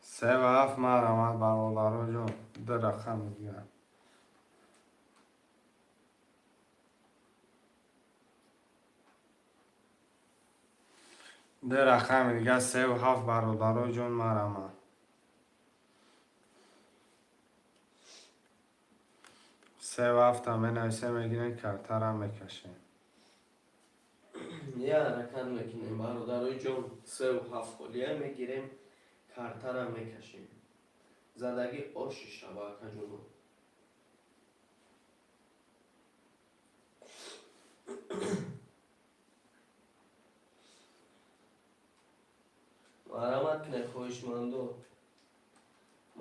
S1: 3 ва 7 марҳамат, бародарои ҷон, ду рақами дигар. Ду рақами дига, севу ҳафт, бародаро ҷон, марама. Севу ҳафта менависем, мегирем, картара мекашем.
S2: Я ҳаракат мекунем, бародарои ҷон, севу ҳафт холия мегирем, картара мекашем. Задагӣ оши шава, акаҷоно. Марамат кунед, хоҳишмандо,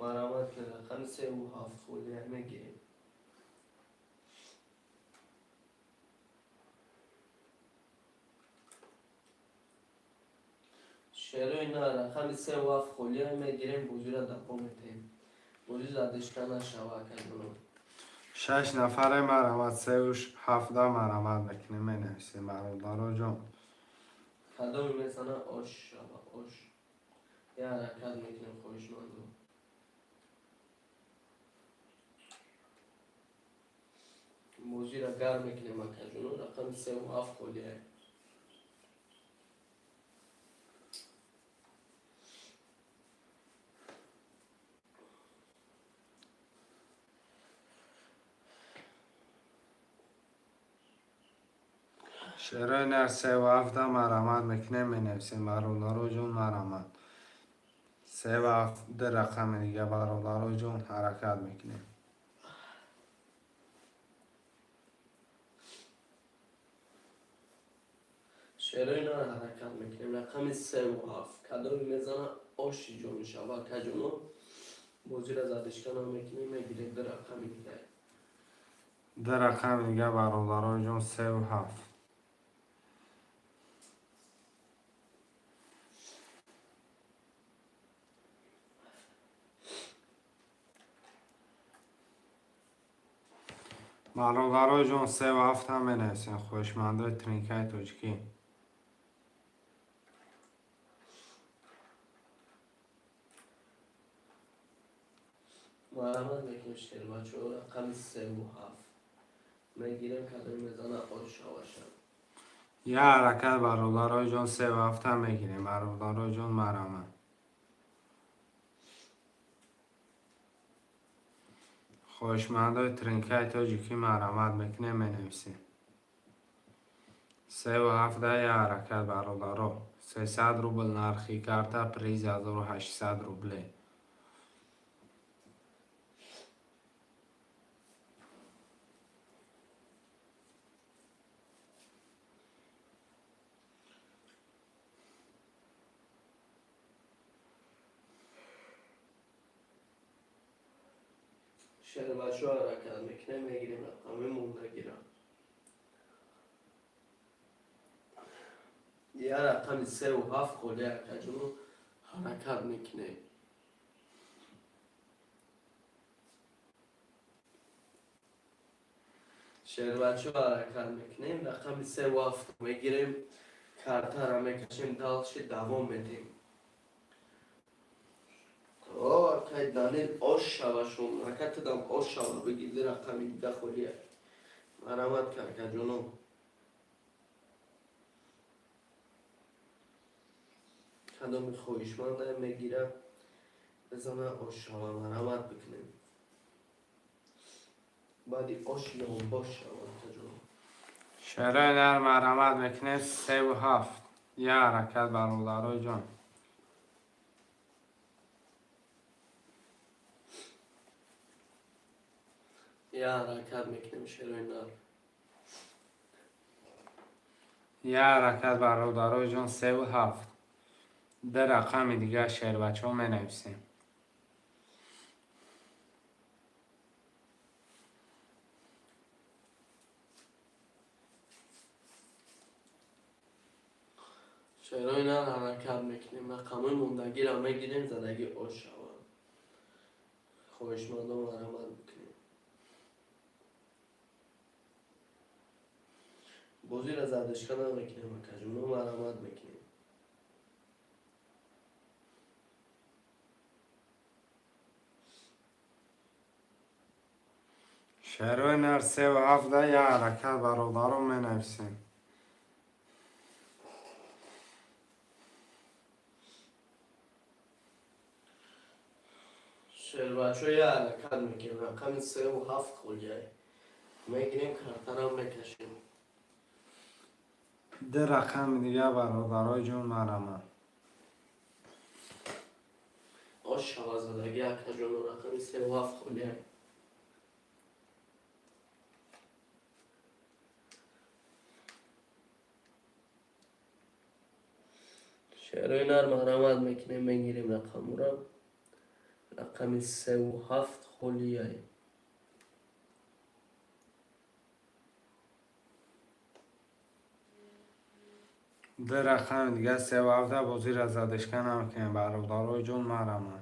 S2: марамат кунед. Рақами севу ҳафт холия мегирем. Шерои на, рақами севу ҳафт холия мегирем, бозиро давом метаҳем. Бозӣ задишка нашава, акаҷоно.
S1: Шаш нафаре, марамат, севу ҳафта марамат мекунем, менависем, бародаро ҷон.
S2: Кадоме мезана, ош шава, ош. Я ҳаракат мекунем, хоҳишмандо. Бозиро гарм мекунем, акаҷоно. Рақами севу ҳафт холия.
S1: Шерои нар, севу ҳафта марамат мекунем, менависем, бародаро ҷон, марамат. Севу ҳафт, ду рақами дига, бародаро ҷон, ҳаракат мекунем.
S2: Шерои нар, ҳаракат мекунем. Рақами севу ҳафт, кадоме мезана, оши ҷон мешава, акаҷоно. Бозиро задишка намекунем, мегирем ду рақами дига.
S1: Ду рақами дига, бародаро ҷон, севу ҳафт. Бародаро ҷон, севу ҳафта менависем, хоҳишмандои тринкаи тоҷикӣ.
S2: Марамат мекунем, шербачаҳо. Рақами севу ҳафт мегирем, кадоме мезана, ош шаваша.
S1: Я ҳаракат, бародаро ҷон, севу ҳафта мегирем, бародаро ҷон, марама. Хоҳишмандои тринкаи тоҷикӣ, марамат мекунем, менависем. Севу ҳафта я ҳаракат, бародаро. 300 рубл нархи карта, приз 1800 рубле.
S2: Шербачаҳо, ҳаракат мекунем, мегирем рақами мондагира. Я рақами севу ҳафт холия, акаҷоно, ҳаракат мекунем. Шербачаҳо, ҳаракат мекунем, рақами севу ҳафт мегирем, картара мекашем, дальше давом медиҳем. О, акай Данил, ош шавашон, ака, тудам ош шава, бигиди рақами дига холия. Марамат ка, акаҷоно. Кадоми хоҳишманда мегира, бизана, ош шава, марамат бикунем. Баъди ош ёнбош шава, акаҷоно.
S1: Шерои нар, марамат мекунем, севу ҳафт. Я ҳаракат, бародаро ҷон.
S2: Я ҳаракат мекунем, шерои нар.
S1: Я ҳаракат, бародаро ҷон, севу ҳафт. Ду рақами дига, шербачаҳо, менависем.
S2: Шерои нар, ҳаракат мекунем, рақамҳои мондагиро мегирем, задагӣ ош шавад. Хоҳишмандон, марамат бикунем. Бозиро задишка намекунем, акаҷоно, марамат мекунем.
S1: Шерои нар, севу ҳафта я ҳаракат, бародаро, менависем.
S2: Шербачо, я ҳаракат мекунем. Рақами севу ҳафт холияй. Мегирем, картарам мекашем.
S1: Ду рақами дига, бародарои ҷон, марама.
S2: Ош шавазадаги, акаҷоно, рақами севу ҳафт холияй. Шерои нар, марҳамат мекунем, мегирем рақамура. Рақами севу ҳафт холияй.
S1: Ду рақами дига, севу ҳафта. Бозира задышка намекунем, бародарои ҷон, марама.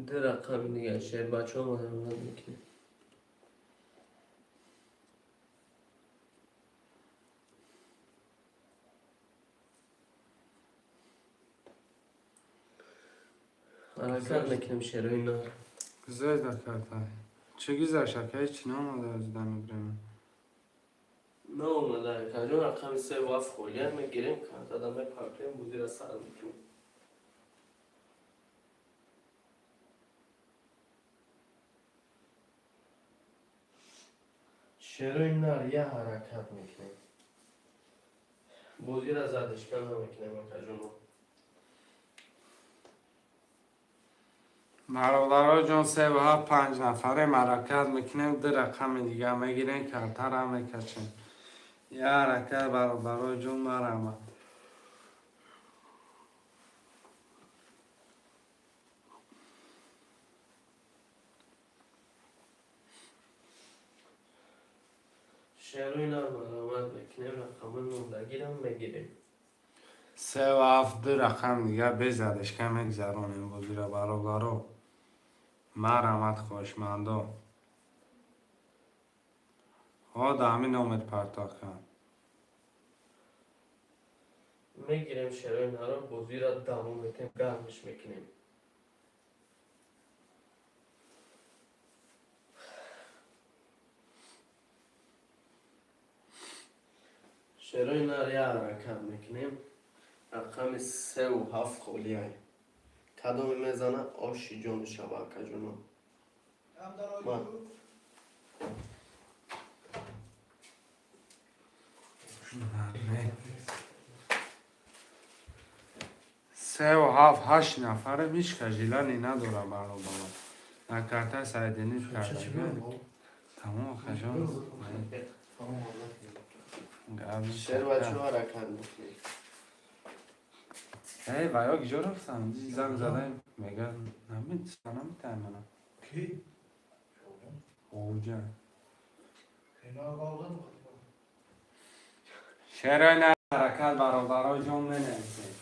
S2: Ду рақами дига, шербачаҳо, марҳамат мекунем. Ҳаракат мекунем, шерои нар.
S1: Гузашт дар карта. Чӣ гузашт, ака? Ҳеҷ наомада аз дами время.
S2: Наомада, акаҷон. Рақами севу ҳафт холия, мегирем, картада мепартоем, бозира сар мекунем. Шерои нар, я ҳаракат мекунем, бозира задышка намекунем, акаҷоно.
S1: Бародаро ҷон, севу ҳафт, панҷ нафарем, ҳаракат мекунем, ду рақами дига мегирем, картара мекашем. Я ҳаракат, бародаро ҷон, марама.
S2: Шерои нар, марҳамат мекунем, рақамои мондагирам мегирем.
S1: Севу ҳафт, ду рақами дига, без задышка мегзаронем бозира, бародаро, марҳамат, хоҳишмандо. Ҳо, да ҳамин номер партоха.
S2: Мегирем, шерои наро, бозира давом метем, гармиш мекунем. Шерои нар, я ҳаракат мекунем. Рақами севу ҳафт холияй. Кадоме мезана, оши ҷони шава, акаҷоно. Ма.
S1: Севу ҳафт, ҳашт нафарем, ҳеҷ кас желание надора, бародаро. Дар картаи Сайдиниш карда. Тамом, акаҷон.
S2: Шербачо, ҳаракат мекунем.
S1: Эй, ваё киҷо рафтан? Занг задаем, мега наметаҳам мана.
S3: Ки?
S1: Оҷа.
S3: اینا واقعا
S1: Шерои нар, ҳаракат, бародарои ҷон, менависем.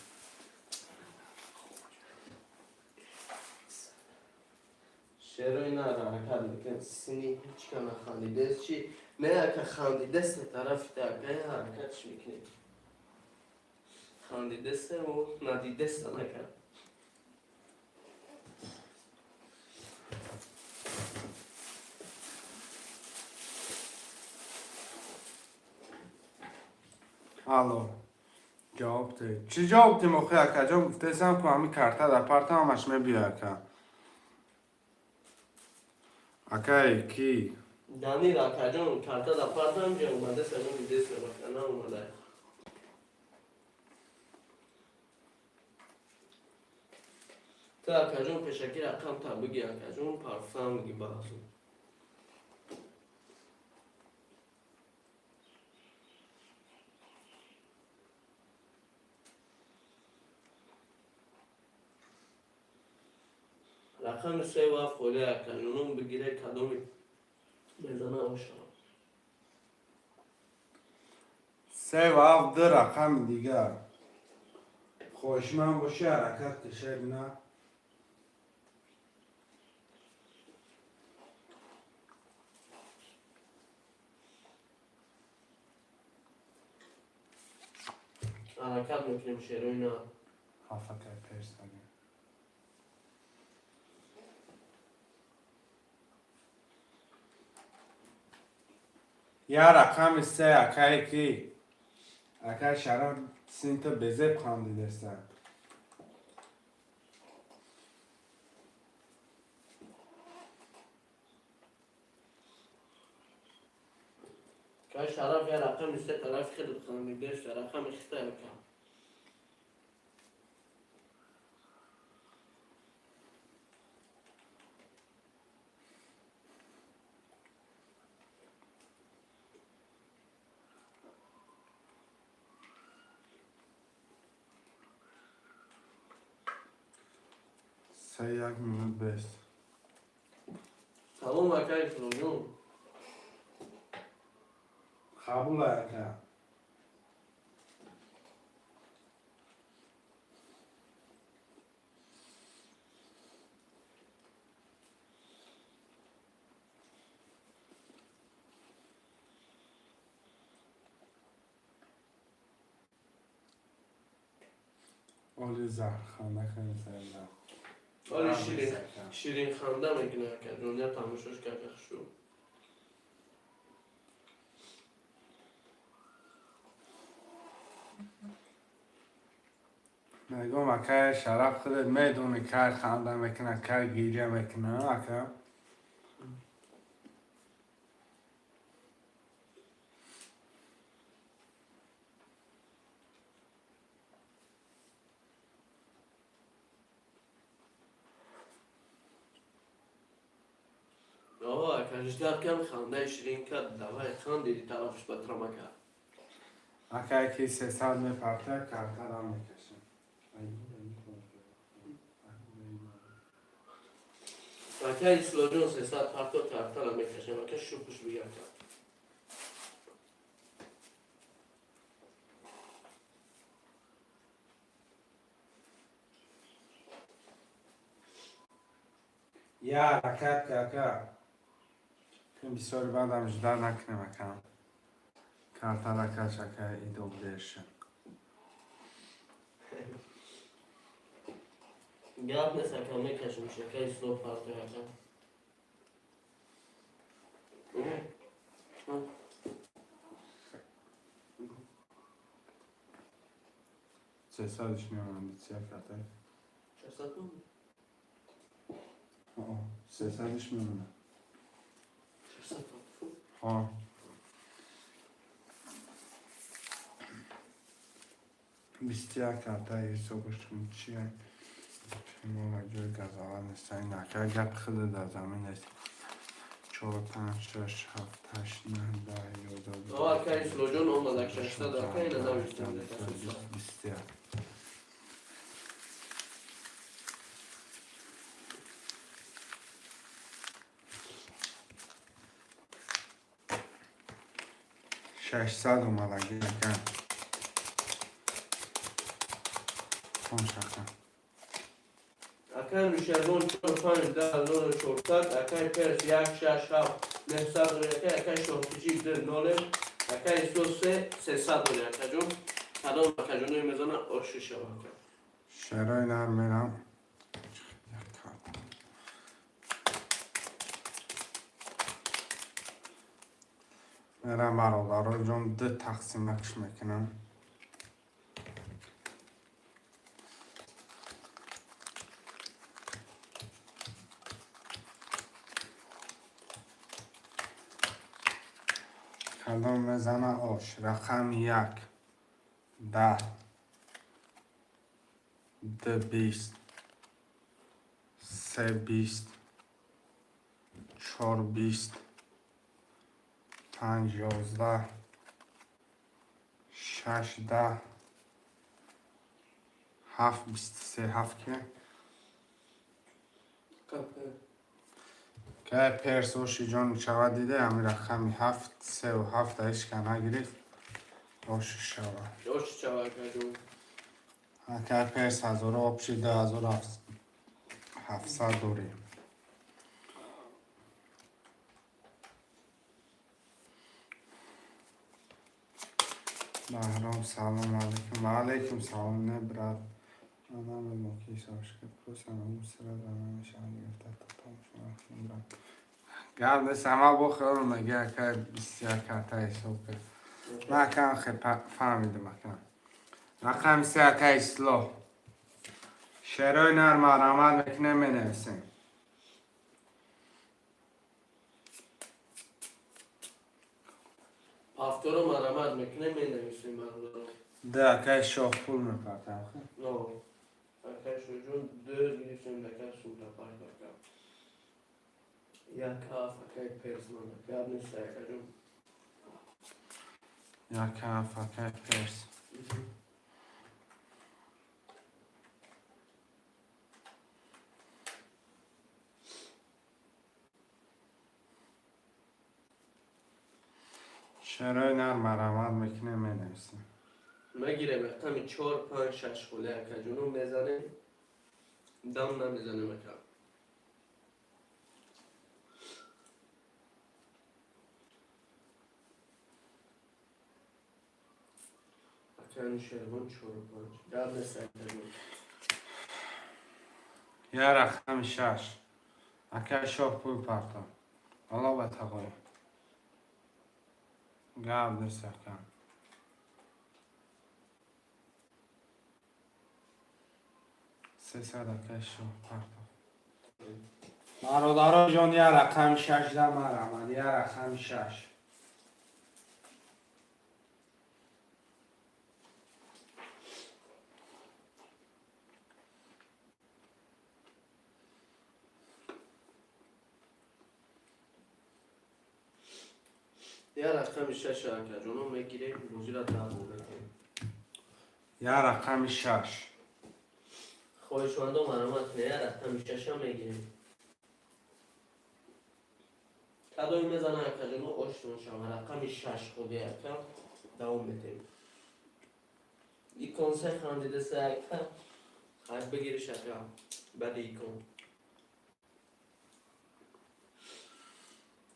S2: Шерои нар, ҳаракат мекунем. Сини ҳечка нахандидест, чи не, ака? Хандидест тарафи акай, ҳаракатш мекунем. Хандидестеву надидеста накард.
S1: Алло, ҷавоб де. Чӣ ҷавоб дем охи, акаҷон? Гуфтесам ку, ҳами карта дар парта, ҳамаш мебиё, ака. Акай ки?
S2: Данил, акаҷон, карта дар партам ҷа омадест, ягон дидест, ака, наомада. Ту, акаҷон, пешакӣ рақам та биги, акаҷон, парфам биги баъзу. Рақами севу ҳафт холи, акаҷоном, бигире, кадоми мезана, ошава.
S1: Севу ҳафт, ду рақами дигар. Хоҳишманд бошӣ, ҳаракат кишед на.
S2: Ҳаракат мекунем, шерои на.
S1: Ҳафт, акай Перс ага. Я рақами се, акай ки? Акай Шараф, синта безеб хандидеста.
S2: Акай Шараф, я рақами се тарафи худат хандидеста, рақами хита, ака.
S1: Се як минут бест.
S2: Салом, акай Исломҷон.
S1: Қабул, ака. Оли заҳрханда кани сарда.
S2: Оли ширин ширинханда мекунад, акаҷон, я тамошош карда хушу.
S1: Мегӯм, акай Шараф, худат медонӣ, кай ханда мекунад, кай гиря мекунад, ака.
S2: Оҳо, ака, ждать кам, хандаи ширин кард, давай, хандиди, тарафш ба трамака.
S1: Акай ки 300 мепарта, картарам мекашем.
S2: Ака Ислоҷон, 300 парто, картара мекашем, ака, шукуш бигам кард.
S1: Я ҳаракат ка, ака. Бисёри баъдам ждать накунем, ака. Картара каш, ака, идоб дерша.
S2: Гап нест, ака, мекашем, ака Исло парто, ака.
S1: 300-ш меомад, бисёр карта.
S2: 600 меомад?
S1: 300-ш меомад.
S2: 600.
S1: Ҳо. 21 карта ҳисобаш кун, чия? Мола ҷои газова нест. Ин ака гапи худа дар замин нест. Чор, панҷ, шаш, ҳафт, ҳашт, наҳ, 10, 11.
S2: О, ака Ислоҷон омад, ак 600, ака, ина навиштам.
S1: 21. 600 омадаги, ака. Панҷ, ака.
S2: Акай Нушервон, чор, панҷ, 10 400, акай Перс, як, шаш, ҳафт, 900 дори, акай, акай Шоҳтиҷи, ду, нолем, акай Исло, се, 300 дори, акаҷон. Кадом акаҷоное мезана, оши шава, ака.
S1: Шерои нар мерам. Як карта. Мерам, бародаро ҷон, ду тақсимакш мекунам. Кадом мезана ош? Рақами як, 10, ду, 20, се, 20, чор, 20, панҷ, 11, шаш, 10, ҳафт, 23, ҳафт ки?
S2: Капе.
S1: Кай Перс, оши ҷон шава, диде, ами рақами ҳафт, севу ҳафт ҳечка нагирифт. Оши шава.
S2: Оши шава, акаҷон.
S1: Акай Перс, ҳазору общий 2700 дорем. Баҳром, салом алейкум. Ва алейкум салом, не, брат.
S5: Ман намедонам, ки ҳисобш кард. Просто ҳамун сразу намешавад гирифта то тамошо накунам.
S1: Гап нест, ама бо хиёл меги, ака, 21 карта ҳисоб кард. Ман акам хе фаҳмидам, ака. Рақами се, ака Ислоҳ. Шерои нар, марҳамат мекунем, менависем.
S2: Повторо марҳамат мекунем, менависем, бародаро.
S1: Да, акаи Шоҳ пул мепартам.
S2: Но акай Шоҳҷон, ду гирифтем, акай сумта парт, ака. Як ҳафт, акай Персман, гап нест, акаҷон.
S1: Як ҳафт, акаи Перс. Шерои нар, марҳамат мекунем, менависем.
S2: Мегирем рақами чор, панҷ, шаш холе, акаҷоно, мезанем, дам намезанем, ака. Акани Шервон, чору панҷ, гап нест, акаҷон.
S1: Я рақами шаш, акаи Шоҳ пул партом. Алло, ба тағой. Гап нест, ака. 300, акаи Шоҳ партом. Бародаро ҷон, я рақами шашда марҳамат, я рақами шаш.
S2: Я рақами шаш, акаҷоно, мегирем, бозира давом метем.
S1: Я рақами шаш.
S2: Хоҳишмандо, марҳамат кунед, я рақами шаша мегирем. Кадоме мезана, акаҷоно, ошно шава. Рақами шаш худи, ака, давом метем. Икон се хандидеса, ака, хайр, бигириш, ака, баъди икон.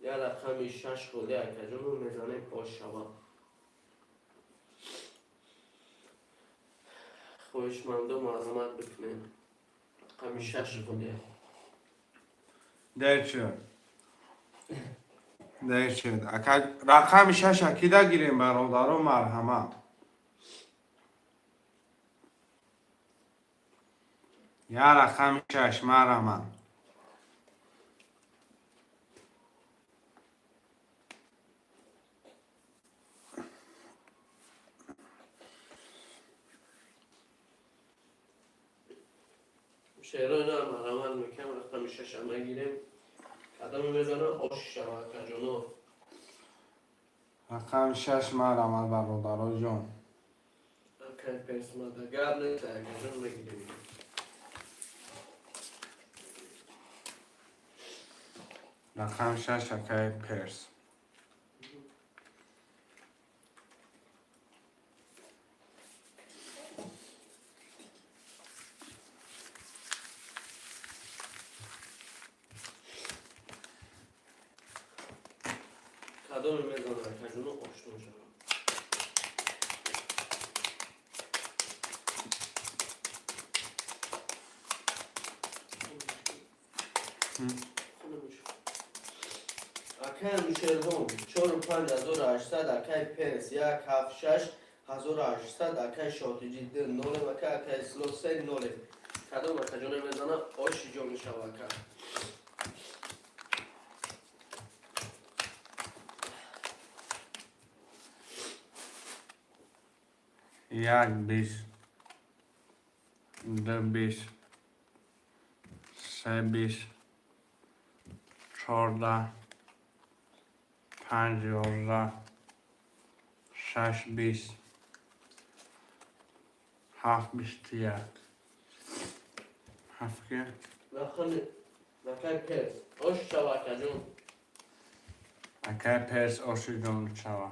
S2: Я рақами шаш худи, акаҷоно, мезанем, ош шава. Хоҳишмандо, марҳамат бикунед, рақами шаш худи.
S1: Дер шуд, дер шуд, ака. Рақами шаша кида гирем, бародаро, марҳамат. Я рақами шаш, марҳамат.
S2: Шерои нар, марҳамат мекунем, рақами шаша мегирем. Кадоме мезана, ош шава, акаҷоно.
S1: Рақами шаш, марҳамат, бародаро ҷон.
S2: Акай Персмада, гап нест, акаҷон, мегирем.
S1: Рақами шаш, акаи Перс.
S2: Кадоме мезана, акаҷоно, ошно шава. Акай Нушервон, чору панҷ ҳазору ҳаштсад, акай Перс, як ҳафт, шаш ҳазору ҳаштсад, акай Шотиҷи, ду нолем, ака, акай Сло, се нолем. Кадом акаҷоне мезана, оши ҷо мешава, ака.
S1: Як бист, ду бист, се бист, 14, панҷ 11, шаш бист, ҳафт 21, ҳафт ки.
S2: Нахони акай Перс, ош шава, акаҷон.
S1: Акай Перс, оши ҷон шава.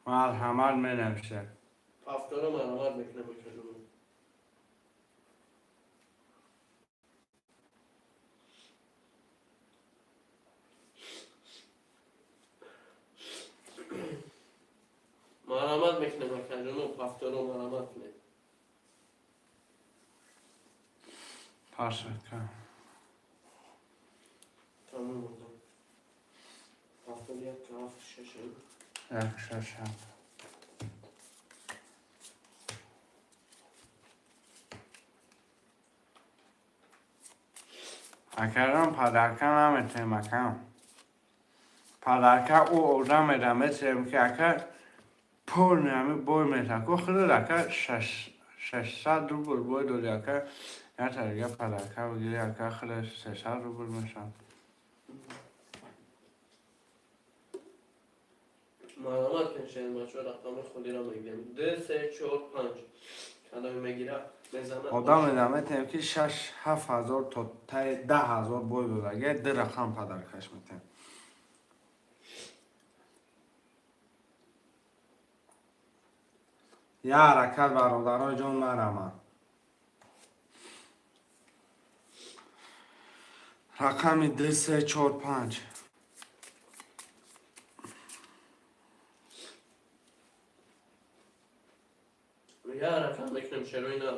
S1: Марҳамат, менависед.
S2: Повторо марҳамат мекунам, акаҷон. Марҳамат мекунем, акаҷоно, повторо марҳамат кунем.
S5: Пашака.
S2: Тамом одам. 71 7 6.
S5: 1 6 7. Акарам подарка наметем, акам. Подарка ӯ одам медам, метем ки ака полный ҳами бой метам. Ко худат ака 600 рубл бой доди, ака ята дига подарка бигири, ака худаш 300 рубл мешавад.
S2: Марҳамат кунед, шербачо, рақами худиро мегирем. 2 3 4 5. Кадоме мегира, мезана.
S5: Одам медам, метем ки 6-7 ҳазор то таи 10 ҳазор бой додага, ду рақам подаркаш метем. Я ҳаракат, бародарои ҷон, марама. Рақами 2 3 4 5.
S2: Я ҳаракат мекунем, шерои на.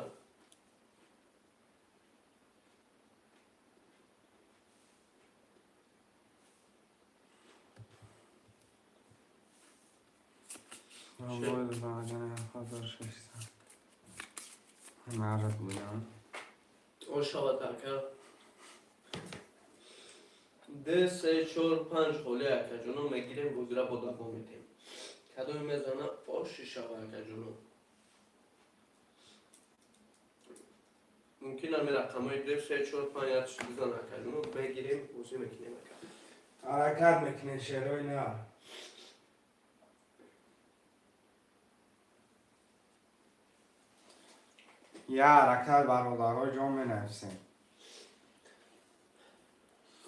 S5: Бой додам, агар 1600. Нарад будам.
S2: Ошавад, ака. 2 3 4 5 холи, акаҷоно, мегирем, бозира бо давом медиҳем. Кадоме мезана, оши шава, акаҷоно. Мумкин ами рақамҳои 2 3 4 5 як чиз бизана, акаҷоно, мегирем, бозӣ мекунем, ака.
S5: Ҳаракат мекунем, шерои нар. Я ҳаракат, бародарои ҷон, менависем.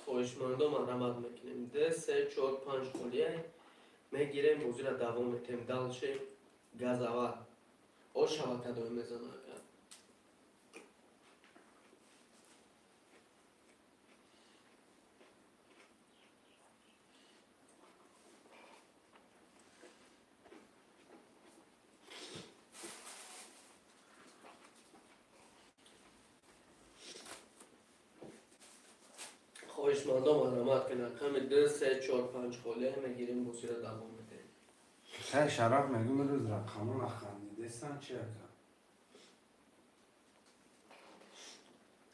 S2: Хоҳишмандо, марҳамат мекунем. 2 3 4 5 холия мегирем, бозиро давом метем. Дальше газава. Ошава, кадоме мезана, ака. Хоҳишмандо, марҳамат кунед. Рақами 2 3 4 5 холия мегирем, бозиро давом медиҳем.
S5: Хай, Шараф, мегӯм, рӯз рақамо нахандидестан чи, ака?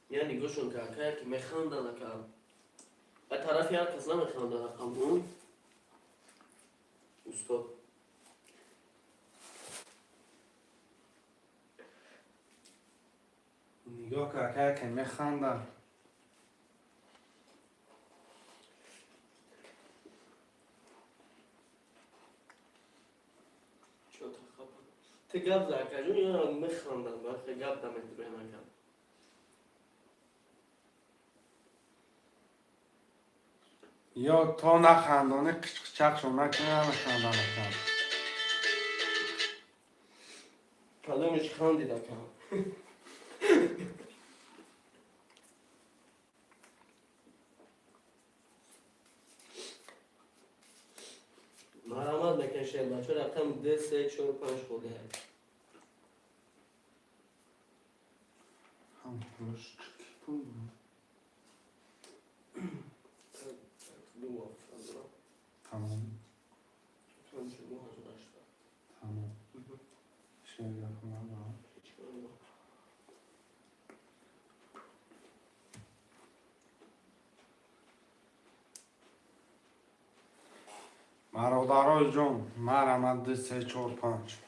S2: Я нигоҳшон ка, ака, ки механдан, ака. Ба тарафи ҳар кас намехандан рақамҳо. Устод.
S5: Нигоҳ ка, ака, яке механда.
S2: Чо тахапа. Ты гап за, акаҷон, ё механдан, бахе гап намедурем, ака.
S5: Ё то нахандонӣ, қичқичақшон накунӣ, намехандан, ака.
S2: Кадомиш хандид, ака? Марҳамат мекунед, шербачо, рақам 2 3 4 5 холия.
S5: Ҳам пулаш ки пул буд? Тамом.
S2: 98.
S5: Тамом. Шер гапа надорам. Бародарои ҷон, марама 2 3 4 5.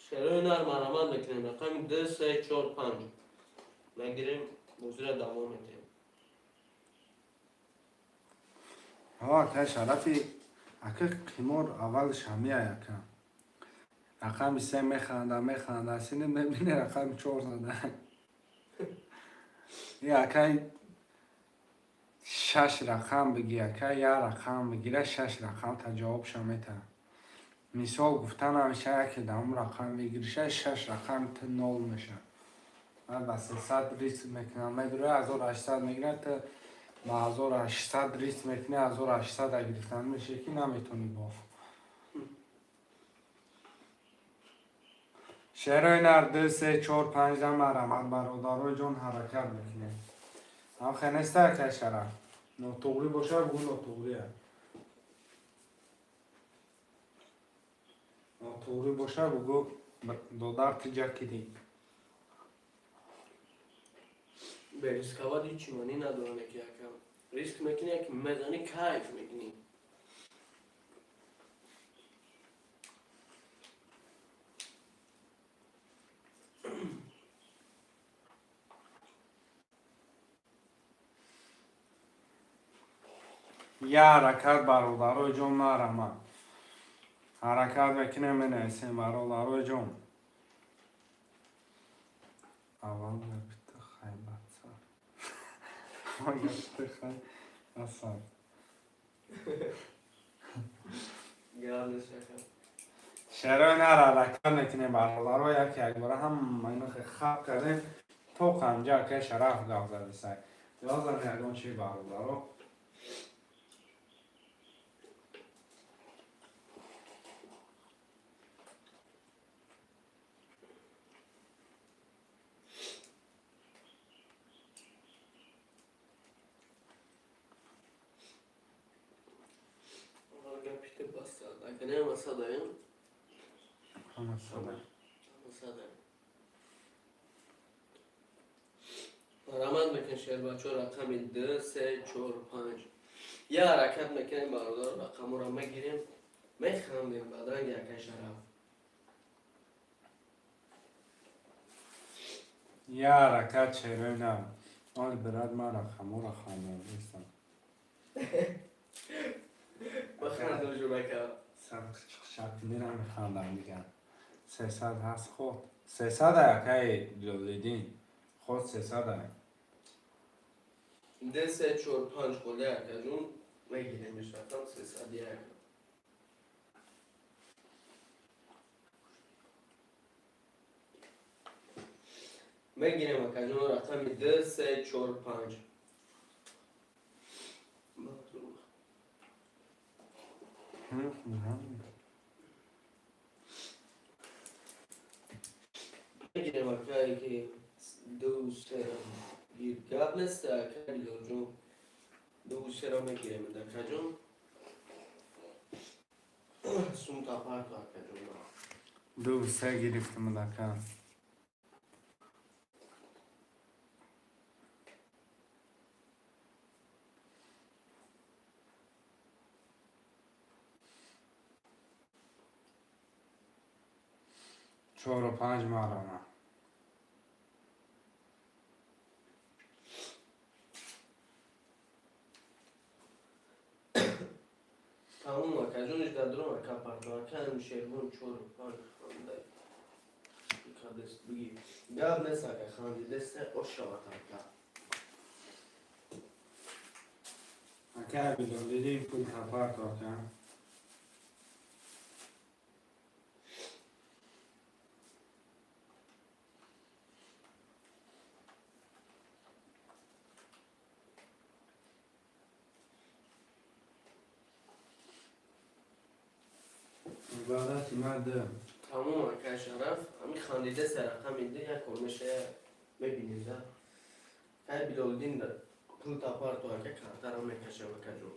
S2: Шерои нар, марҳамат мекунем. Рақами 2 3 4 5 мегирем, бозиро давом медиҳем.
S5: Ҳо, ака Шарафи, ака, қимор аввалш ҳамияй, ака. Рақами се механда, механда, сини мебини, рақами чор зада. Акай, шаш рақам биги, ака, як рақам бигира, шаш рақам та ҷавобша метаҳад. Мисол гуфта намеша, яке даҳум рақам бигириша, шаш рақам ту нол меша. Ба 300 риск мекунам, медура 1800 мегирад, ту ба 1800 риск мекунӣ, 1800 гирифтан меша ки наметонӣ боф. Шерои нар, ду, се, чор, панҷ дам марамат, бародарои ҷон, ҳаракат мекунем. Ҳам хенеста, акай Шараф? Нотуғрӣ боша, гу нотуғрия. Нотуғрӣ боша, бугу додар тиҷа кидӣ.
S2: Бе рисковать ҳеҷ маънӣ надорад, ки якам риск мекунӣ, яки мезанӣ, кайф мекунӣ.
S5: Я ҳаракат, бародарои ҷон, марама. Ҳаракат мекунем, менависем, бародарои ҷон. Аввал гапита хайбатсар. Аввал гапита хай асар.
S2: Гап нест, ака.
S5: Шерои нар, ҳаракат мекунем, бародаро, як якбора ҳама ино хаб кардем то қанҷа, акай Шараф гап задисай. Ёзам ягон чи, бародаро.
S2: Аввал гапите басад. Ака, не масадаем?
S5: Ҳама сада.
S2: Масадаем. Марамат мекунем, шербачо, рақами ду, се, чор, панҷ. Я ҳаракат мекунем, бародар, рақаморо мегирем, механдем бадранги акай Шараф.
S5: Я ҳаракат, шерои нар. Оли брат, ман рақаморо хандам нестам.
S2: Бахандам журака.
S5: Шакмира механдам дигар. 300 ҳаст худ. 300 акай Билолиддин. Худ 300.
S2: Ду, се, чор, панҷ холе, акаҷун, мегиремеш рақам 301. Мегирем, акаҷун, рақами ду, се, чор, панҷ. Мегирем, акае ки ду, се гир, гап нест, ака Билолҷон. Ду, сера мегирем, акаҷон. Сумта парто, акаҷон.
S5: Ду, се гирифтам, ака. Чору панҷ марама.
S2: Тамом, акаҷон, иш дар ака парто, ака Шербон, чору панҷ ханда. Кадест биги. Гап нест, ака, хандидест, ошават, ака.
S5: Ака Билолиддин, пул тапарто, ака. Ибадати ман.
S2: Тамом, ака Шараф, ами хандидест, рақами ду як кор меша, мебинем да. Кай Билолиддин пул тапарто, ака, картаро мекашам, акаҷон.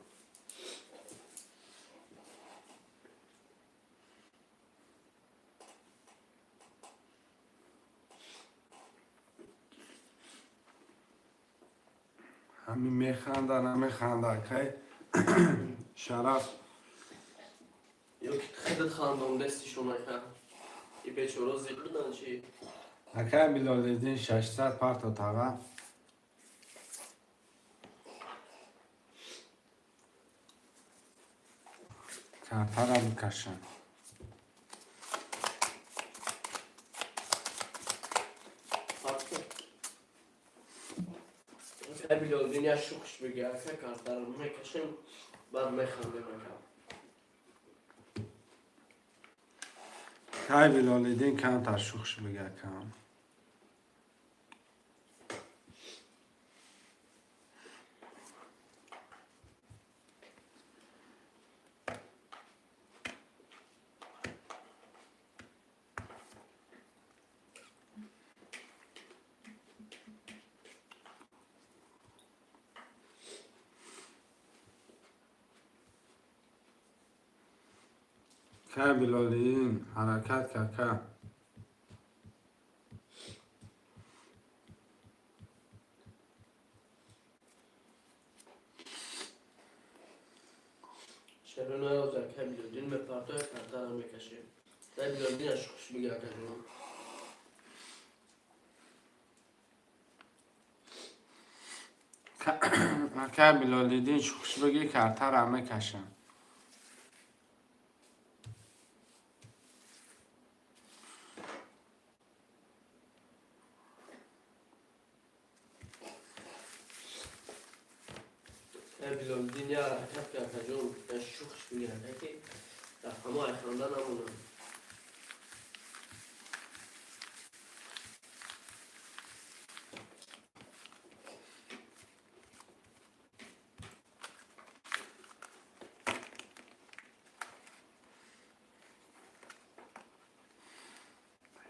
S5: Ҳами механда, намеханда, акай Шараф.
S2: Ё ки худат хандом дестишон, ака. И бечоро зиқ будан чи?
S5: Акай Билолиддин, 600 парто тава. Картара бикашам.
S2: Парто. Кай Билолдин, я шухш биги, ака, картаро мекашем, баъд механдем, ака.
S1: Кай Билолиддин, камтар шухш бига, кам. Кай Билолиддин, ҳаракат кака.
S2: Чаро наёза, кай Билолдин мепартоя, картаро мекашем. Кай Билолдин, я шухш биги, ака ҷон.
S1: Ака Билолиддин, шухш биги, картара мекашам.
S2: Кай Билолдин, я ҳаракат ки, ака ҷон, я шухш биги, ака, ки рақамҳо айханда намонанд.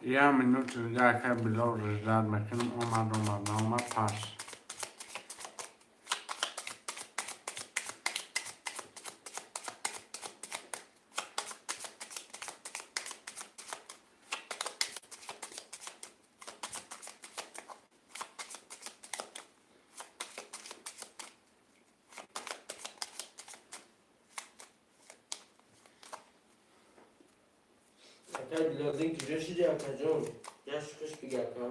S5: Я минуту дига, ака Билол, ждать мекунем. Омад, омад, наомад, пас.
S2: Акай Билолдин, куҷо шиди, акаҷон? Я шухш биги, ака.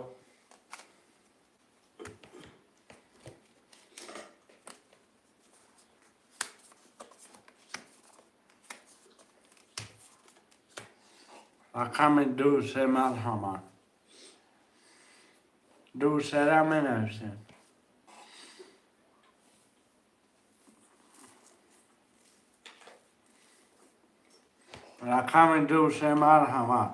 S5: Рақами ду, се, марҳамат. Ду, сера менависем. Рақами ду, се, марҳамат.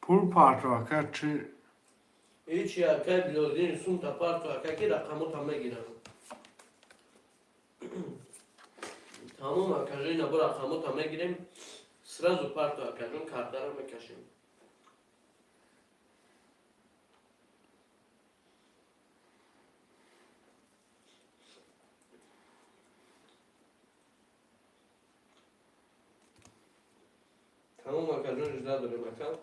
S5: Пул парто, ака, чи?
S2: Ҳечи, акай Билолдин, сумта парто, ака, ки рақамота мегирам. Тамом, акаҷон, ина бо рақамота мегирем сразу. Парто, акаҷон, картаро мекашем. Тамом, акаҷон, ждать дорем, ака.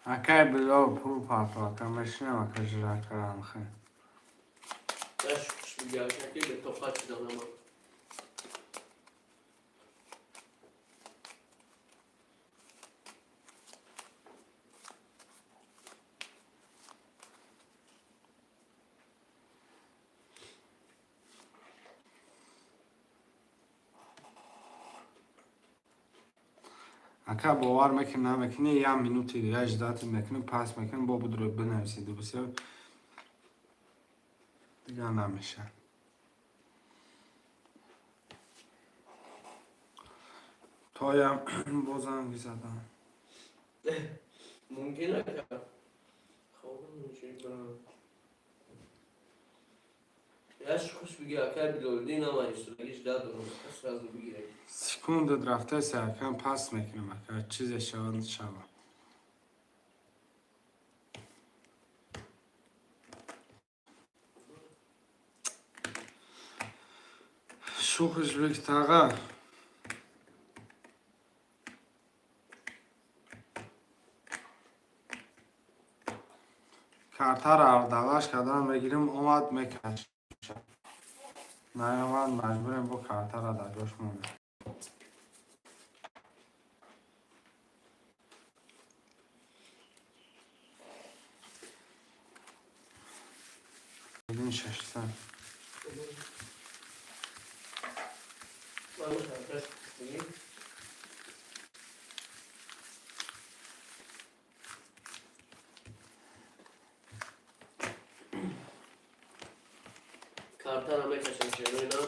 S5: Акай Билол, пул парто, ака, мешинам, ака, ждать карам хе.
S2: Я шухш биги, ака, ки бетоқат шиданама.
S1: Ака, бовар мекунӣ, намекунӣ, як минути дига ждать мекунӣ, пас мекунӣ, бо будро бинависиду бисёр дига намеша. Тоям бозанг задам.
S2: Мумкин, ака, хобам барам. Я шухш биги, акай Билолдин, ама истодагӣ ждать дорам, ака, сразу бигирем.
S1: Секундат рафтаси, акам, пас мекунам, ака, чизе шавад, шава. Шухиш биг, тага. Картаро даваш кардан мегирим, омад, мекашам, наомад, маҷбурем, бо картаро дар ҷош монем. Один 600.
S2: Ман карташ бигир. Картара мекашем, шероина.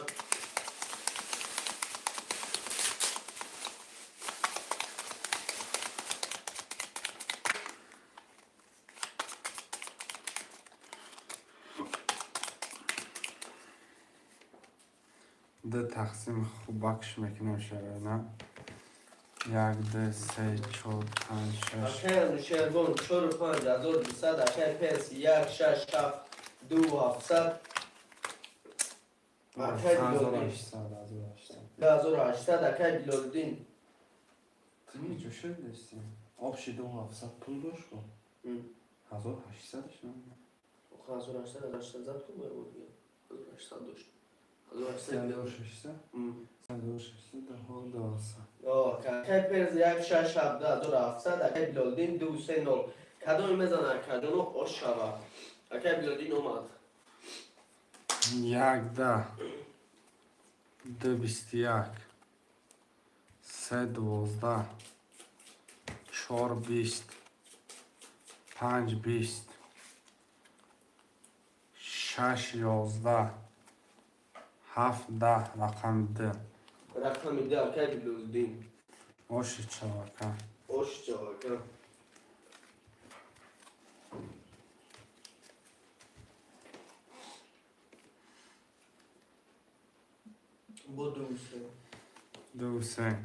S1: Ду тақсим хубакш мекунем, шероина. Як, ду, се, чор, панҷ, шаш.
S2: Акай Анушервон чору панҷ 1200, акай Перс як шаш ҳафт ду ҳафтсад, акай Билолиддин.
S1: 1800, 1800.
S2: 2800, акай Билолиддин.
S1: Ҷӯшид дести общий 2700 пул дошт ку. 1800-ш.
S2: 1800, 1800 зад ку, бояд буд дига. 1800 дошт. 1800.
S1: 1600, 1600, 1200.
S2: Акай Перс як шаш ҳафт 2700, акай Билолиддин ду се нол. Кадоме мезана, акаҷоно, ош шава. Акай Билолиддин омад.
S1: Як, да, ду, 21, се, 12, чор, 20, панҷ, 20, шаш, 11, ҳафт, 10, рақами д.
S2: Рақами д, акай Билолиддин.
S1: Оши чавака.
S2: Ош шава, ака. Бо ду се.
S1: Ду се.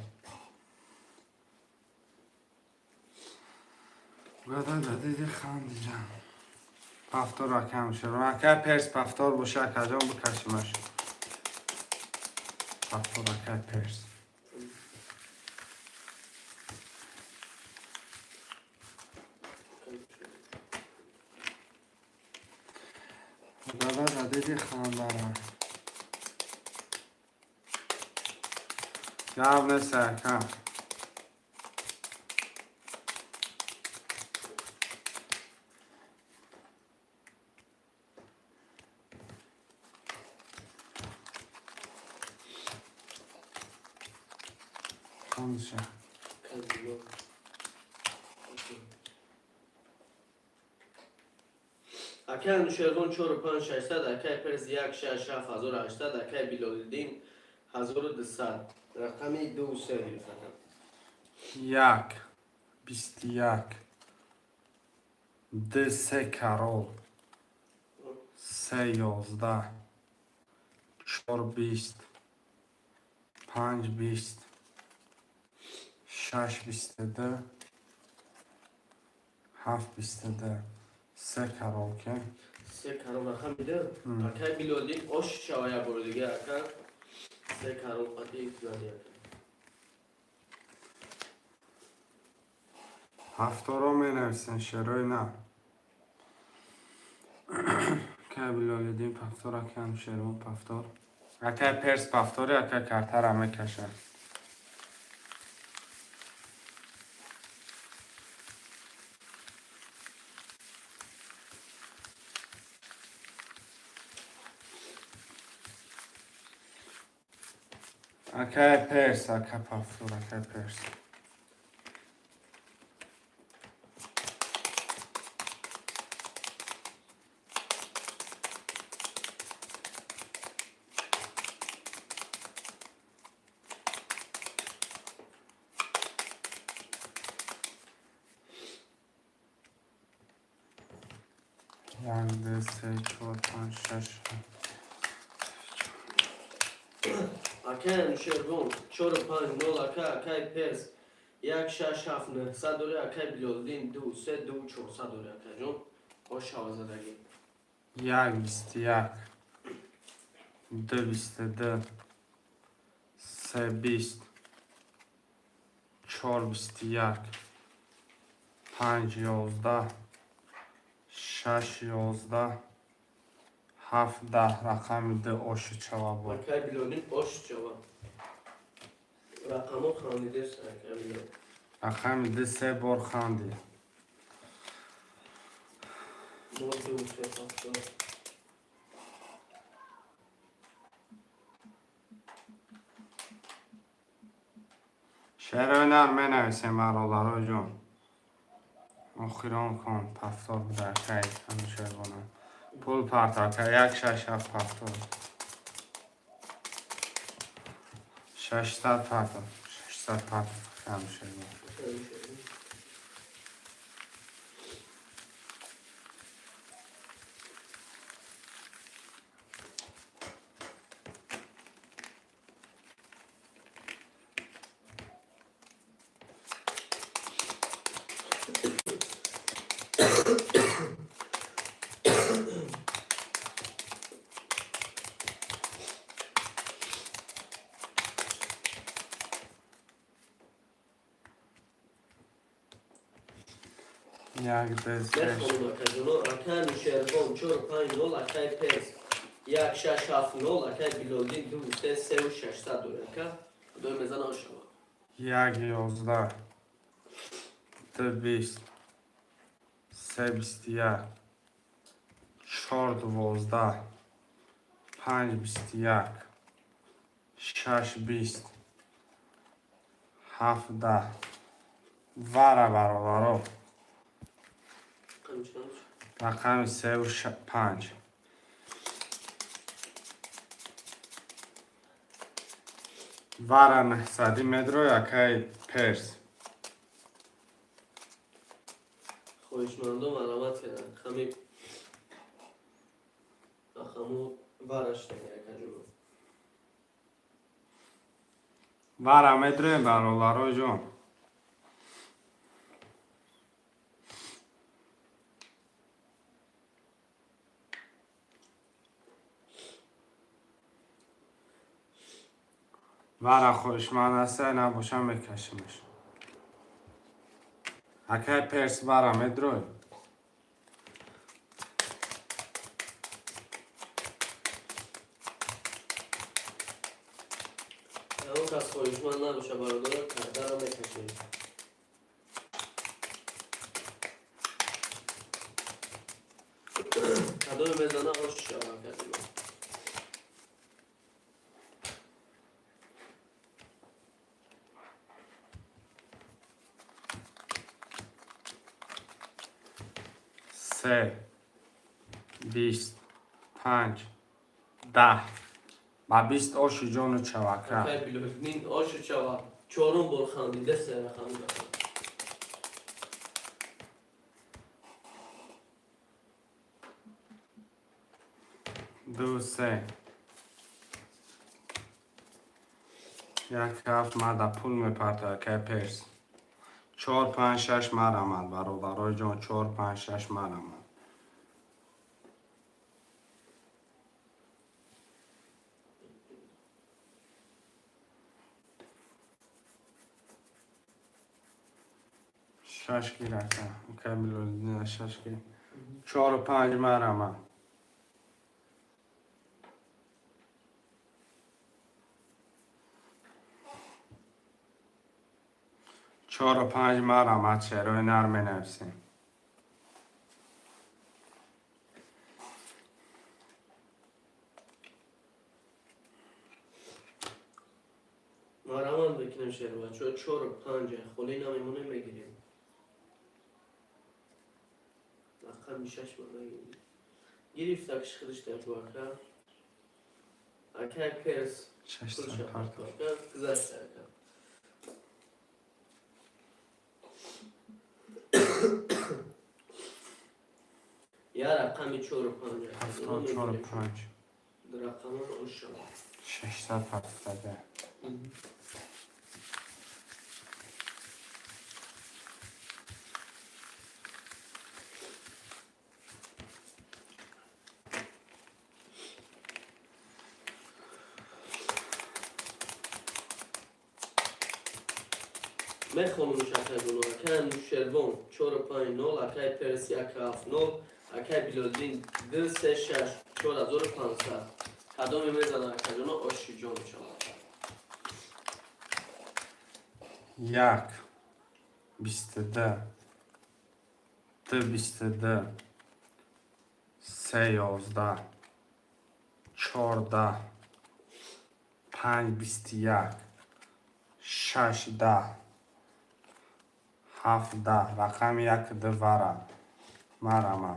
S1: Гада дадиди хандиҷан. Повтор акам шуд. Ака Перс, повтор боша, акаҷон, бикашимаш. Повтор, акай Перс. Гада дадиди хандара. Гап нест, ака. Хандиша.
S2: Казино. Акай Анушервон чору панҷ 600, акай Перс як шаш ҳафт 1800, акай Билолиддин 1200. Рақами ду се гирифт, ака.
S1: Як, 21, д, се карол, се, 11, чор, 20, панҷ, 20, шаш, 22, ҳафт, 22, се карол ке.
S2: Се карол, рақами ду. Акай Билолиддин, ош шава як бори дига, ака. Се карол қати зади, ака.
S1: Ҳафторо менависен, шерои на. Акай Билолиддин повтор, акай Анушервон повтор. Акай Перс повтори, акай картара мекашад. Акай Перс, ака повтор, акай Перс. Як, ду, се, чор, панҷ, шаш, ҳафт.
S2: Акай Анушервон чору панҷ нол, ака акай Перс як шаш ҳафт 900 дори, акай Билолиддин ду се ду 400 дори, акаҷон, ош шава задагӣ.
S1: Як, 21, ду, 22, се, 20, чор, 21, панҷ, 11, шаш.
S5: Шаш, 11, ҳафт, 10. Рақами ду оши чава буд.
S2: Акай Билолдин, ош чава. Рақамҳо хандидест, акай Билол.
S5: Рақами ду се бор хандид.
S2: 0, 2, 3, 7.
S5: Шерои нар менависем, бародаро ҷон. Охирон кун, повтор буда, акай Анушервона. Пул парта, акай, як, шаш, ҳафт, повтор. 600 парта, 600 парта, Анушервон. Як, ду, се.
S2: Мехонам, акаҷоно. Акай Нушервон, чор, панҷ, нол. Акай Перс, як, шаш, ҳафт, нол. Акай Билолдин, ду, се, сеу 600 дорем, ака. Худои мезана, ош шава.
S5: Як, 11, ду, 20, се, 21, чор, 12, панҷ, 21, шаш, 20, ҳафт, 10. Вара, бародаро.
S2: Рақами чанд?
S5: Рақами сеу панҷ. Вара 900-ӣ медрои, акай Перс.
S2: Хоҳишмандо марамат карданд. Рақами рақаму вараш дега, акаҷоно.
S5: Вара медроем, бародаро ҷон. Вара хоҳишманд аста, набошам, мекашимаш. Акай Перс, вара медрой?
S2: Ягон кас хоҳишманд набоша, бародаро, кардара мекашем. Кадоме мезана, ош шава, акаҷоно.
S5: Се, 20, панҷ, 10. Ба 20 оши ҷону чавака.
S2: Акай Билолдин, ошу чава. Чорум бор хандида, се рақами рақам.
S5: Ду, се, як, ҳафт мада пул мепарта, акай Перс. Чор, панҷ, шаш марамад, бародарои ҷон, чор, панҷ, шаш марамад. Шаш гир, ака, акай Билолиддин, шаш гир. Чору панҷ марамад. Чору панҷ марамад, шерои нар менависем.
S2: Марамат мекунем, шербачо, чору панҷ холӣ намемонем, мегирем. Рақами шаш ма нагирем. Гирифт акш худиш дар ака. Акай Перс.
S5: 600 парта.
S2: Гузашт, ака. Я рақами чору панҷ.
S5: Ҳафтод, чору панҷ.
S2: Рақамон ош шава.
S5: 600 партада.
S2: Мехонумш, акаҷоно. Акай Нушервон, чору панҷ, нол. Акай Перс, як, ҳафт, нол. Акай Билолдин 2 3 6 4500. Кадоме мезана, акаҷоно, оши ҷон мешавад.
S1: 1 22 2 22 3 11 14 5 21 6 10 7 10. Рақами 1 2 вара марама.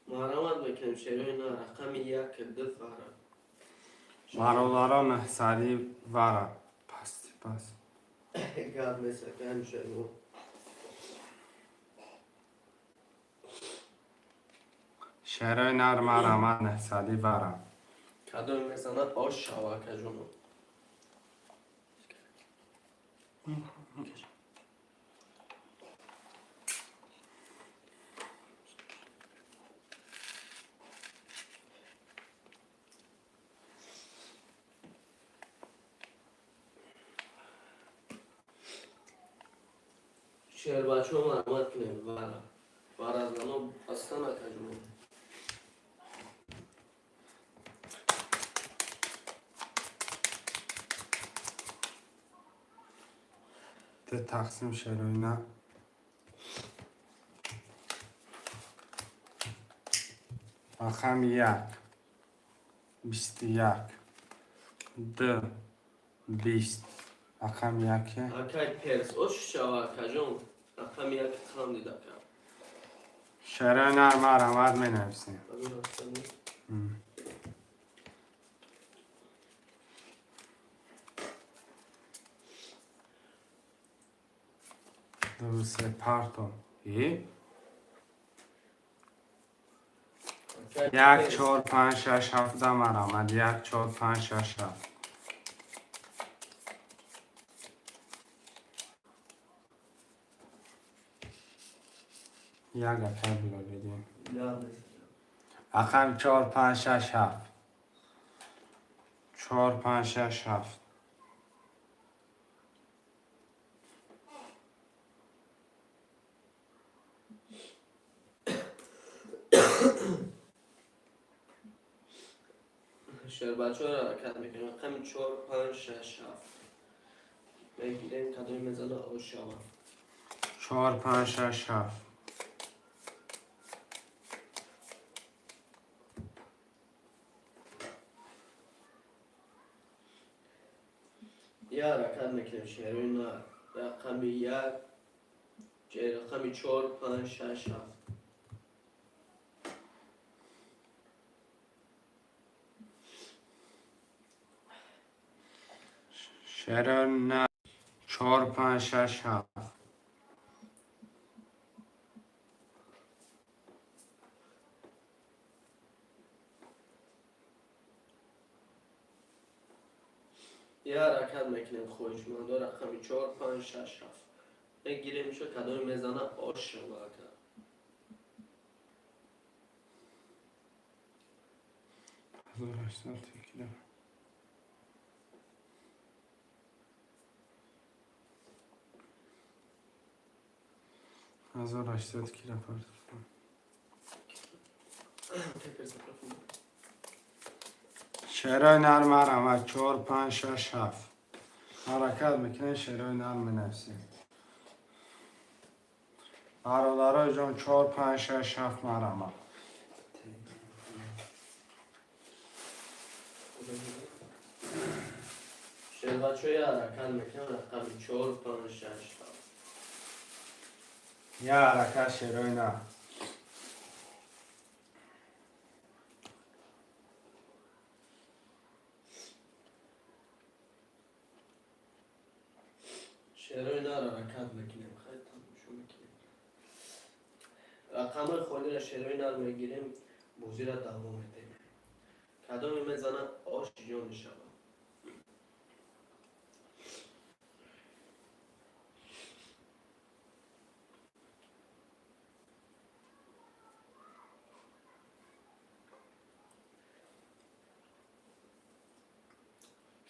S2: Марҳамат мекунем, шерои на, рақами як ду фара.
S1: Бародаро, 900 вара пасти пас.
S2: Гап нест, ака, ҳамеша.
S1: Шерои нар, марама, 900 вара.
S2: Кадоме мезана, ош шава, акаҷоно. Шербачо, марҳамат кунем, вара варазано астан, акаҷоно.
S1: Ду тақсим шерои на. Рақами 1 21 2 20. Рақами яке.
S2: Акай Перс, ош шава, акаҷон, рақами як хандид, ака.
S1: Шерои нар, марҳамат, менависем. Ду се парто и як чор панҷ шаш ҳафт да, марҳамат, як чор панҷ шаш ҳафт. Як акай Билолидин. Рақами чор панҷ шаш ҳафт, чор панҷ шаш ҳафт.
S2: Шербачоро ҳаракат мекунем, рақами чор панҷ шаш ҳафт мегирем, кадоми мезана, ош шава.
S1: Чор панҷ шаш ҳафт.
S2: Я ҳаракат мекунем, шерои на, рақами як, рақами чор панҷ шаш ҳафт.
S1: Шерои на, чор панҷ шаш ҳафт.
S2: Я ҳаракат мекунем, хоҳишмандо, рақами чор панҷ шаш ҳафт мегирем шо, кадоми мезана, ош шава, ака.
S1: 1800 кило. 1800 кило партофтам. Шерои нар, марҳамат, чор панҷ шаш ҳафт. Ҳаракат мекунем, шерои нар менависем. Бародарои ҷон, чор панҷ шаш ҳафт, марҳамат.
S2: Шербачоя ҳаракат мекунем, рақами чор панҷ шаш ҳафт.
S1: Я ҳаракат, шерои нар.
S2: Шерои нар ҳаракат мекунем, хай, тамошо мекунем, рақамҳои холиро шерои нар мегирем, бозиро давом медиҳем, кадоме мезана, ош ҷон мешавад.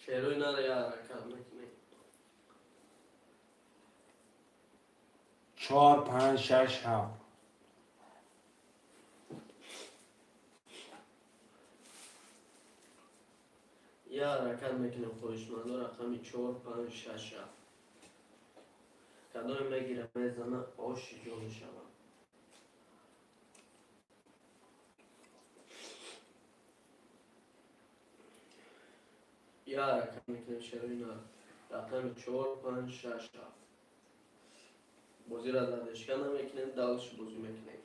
S2: Шерои нара я ҳаракат мекунем.
S1: 4, 5, 6, 7.
S2: Я ҳаракат мекунем, хоҳишмандо, рақами 4, 5, 6, 7. Кадоме мегира, мезана, оши ҷон мешавад. Я ҳаракат мекунем, шерои нар, рақами 4, 5, 6, 7. Бозиро задержка намекунем, дальше бозӣ мекунем.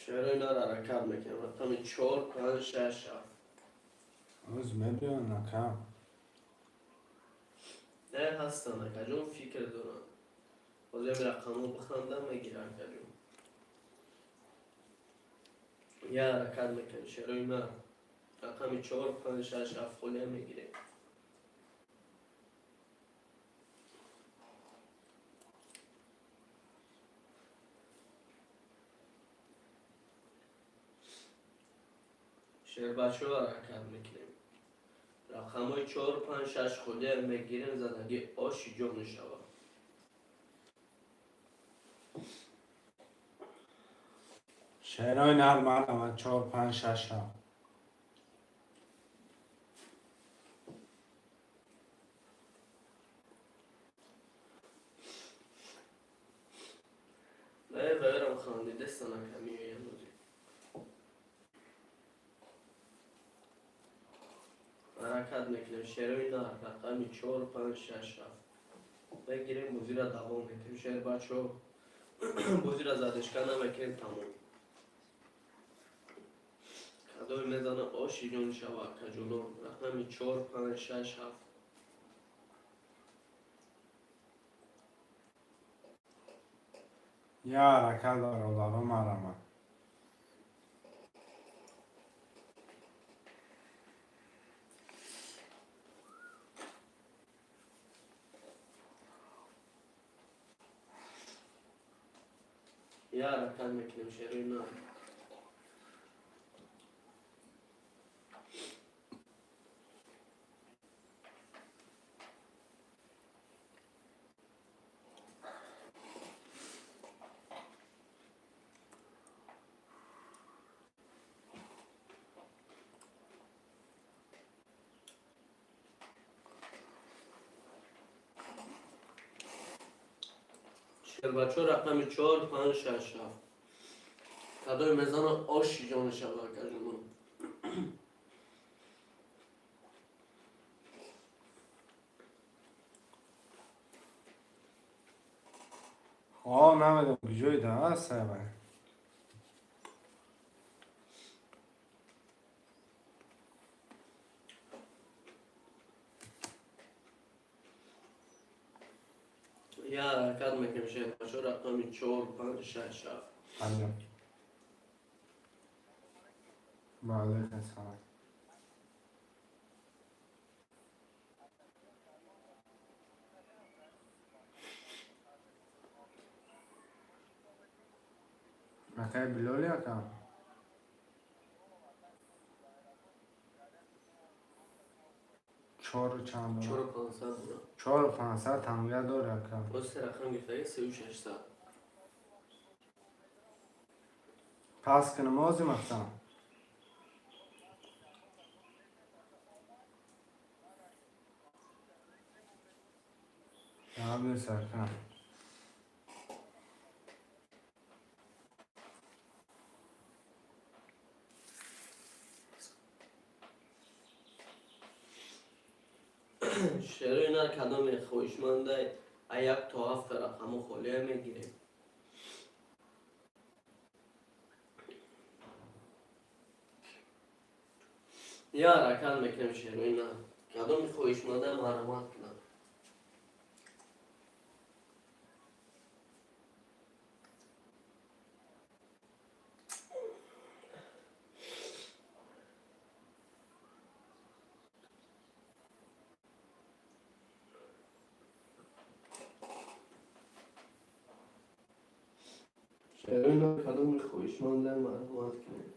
S2: Шерои нар, ҳаракат мекунем, рақами 4, 5, 6, 7.
S1: Оз мебиён, ака.
S2: Не, ҳастанд, акаҷон, фикр доранд. Ҳозир рақамҳо бихандам, мегирам, акаҷон. Я ҳаракат мекунем, шерои нар, рақами 4, 5, 6, 7, холия мегирем. Шербачо, ҳаракат мекунем, рақамҳои 4, 5, 6, холия мегирем, задагӣ оши ҷон мешавад.
S1: Шерои нар, марҳамат, 4, 5, 6, 7.
S2: Не, ваерам хандидестан, ака, меоям озӣ. Ҳаракат мекунем, шерои нар, рақами 4, 5, 6, 7 мегирем, бозиро давом мекунем. Шербачо, бозиро задержка намекунем, тамом. Кадоме мезана, оши ҷон шава, акаҷоно, рақами 4, 5, 6, 7.
S1: Я ҳаракат, бародаро, марҳамат.
S2: Я ҳаракат мекунем, шерои нар. Шербачо, рақами 4, 5, 6, 7. Кадоме мезана, оши ҷон шава, акаҷоно.
S1: О, намедонам, куҷои да ҳаст ай.
S2: Я ҳаракат мекунем, шербачо, рақами 4, 5, 6, 7.
S1: Алло. Ва алайкум ассалом. Акай Билоли, ака. Чору чанд дорад?
S2: 4500 дорад.
S1: 4500 танга дорад, ака.
S2: Боз се рақам гирифтаги, 3600.
S1: Пас кунам ози, мақсад. Ҷавоб ака.
S2: Шерои нар, кадоме хоҳишмандай, а 1 то 7 рақаму холия мегирем. Я ҳаракат мекунем, шерои нар, кадоми хоҳишманда, марҳамат кунад. Шерои кадоми хоҳишманда марҳамат кунед.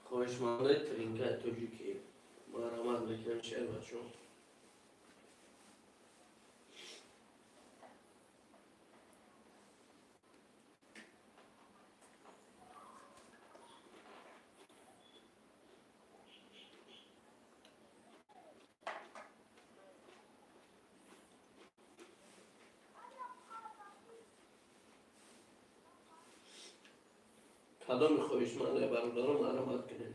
S2: Хоҳишмандаи тринкаи тоҷикӣ марҳамат мекунем, шербачо. Кадоми хоҳишмандаи бародарон марҳамат кунед.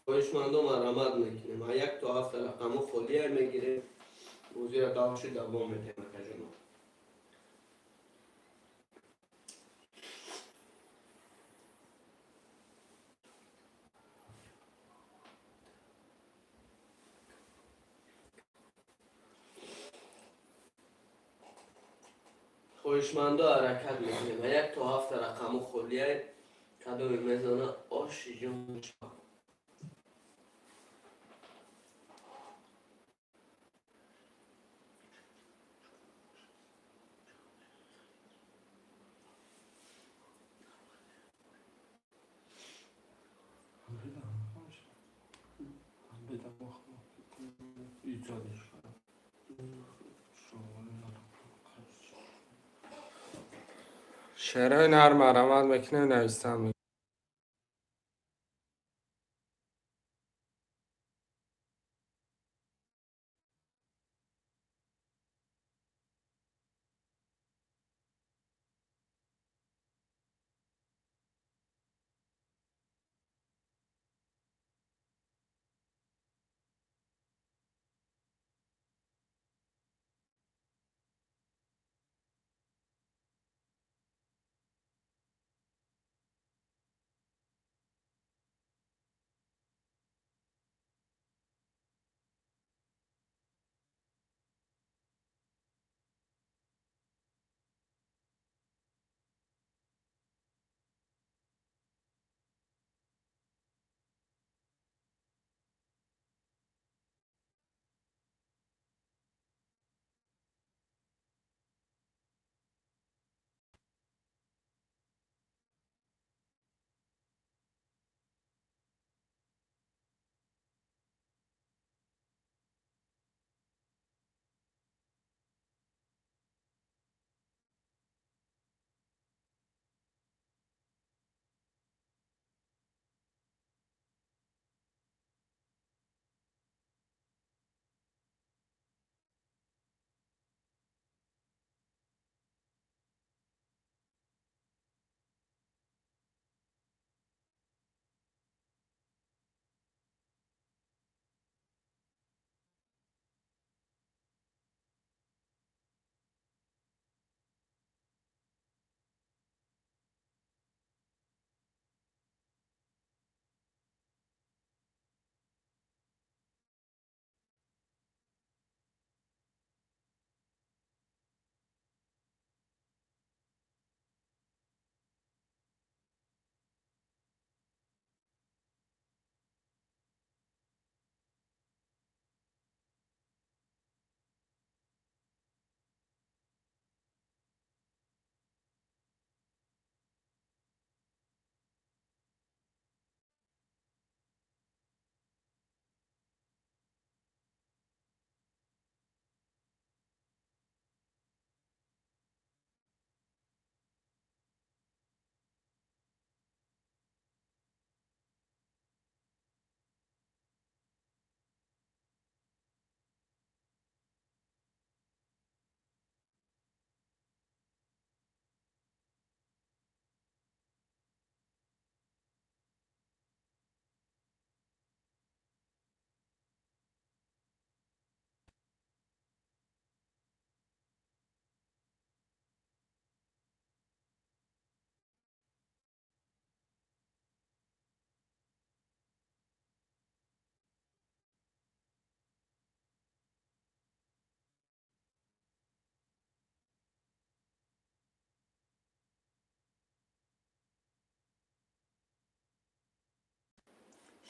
S2: Хоҳишмандо марҳамат мекунем. А як то ҳафта рақаму холия мегирем. Бозиро дальше давом медиҳем, акаҷоно. Хоҳишмандо ҳаракат мекунем. А як то ҳафта рақаму холия кадоме мезана оши ҷон.
S1: Шерои нар марҳамат мекунем, навистан.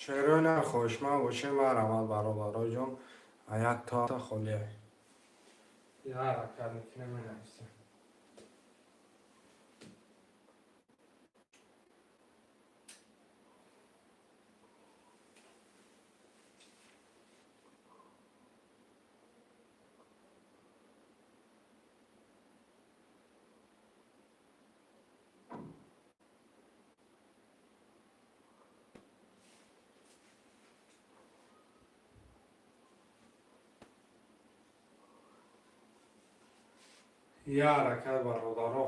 S1: Шерои нар, хоҳишманд бошем, марҳамат, бародароҷон, як то холия. Я ҳаракат мекунем, менависем. Я ҳаракат, бародаро.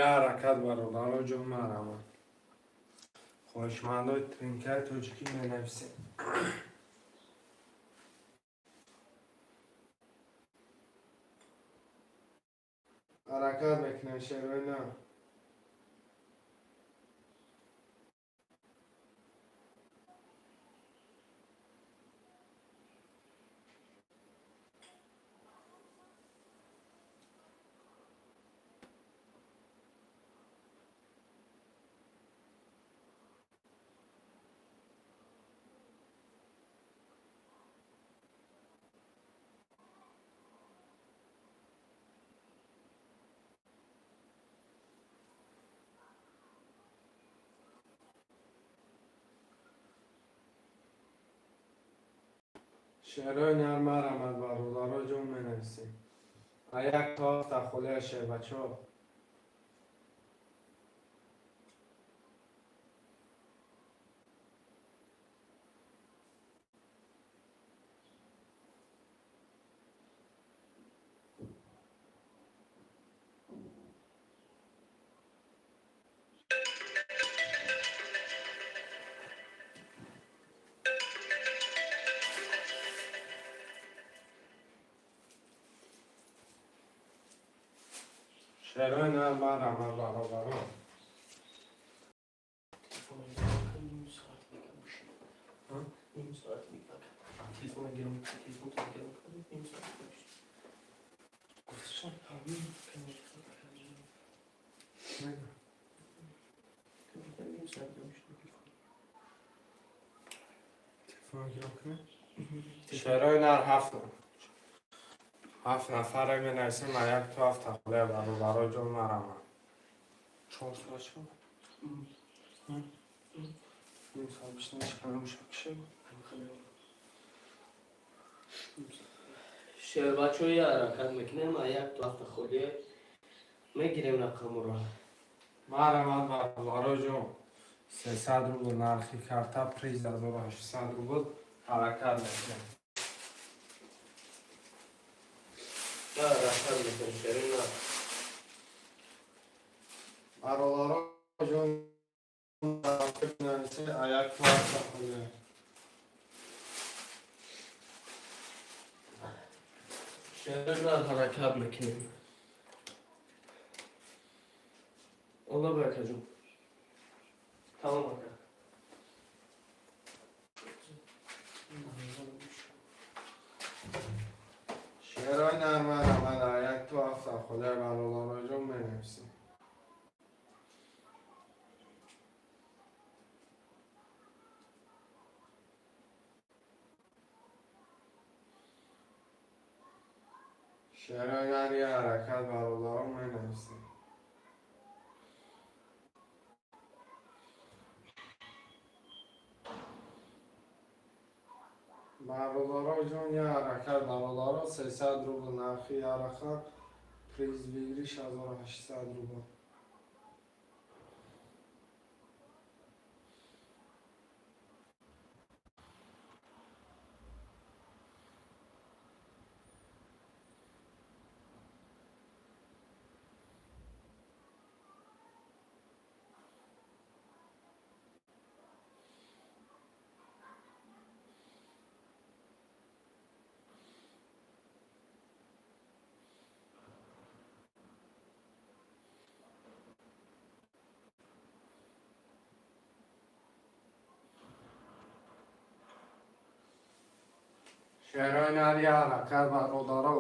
S1: Я ҳаракат, бародаро ҷон, марҳамат. Хоҳишмандои тринкаи тоҷикӣ менависем. Ҳаракат мекунем, шерои на. Шерои нар, марҳамат, бародаро ҷон, менависем. А як то ҳафта холия, шербачо. Шерои нар, марҳамат, бародаро.
S2: نیم ساعت میگم بشین. نیم ساعت میگم تلفن گرم، تلفن تو گرم کنم، نیم ساعت بشین. گفتم همین نیم ساعت بشین.
S1: Телефон гиром кунем. Шерои нар, ҳафт нафаре менависем, а як то ҳафта холия, бародаро ҷон, марҳамат. 4 соат шуд? Ним соат бишнем, чиқана мушак шуд.
S2: Шербачои, ҳаракат мекунем, а як то ҳафта холие мегирем рақамуро.
S1: Марҳамат, бародаро ҷон. 300 рубл нархи карта, приз 1800 рубл. Ҳаракат мекунем.
S2: Ҳаракат мекунем, шерина.
S1: Бародаро ҷон, нависем, а як то ҳафта холия.
S2: Шерина, ҳаракат мекунем. Алло, баракаҷон. Тамом, ака.
S1: Шерои нар, марҳамат, а як то ҳафта холия, бародаро ҷон, менависем. Шерои нар, я ҳаракат, бародаро, менависем. Бародаро ҷон, я ҳаракат, бародаро, 300 рубл нархи яракат. Приз выигрыш 1800 рубл. Шерои нар, я ҳаракат, бародаро.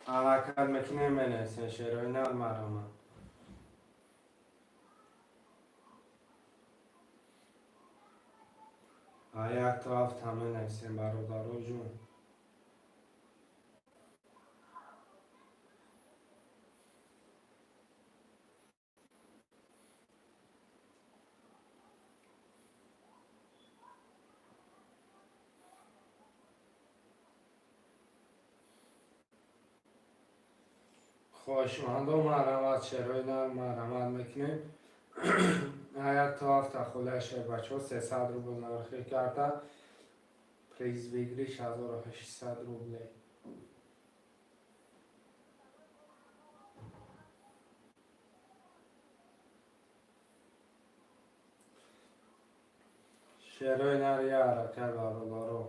S1: Ҳаракат мекунем, менависем шерои нар, марҳамат. Як то ҳафт ҳама нависем, бародаро ҷун. Хоҳишмандо, марҳамат, шерои нар, марҳамат мекунем. Як то ҳафта хулия, шербачаҳо, 300 рубл нархи карта, приз выигрыш 1800 рублей. Шерои нар, я ҳаракат, бародаро.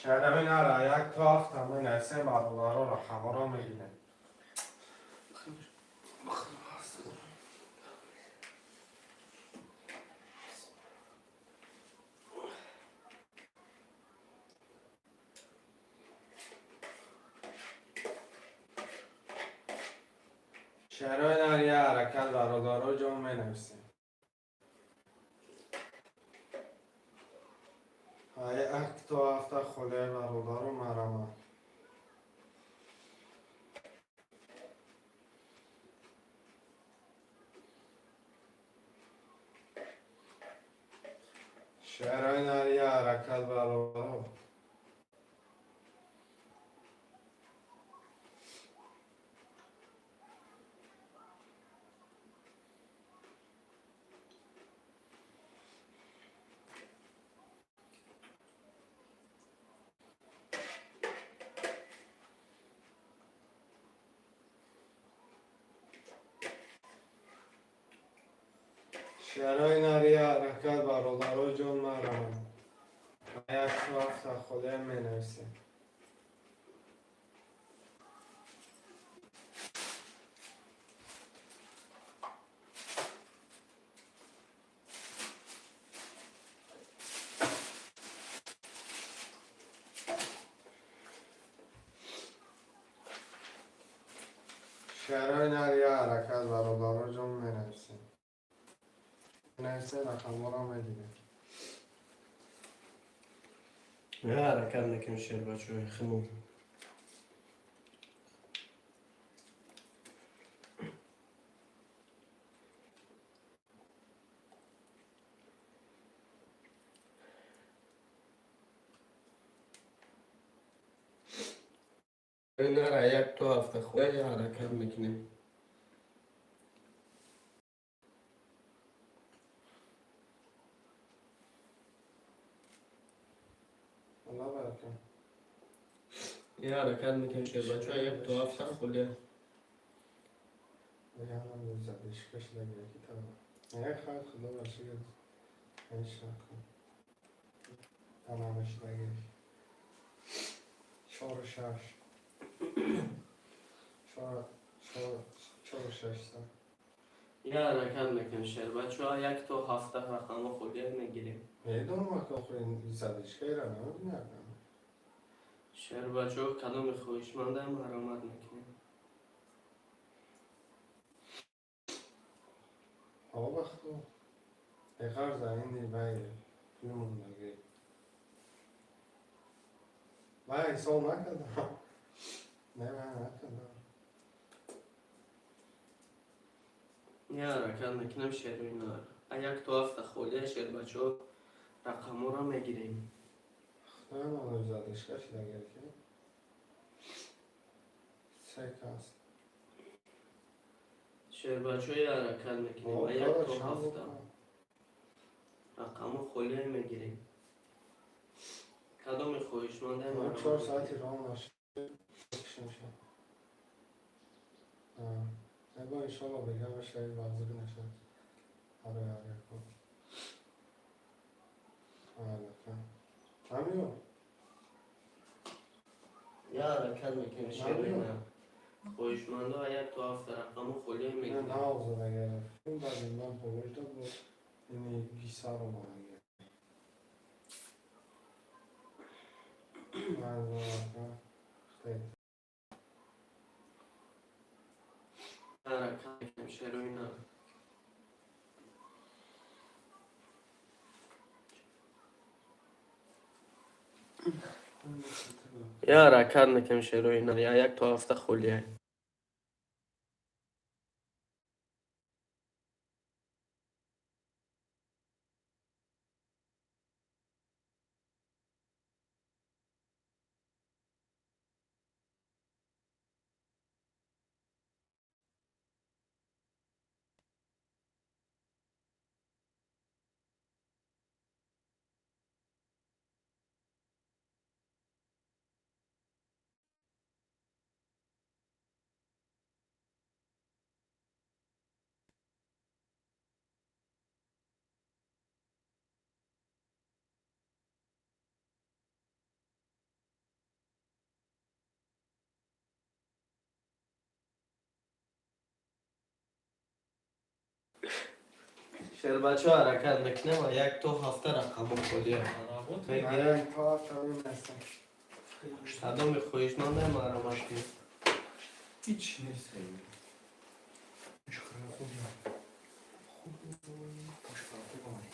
S1: Шерои нара як то ҳафта менависем, бародаро, рақамҳоро мебинем. Шерои нар, я ҳаракат, бародаро ҷон, менависем. Як то ҳафта холияи, бародаро, марҳамат. Шерои нар, я ҳаракат, бародаро. Шерои нар, я ҳаракат, бародаро ҷон, марҳамат. Як то ҳафта холия менависем. Шерои нар, я ҳаракат, бародаро ҷон, менависем. Менависем, рақамҳоро мебинем.
S2: Я ҳаракат мекунем, шербачаҳои химон. Нара як то ҳафта я ҳаракат мекунем.
S1: Алло, барака.
S2: Я ҳаракат мекунем, шербачаҳо, як то ҳафта хулия.
S1: Янам задишка шуда ки та. Як хайр, худо ба шукр. Иншаллоҳ. Тамом шудаги. Чору шаш. Чор чор чору шаш са.
S2: Я ҳаракат мекунем, шербачаҳо, як то ҳафта рақамҳо хулия мегирем.
S1: Медонам, ки охирин задишкаира намебинам.
S2: Шербачаҳо, кадоми хоҳишмандам, марҳамат мекунем.
S1: Ҳаво вақту. Беғарза ин вай пулмондаги. Ман ҳисоб накардам. Не, ман накардам.
S2: Я ҳаракат мекунам, шерои нар. А як то ҳафта холия, шербачо, рақаморо мегирем.
S1: Худои ман задишка шидагер ки. Се кас.
S2: Шербачо, я ҳаракат мекунем. А як то ҳафта рақамо холия мегирем. Кадоми хоҳишмандаи
S1: Ман 4 соати роҳ нашид. Эбо иншолло бега бешави вағзиги нашад. Барои ҳар яко. Ҳамиё.
S2: Я ҳаракат мекунем, шерои нар. Хоҳишмандо, а як то ҳафта рақамо холия мегирем.
S1: Навзад агар. Баъди ман болоҷда бо ини гисар омад агар.
S2: Ҳаракат мекунем, шерои нар. Я ҳаракат мекунем, шерои нар. Я як то ҳафта холия. Шербачо, ҳаракат мекунем, а як то ҳафта рақамо холия мегирем. Кадоми хоҳишманда марамаш кунед.
S3: Ҳеч нест. Хуб, хуб, хуб омадӣ.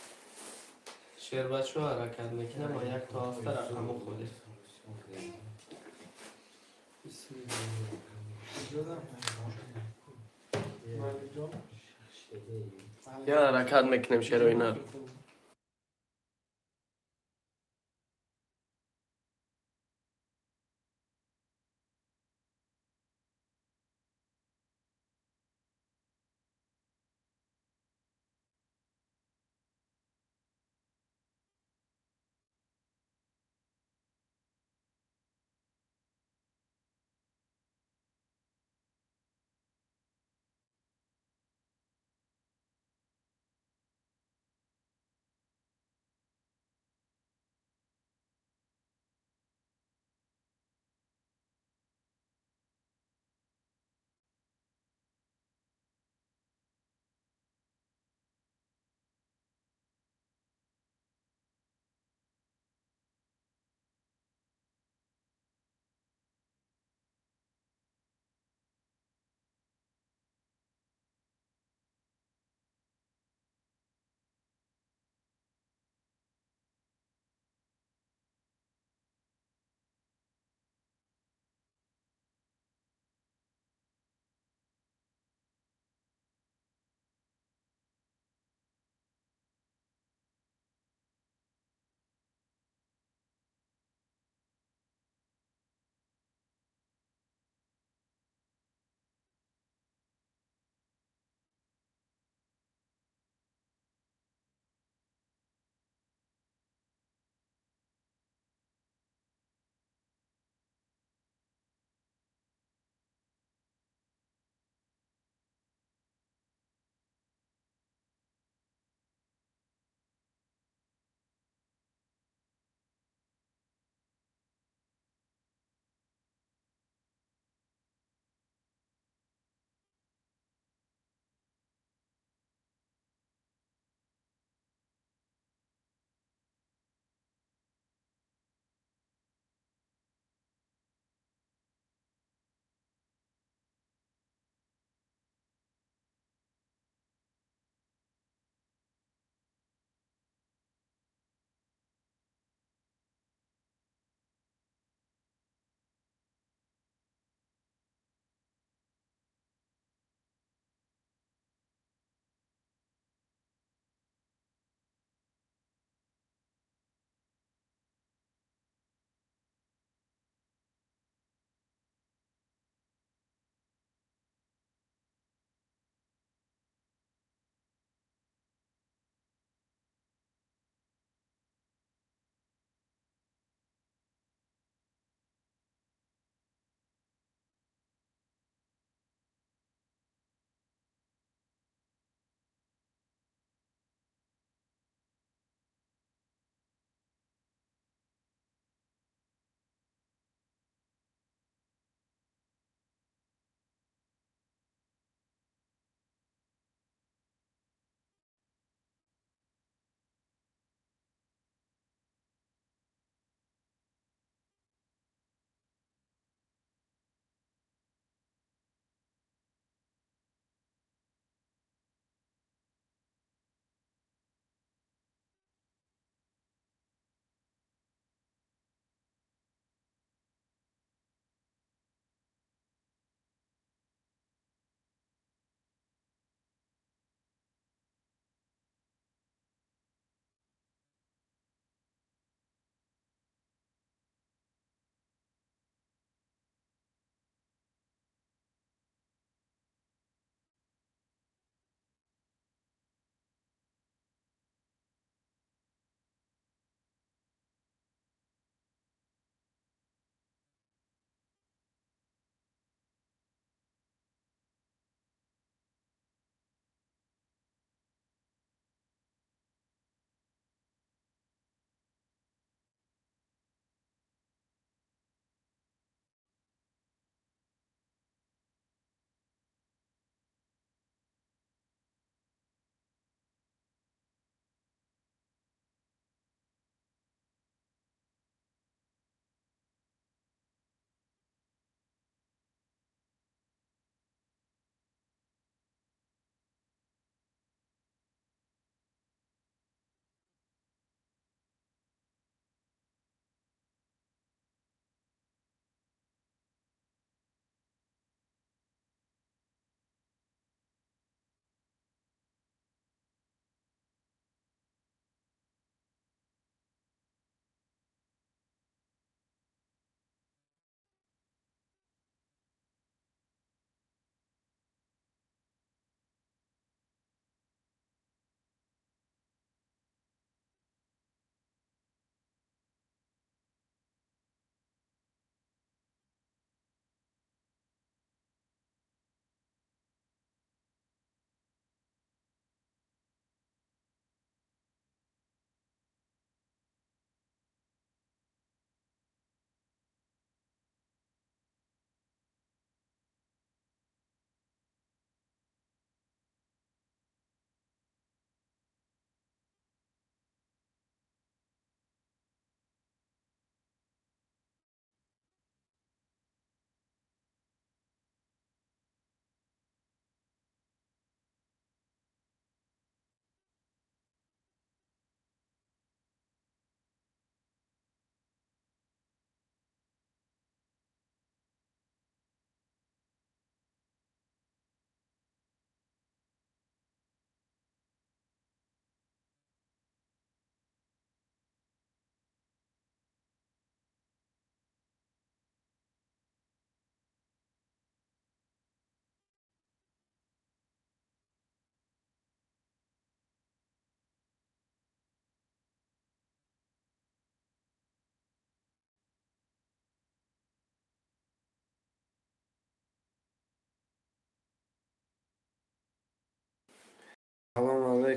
S2: Шербачо, ҳаракат мекунем, а як то ҳафта рақамо холия.
S1: Иҷозат? Малиҷон?
S2: Я ҳаракат мекунем, шерои нар.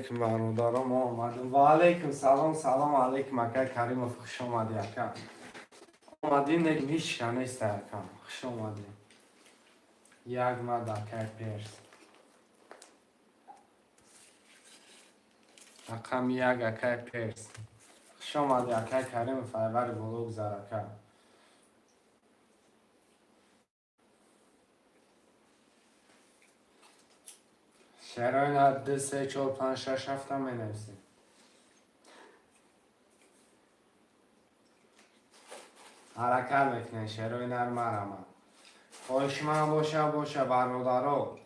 S1: Алейкум, бародаро, мо омадем. Ва алейкум салом, салом алейкум, акай Каримов, хуш омадӣ, ака. Омадӣ, не, ҳеҷ ка нест, ака. Хуш омадӣ. Як мад, акай Перс. Рақами як, акай Перс. Хуш омадӣ, акай Каримов, айвари боло гузар, ака. Шерои на ду, се, чор, панҷ, шаш, ҳафта менависем. Ҳаракат мекунем, шерои нар марама. Хоҳиши ман боша, боша, бародаро.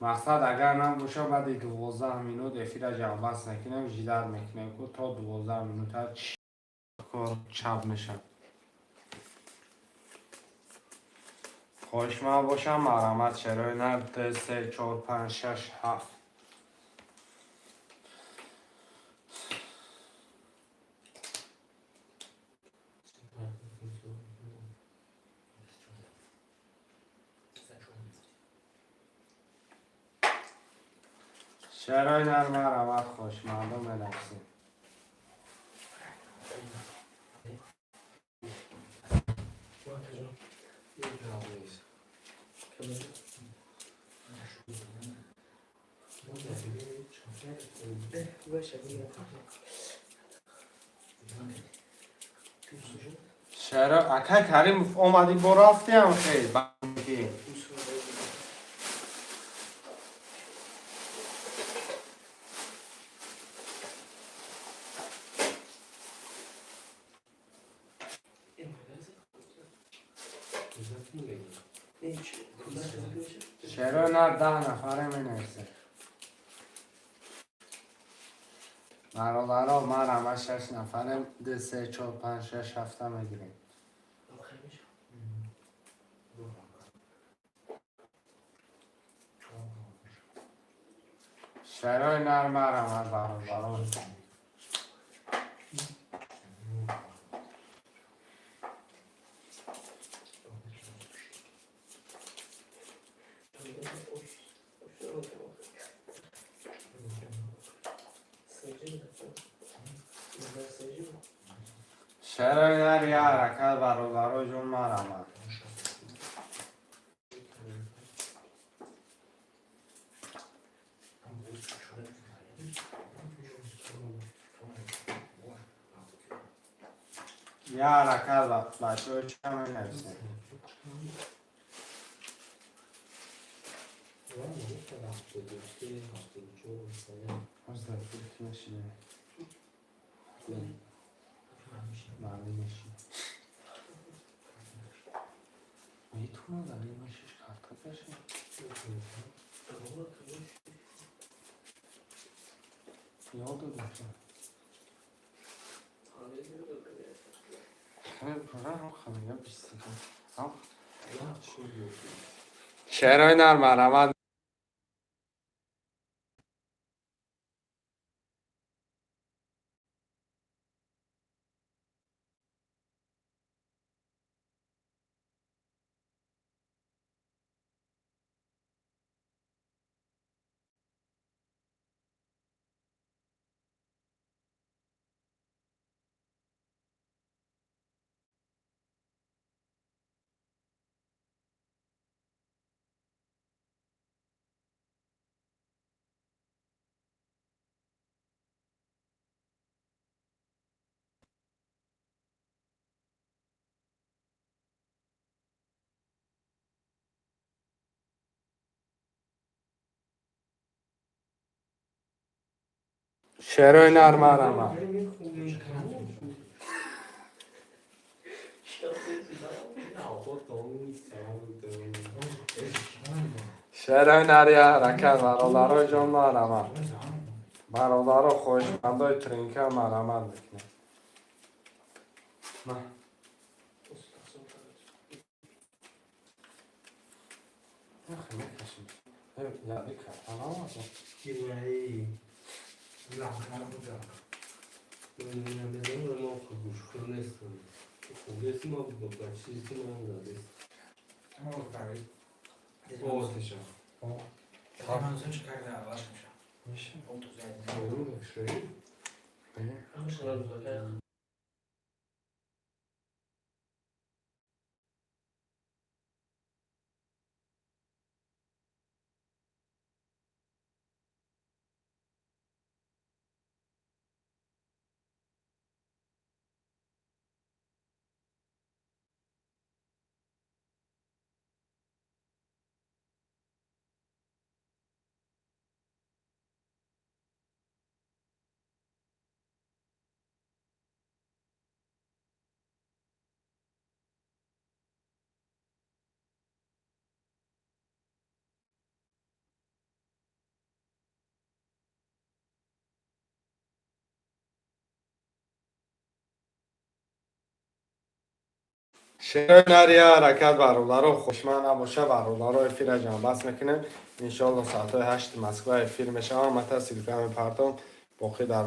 S1: Мақсад, агар набоша, баъди 12 минут эфира ҷамъбаст мекунем, ждать мекунем, ку то 12 минута чӣ кор чап мешавад. Хоҳиши ман боша, марҳамат, шерои нар, ду, се, чор, панҷ, шаш, ҳафт. Шерои нар, марҳамат, хоҳишмандо менависем. Шеро, акай Каримов, омадӣ, бо рафтиам хел ки. Шерои нар, 10 нафаре менависем. Бародаро, марҳамат, шаш нафарем, ду, се, чор, панҷ, шаш, ҳафта мегирем. Шерои нар, марҳамат, бародаро. Шерои нар, я ҳаракат, бародаро ҷон, марҳамат. Я ҳаракат, бачаҳо, ча менависем? Ҳозир ки мешинем. Маълум мешинем. Метавонад алимашиш карта кашад? Ёд додам. Пура ҳам. Шерои нар, марҳамат. Шерои нар, марҳамат. Шерои нар, я ҳаракат, бародаро ҷон, марҳамат. Бародаро, хоҳишмандои тринка, марҳамат мекунем. На. Нахе мекашем. Яди карта наомадам.
S2: Гӯшхӯр нестам. Хубеси ма ба чизи ман задест. Овозиша.
S5: Меша.
S3: Он тоза.
S5: Шои.
S2: Ҳамаша градус акай.
S1: Шерои нария ҳаракат, бародаро, хушман набоша, бародаро, эфира ҷамъбаст мекунем. Иншоалло, соатҳои 8 Москва эфир мешавам. Мата ссылка мепартом, боқӣ дар